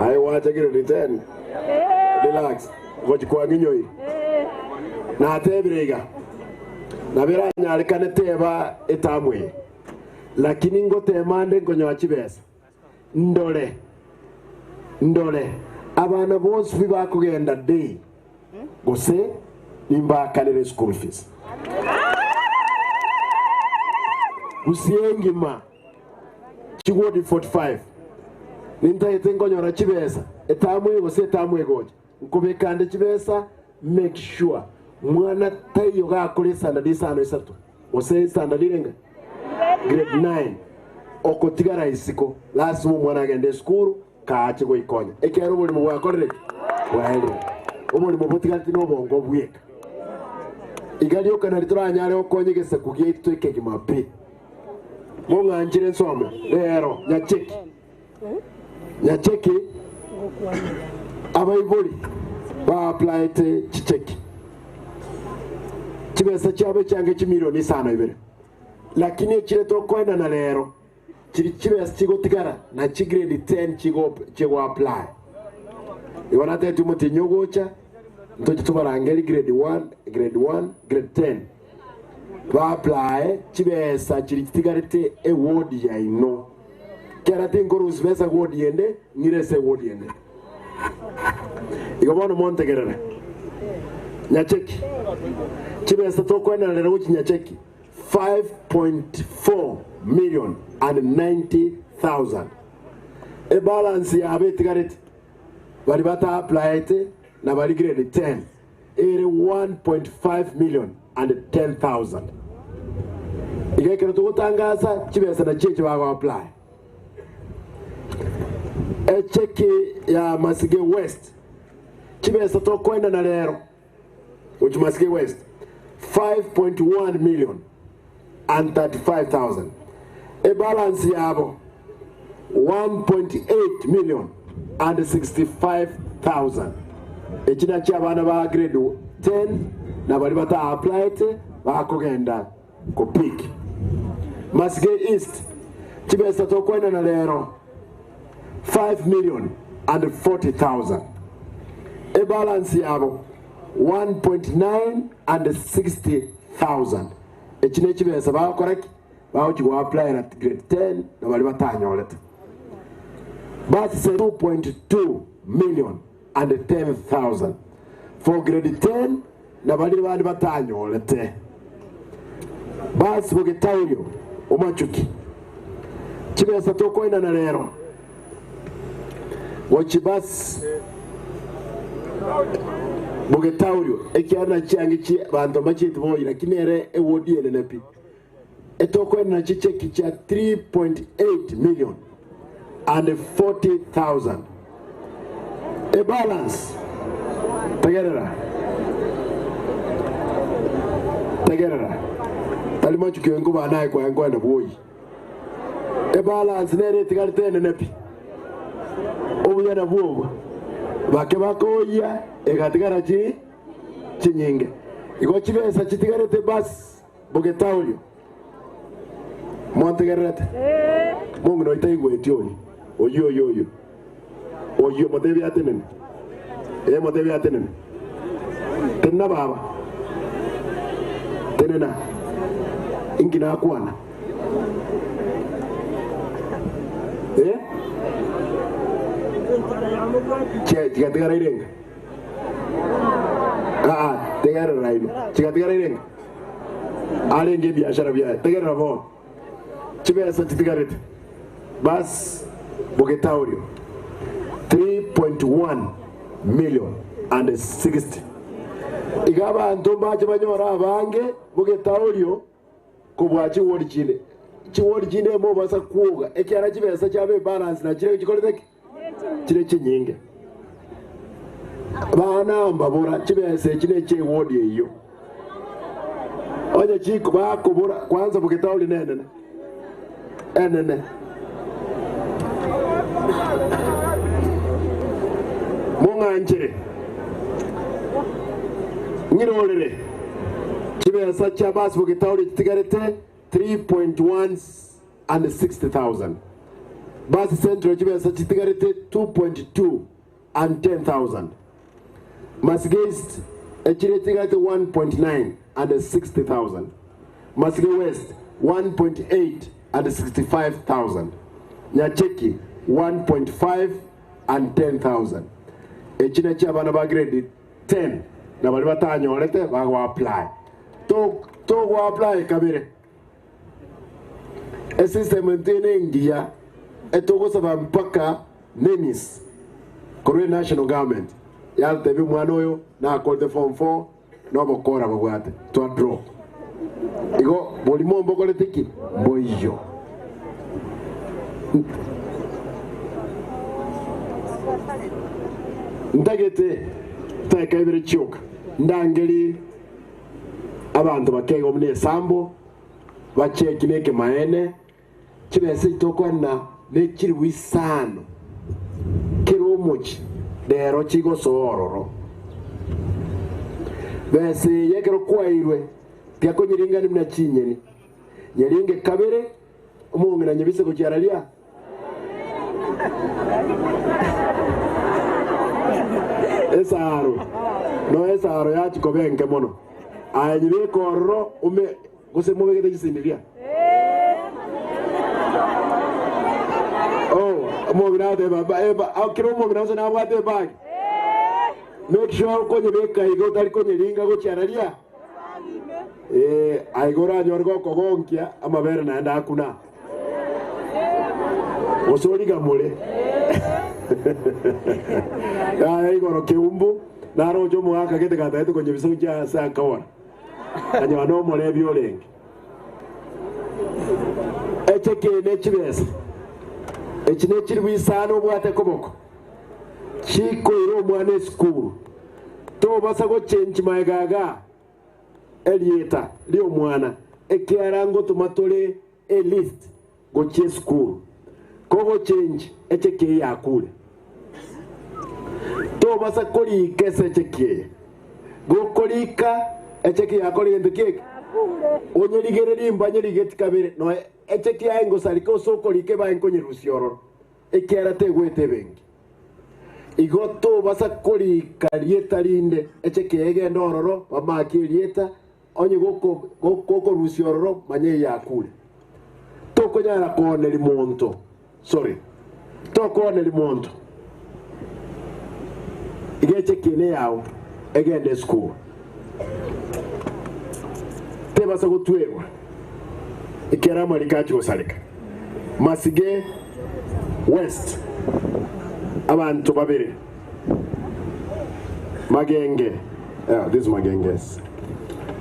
Aye gwachakire return. Relax. Gochi kwang'inyoire. Natebire iga. Nabo eranyarekane teba etamu eye. Lakini ngotema ande nkonyoa chibesa. Ndore, ndore, abana bonsi pi bakogenda day, gose nimbaakanere school fees. Gusii engima chiwodi 45 nintagete nkonyora chibesa etamu eye gose etamu egocha nkobeka nde chibesa make sure mwana taiyo gakore esandadi isano isato gose esandadi renge grade 9 okotigara isiko lasima omwana agende esukuru kaache goikonya ekiagera oborimo bwakorire ki? Bwaerire. Oborimo botigareti nobongo bweka. Iga rioka nari toranyare gokonya egesaku giaito ekegima pi. Mong'anchire nsome rero nyacheki nyacheki abaibori ba applyete chicheki chibesa chiabo echiange chimilioni isano ibere. Lakini echire tokoenana rero chiri chibesa chigotigara na chi grade 10 chigo chigo apply. Igo natetie omotienyi ogocha ntoche tobarangeri grade 1, grade 1, grade 10 ba apply chibesa chiri chitigarete eward yaino. Kera tinkorusia besa ward ende ng'ire ase eward ende. Igo bono montegerere. Nyacheki. Chibesa tokoenana rero gochia Nyacheki. 5.4 million and 90,000. Ebalance yabo etigarete bari bata applyete na bari grade 10 ere 1.5 million and 10,000. Iga ekero togotangasa chibesa nachio echi bago apply. Echeki ya Masige West chibesa tokoendana rero gochia Masige West 5.1 million and 35,000. Ebalance yabo 1.8 million and 65,000. Eki nakio abana ba grade 10 na baria bata applyete bakogenda kopick. Masige East chibesa tokoenana rero 5 million and 40,000. Ebalance yabo 1.9 and 60,000. Eki nechibesa bagokora ki? Bagochi go apply at grade 10 na baria batanyorete. Basi 2.2 million and 10,000 for grade 10 na baria bande batanyorete. Basi bogetaurio omachuki chibesa tokoenana rero gochi basi bogetaurio ekiara chiange chi banto mbacheti boyi lakini ere ewodi enene pi etokoenana chicheki chia 3.8 million and 40,000. Ebalance tegerera tegerera tari machuki engo banaye kwa engo boyi ebalance nere etigarete enene pi obuyana bwobo bake bakoya egatigara chi chinyinge igo chibesa chitigarete basi bogetaurio mwantegererete mungu noitaigweti oyo oyo oyo oyo oyo motebi atenene e motebi atenene tenena baba tenena inki nakwana eh chigatigara irenga aa tegerera ino chigatigara irenga arenge ebiashara biaye tegerera bono chibesa chitigarete basi bogetaurio 3.1 million and 60 iga abanto mbache banyora abange bogetaurio kobwa chiwodi chinde chiwodi chinde mobasa kwoga ekiara chibesa chiabe balance na chire chikorete ki chire chinyinge bana mbabura chibesa echi neche ewodi eyo onye chiko bakobura kwanza bogetauri nenene enene mung'anchire ng'irorere chibesa chia basi bogetauri chitigarete 3.1 and 60,000 basi central chibesa chitigarete 2.2 and 10,000 Masige East echire chitigarete 1.9 and 60,000 Masige West 1.8 and 65,000 Nyacheki 1.5 and 10,000 echina chia abana ba grade 10 na bari batanyorete bago apply to to go apply kabere esystem ntene ngiya etogosaba mpaka nemis korwe national government yatebi mwana oyo nakorete form 4 nobokora babwate twa drop igo bolimo mbokorete ki mboiyo ntagete teka ibere chioka ndangeri abantu bakega omuna esambo bacheki neke maene chibesa itokwana nechiri wisano kiri omochi rero chigosoororo besa eye ekero kwairwe tiakonyiringani muna chinyeni nyiringe kabere omong'ina nyebise gochiararia esaro no esaro yachikobenke mono aya nyibeka ororo ume gose mobegete chisindiria oh omong'ina ateba eba kero omong'ina ase nabwate ebag make sure okonyebeka iga otari konyiringa gochiararia. Eh, aiga oranyore gokogonkia amabere naende akuna. Gose origamore. Yaya igoro keumbu naroche omogaka gete gatagete konyebisa gochia ase akabora. Akanyora nomorebi orenge. Eche kere ne chibesa. Echi ne chilifu isano obwate koboko. Chikoira omwana esukuru. Tobasa gochenchi maega igaa erieta ri'omwana ekiara ngotoma tore elist gochia esukuru. Kogochenchi echeki eye yakure. Tobasa korika ase echeki eye. Gokorika echeki yakore gento ki eke? Onyerigererie mbanyerigeti kabere noe echeki yaye ngosareka ase okorika ebaye nkonyerusia ororo ekiara tegwete ebenki. Igo tobasa korika rieta rinde echeki eye egende ororo bamake erieta onye gokorusia ororo manya eye yakure. Tokonyara kooneri monto sorry tokooneri monto iga echeki ene yao egende esukuru. Tebasa gotwerwa ekiara amariko achia gosareka. Masige West abanto babere Magenge yeah, this Magenges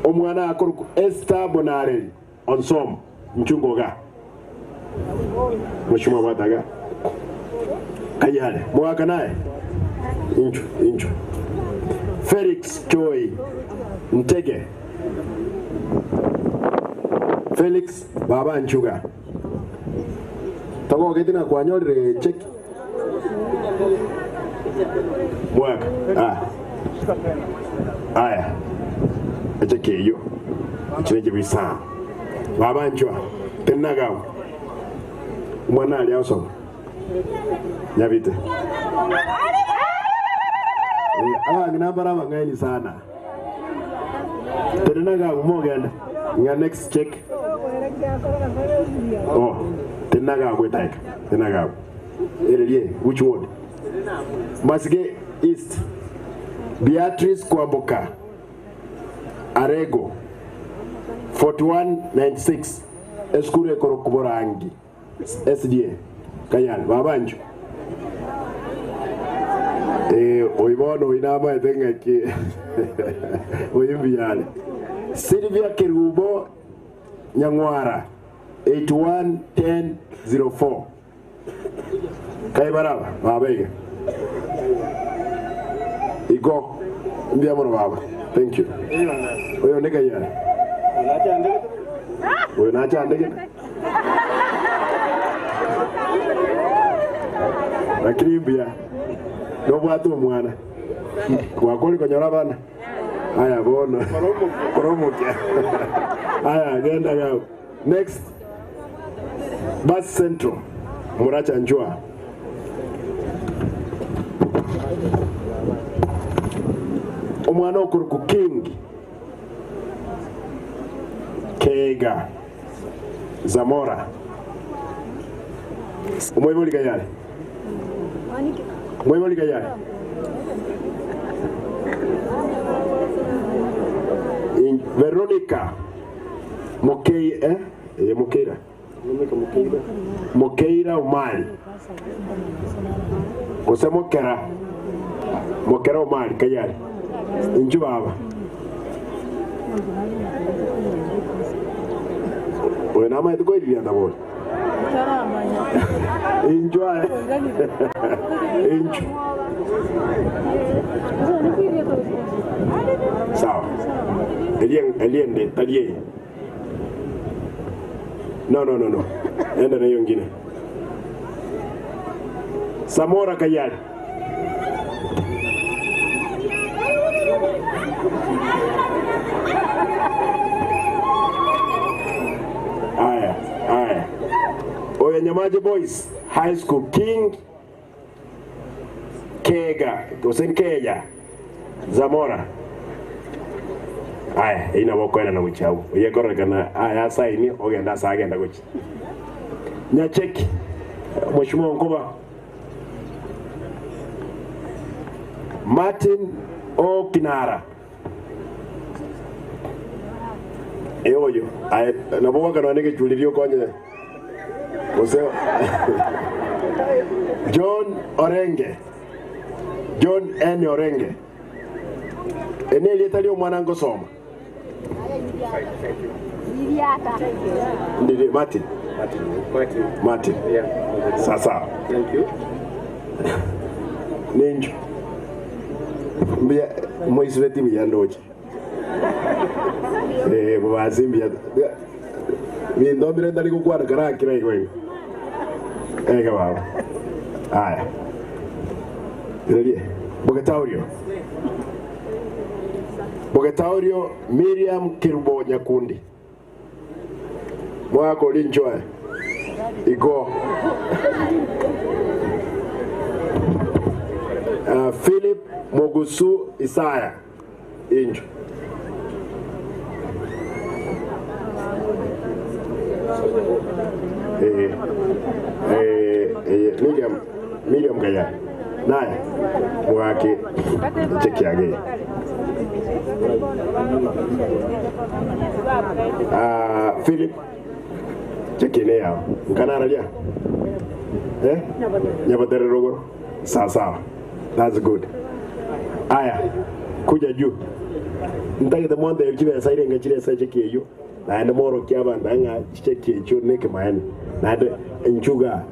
omwana akorokwa Esther Bonareri Onsomo nchungo iga Mheshimiwa bwata iga Kayare mogaka naye inchwe inchwe Felix Choi Ntege Felix baba nchuga Togogeti ng'a kwanyorire cheki Mwaka ah. Aya echeki eyio echi nechibe isano baba nchwa tenena agwo omwana aria osoma nyabite Eh, abang'ina mbare abang'aini sana tenena agwo mogende ng'a next check oh tenena agwo etaika tenena agwo ererie which ward Masige East Beatrice Kwamboka Arego 4196 esukuru ekorokwa Borangi SDA Kayal baba inchuo Eh, oyo bono oyo namaete ng'aki oyo mbuya are. Sylvia Kerubo Nyang'wara 811004 Kai baraba baba iga igo mbuya mono baba thank you oyo onde kai are oyo nachandegete lakini mbuya nobwate omwana gwakori konyora abana aya bono koromokia aya genda gao next Bus Central Muracha Njua Omwana okorokwa King Kega Zamora Omoibori Gayare Omoibori Gayare Veronica Mokei eh eye Mokeira Mokeira Omari gose Mokera Mokera Omari kayare inchuo baba oyo namaete koiririanda bori inchuo aye inchuo sawa eria eria ende tari eye No, no, no, no. Enda na hiyo ingine. Samora Kayari. Aya, aya. Oyo Nyamaje Boys High School King Kega, gose Nkeya Zamora. Aya, eyio nabo okoenana gochia abwo. Oyio ekororekana aya asaini ogende ase agenda gochia. Nyacheki, Mheshimiwa Nkoba. Martin O. Kinara. Ee oyo aye nabo gwakanwa negechuri riokonye gose John Orenge John N Orenge Eri nerieta ri'omwana ngosoma. Ndiri Martin. Martin. Sasa. Ninchu. Mbuya moisibeti buya ndoche. Eh, bobasi mbuya. Binto mbire ntari gokwana karakira igo igo. Ega baba. Aya. Ririe. Bogetaurio. Bogetaurio Miriam Kirubo Nyakundi. Mwako linchoe. Igo. Philip Mogusu Isaya. Injo. Eh, eh, eh, Miriam, Miriam Gaya. Naye mwake chekiage. Ah, Philip chekine yao. Nkanaralia. Eh? Nyabatere rogoro. Sawa sawa. That's good. Aya, kuja juu. Ntagete mwante chibesa irenga chiresa chekiyo. Naende morokia abanto ng'a cheki ekio nekimaene. Naende enchuga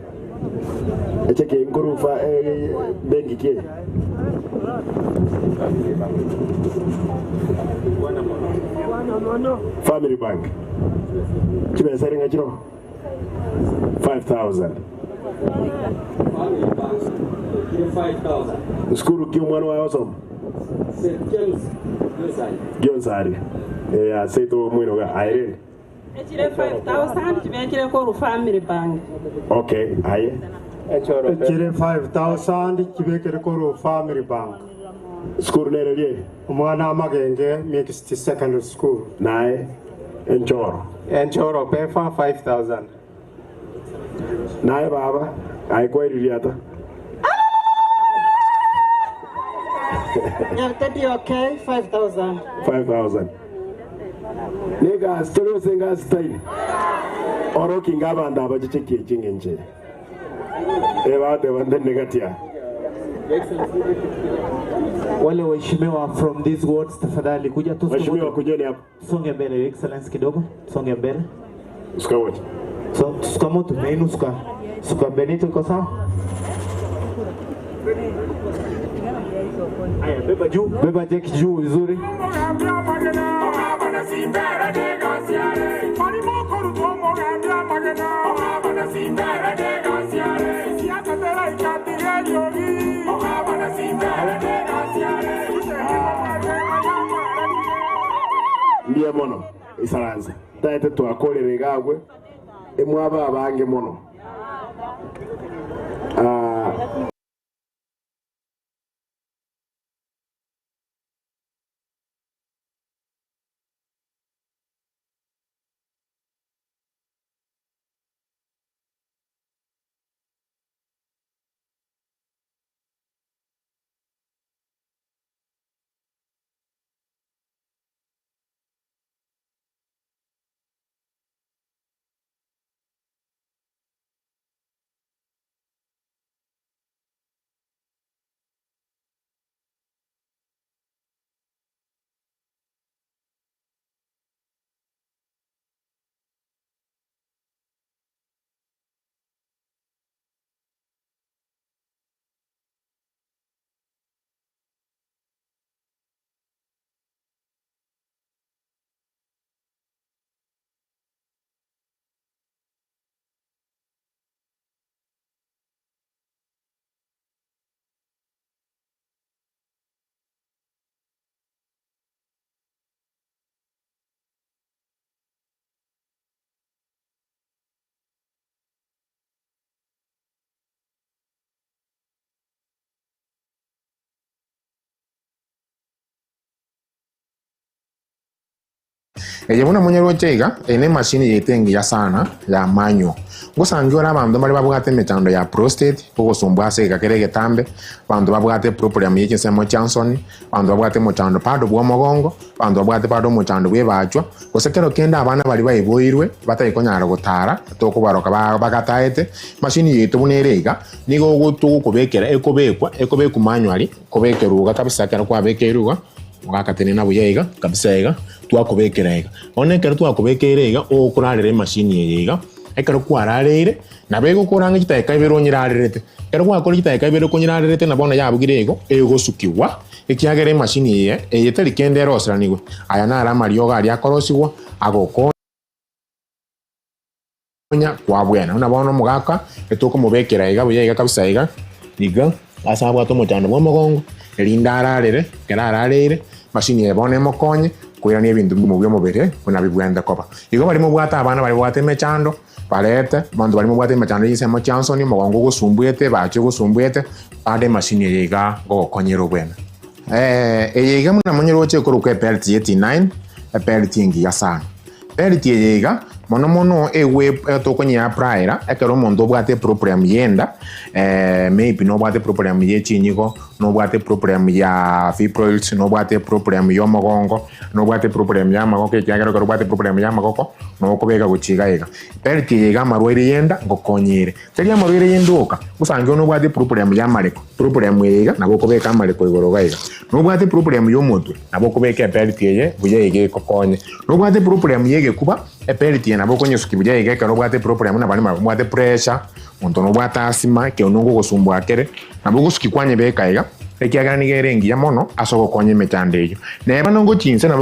echeki nkorufa benki ki Family Bank. Chibesa irenga chiro 5000. Skuru ki omwana wawe osoma? Jonsari. Eh, aseto mwino ga Irene. Echire 5000 chibekire ko family bank. Okay, aye. Echire 5000 chibekere koro family bank. School nere rie? Omwana amagenge mixed secondary school. Naye enchoro. Enchoro pefa 5000. Naye baba, aye kwaiririata. Nyabitedi okay 5000. 5000. Niggas tori osenga style. Oroki ngabanda abachiche chingenche. Eba te bande negatia. Wale waheshimiwa from these wards tafadhali kuja tu Waheshimiwa kujeni hapa. Songe mbele Your Excellency kidogo. Songe mbele. Suka wote. So, suka moto meinu suka. Suka Benito iko sawa? Aya, beba juu, beba jeki juu vizuri. Mbiya mono isaranze. Taete twakorere gagwe. Emwaba abange mono. Ah, Eye buna monyeroche iga, eye nemashini yaito engiya sana ya manual. Ngosangi ore abanto mbare babwate emechando ya prostate, ogosumbua ase egeka kere egetambe, abanto babwate eproblem ye chinsemo chia nsoni, abanto babwate omochando bado bwa omogongo, abanto babwate bado omochando bwa ebachwa, gose kero kende abana baria baiboirwe batari konyara gotara, tokobaroka bagataete, emashini yaito buna ere iga, nigo togokobekera ekobekwa, ekobekwa manually, kobekerwa iga kabisa ekero kwabekeirwe iga, ogakatenena buya iga kabisa iga, twakobekera iga. Bono ekero twakobekeire iga, okorarera emashini eye iga, ekero kwarareire, nabo egokoranga chidakika ibere onyerarerete. Ekero gwakora chidakika ibere okonyerarerete na bono yabugire igo, egosukigwa, ekiagera emashini eye, eye tari kende eroseranigwe. Aya naro amariogo aria akorosigwa, agokonya. Konya kwabwena. Buna bono omogaka etokomobekera iga buya iga kabisa iga, iga ase abwate omochando bw'omogongo, erinde ararere, ekero arareire, machine eye bono emokonye koirania ebinto bi'omobere buna bibwenerete koba. Igo baria mobwate abana baria babwate emechando, barete, abanto baria mobwate emechando ya chinsemo chia nsoni, omogongo ogosumbuete, ebachi ogosumbuete, bande emachine eye iga ngogokonyera obwene. Eye iga buna monyeroche ekorokwa ebelt ya 89, ebelt engiya sana. Belt eye iga, mono mono egwe tokonyeapplyera ekero omonto obwate eproblem y'enda, maybe nobwate eproblem ye chinyigo, nobwate eproblem ya fibroids, nobwate eproblem ya omogongo, nobwate eproblem ya amagoko ekiagera ekero obwate eproblem ya amagoko, nokobeka gochia iga iga. Belt eye iga amarwaire y'enda ngokonye ere. Tari amarwaire y'enda oka, gosangi onye nobwate eproblem y'amareko, eproblem eye iga nabo okobeka amareko igoro iga iga. Nobwate eproblem y'omotwe, nabo okobeka ebelt eye buya iga ekokonye. Nobwate eproblem y'egekuba, ebelt eye nabo okonyesukia buya iga ekero obwate eproblem buna baria babwate pressure, monto nobwate asthma, ekeunwa ngogosumbua kere, nabo ogosukia kwanyebeka iga, ekiagera nigo ere engiya mono ase ogokonya emechando eyio. Neba nongo chinse nabo.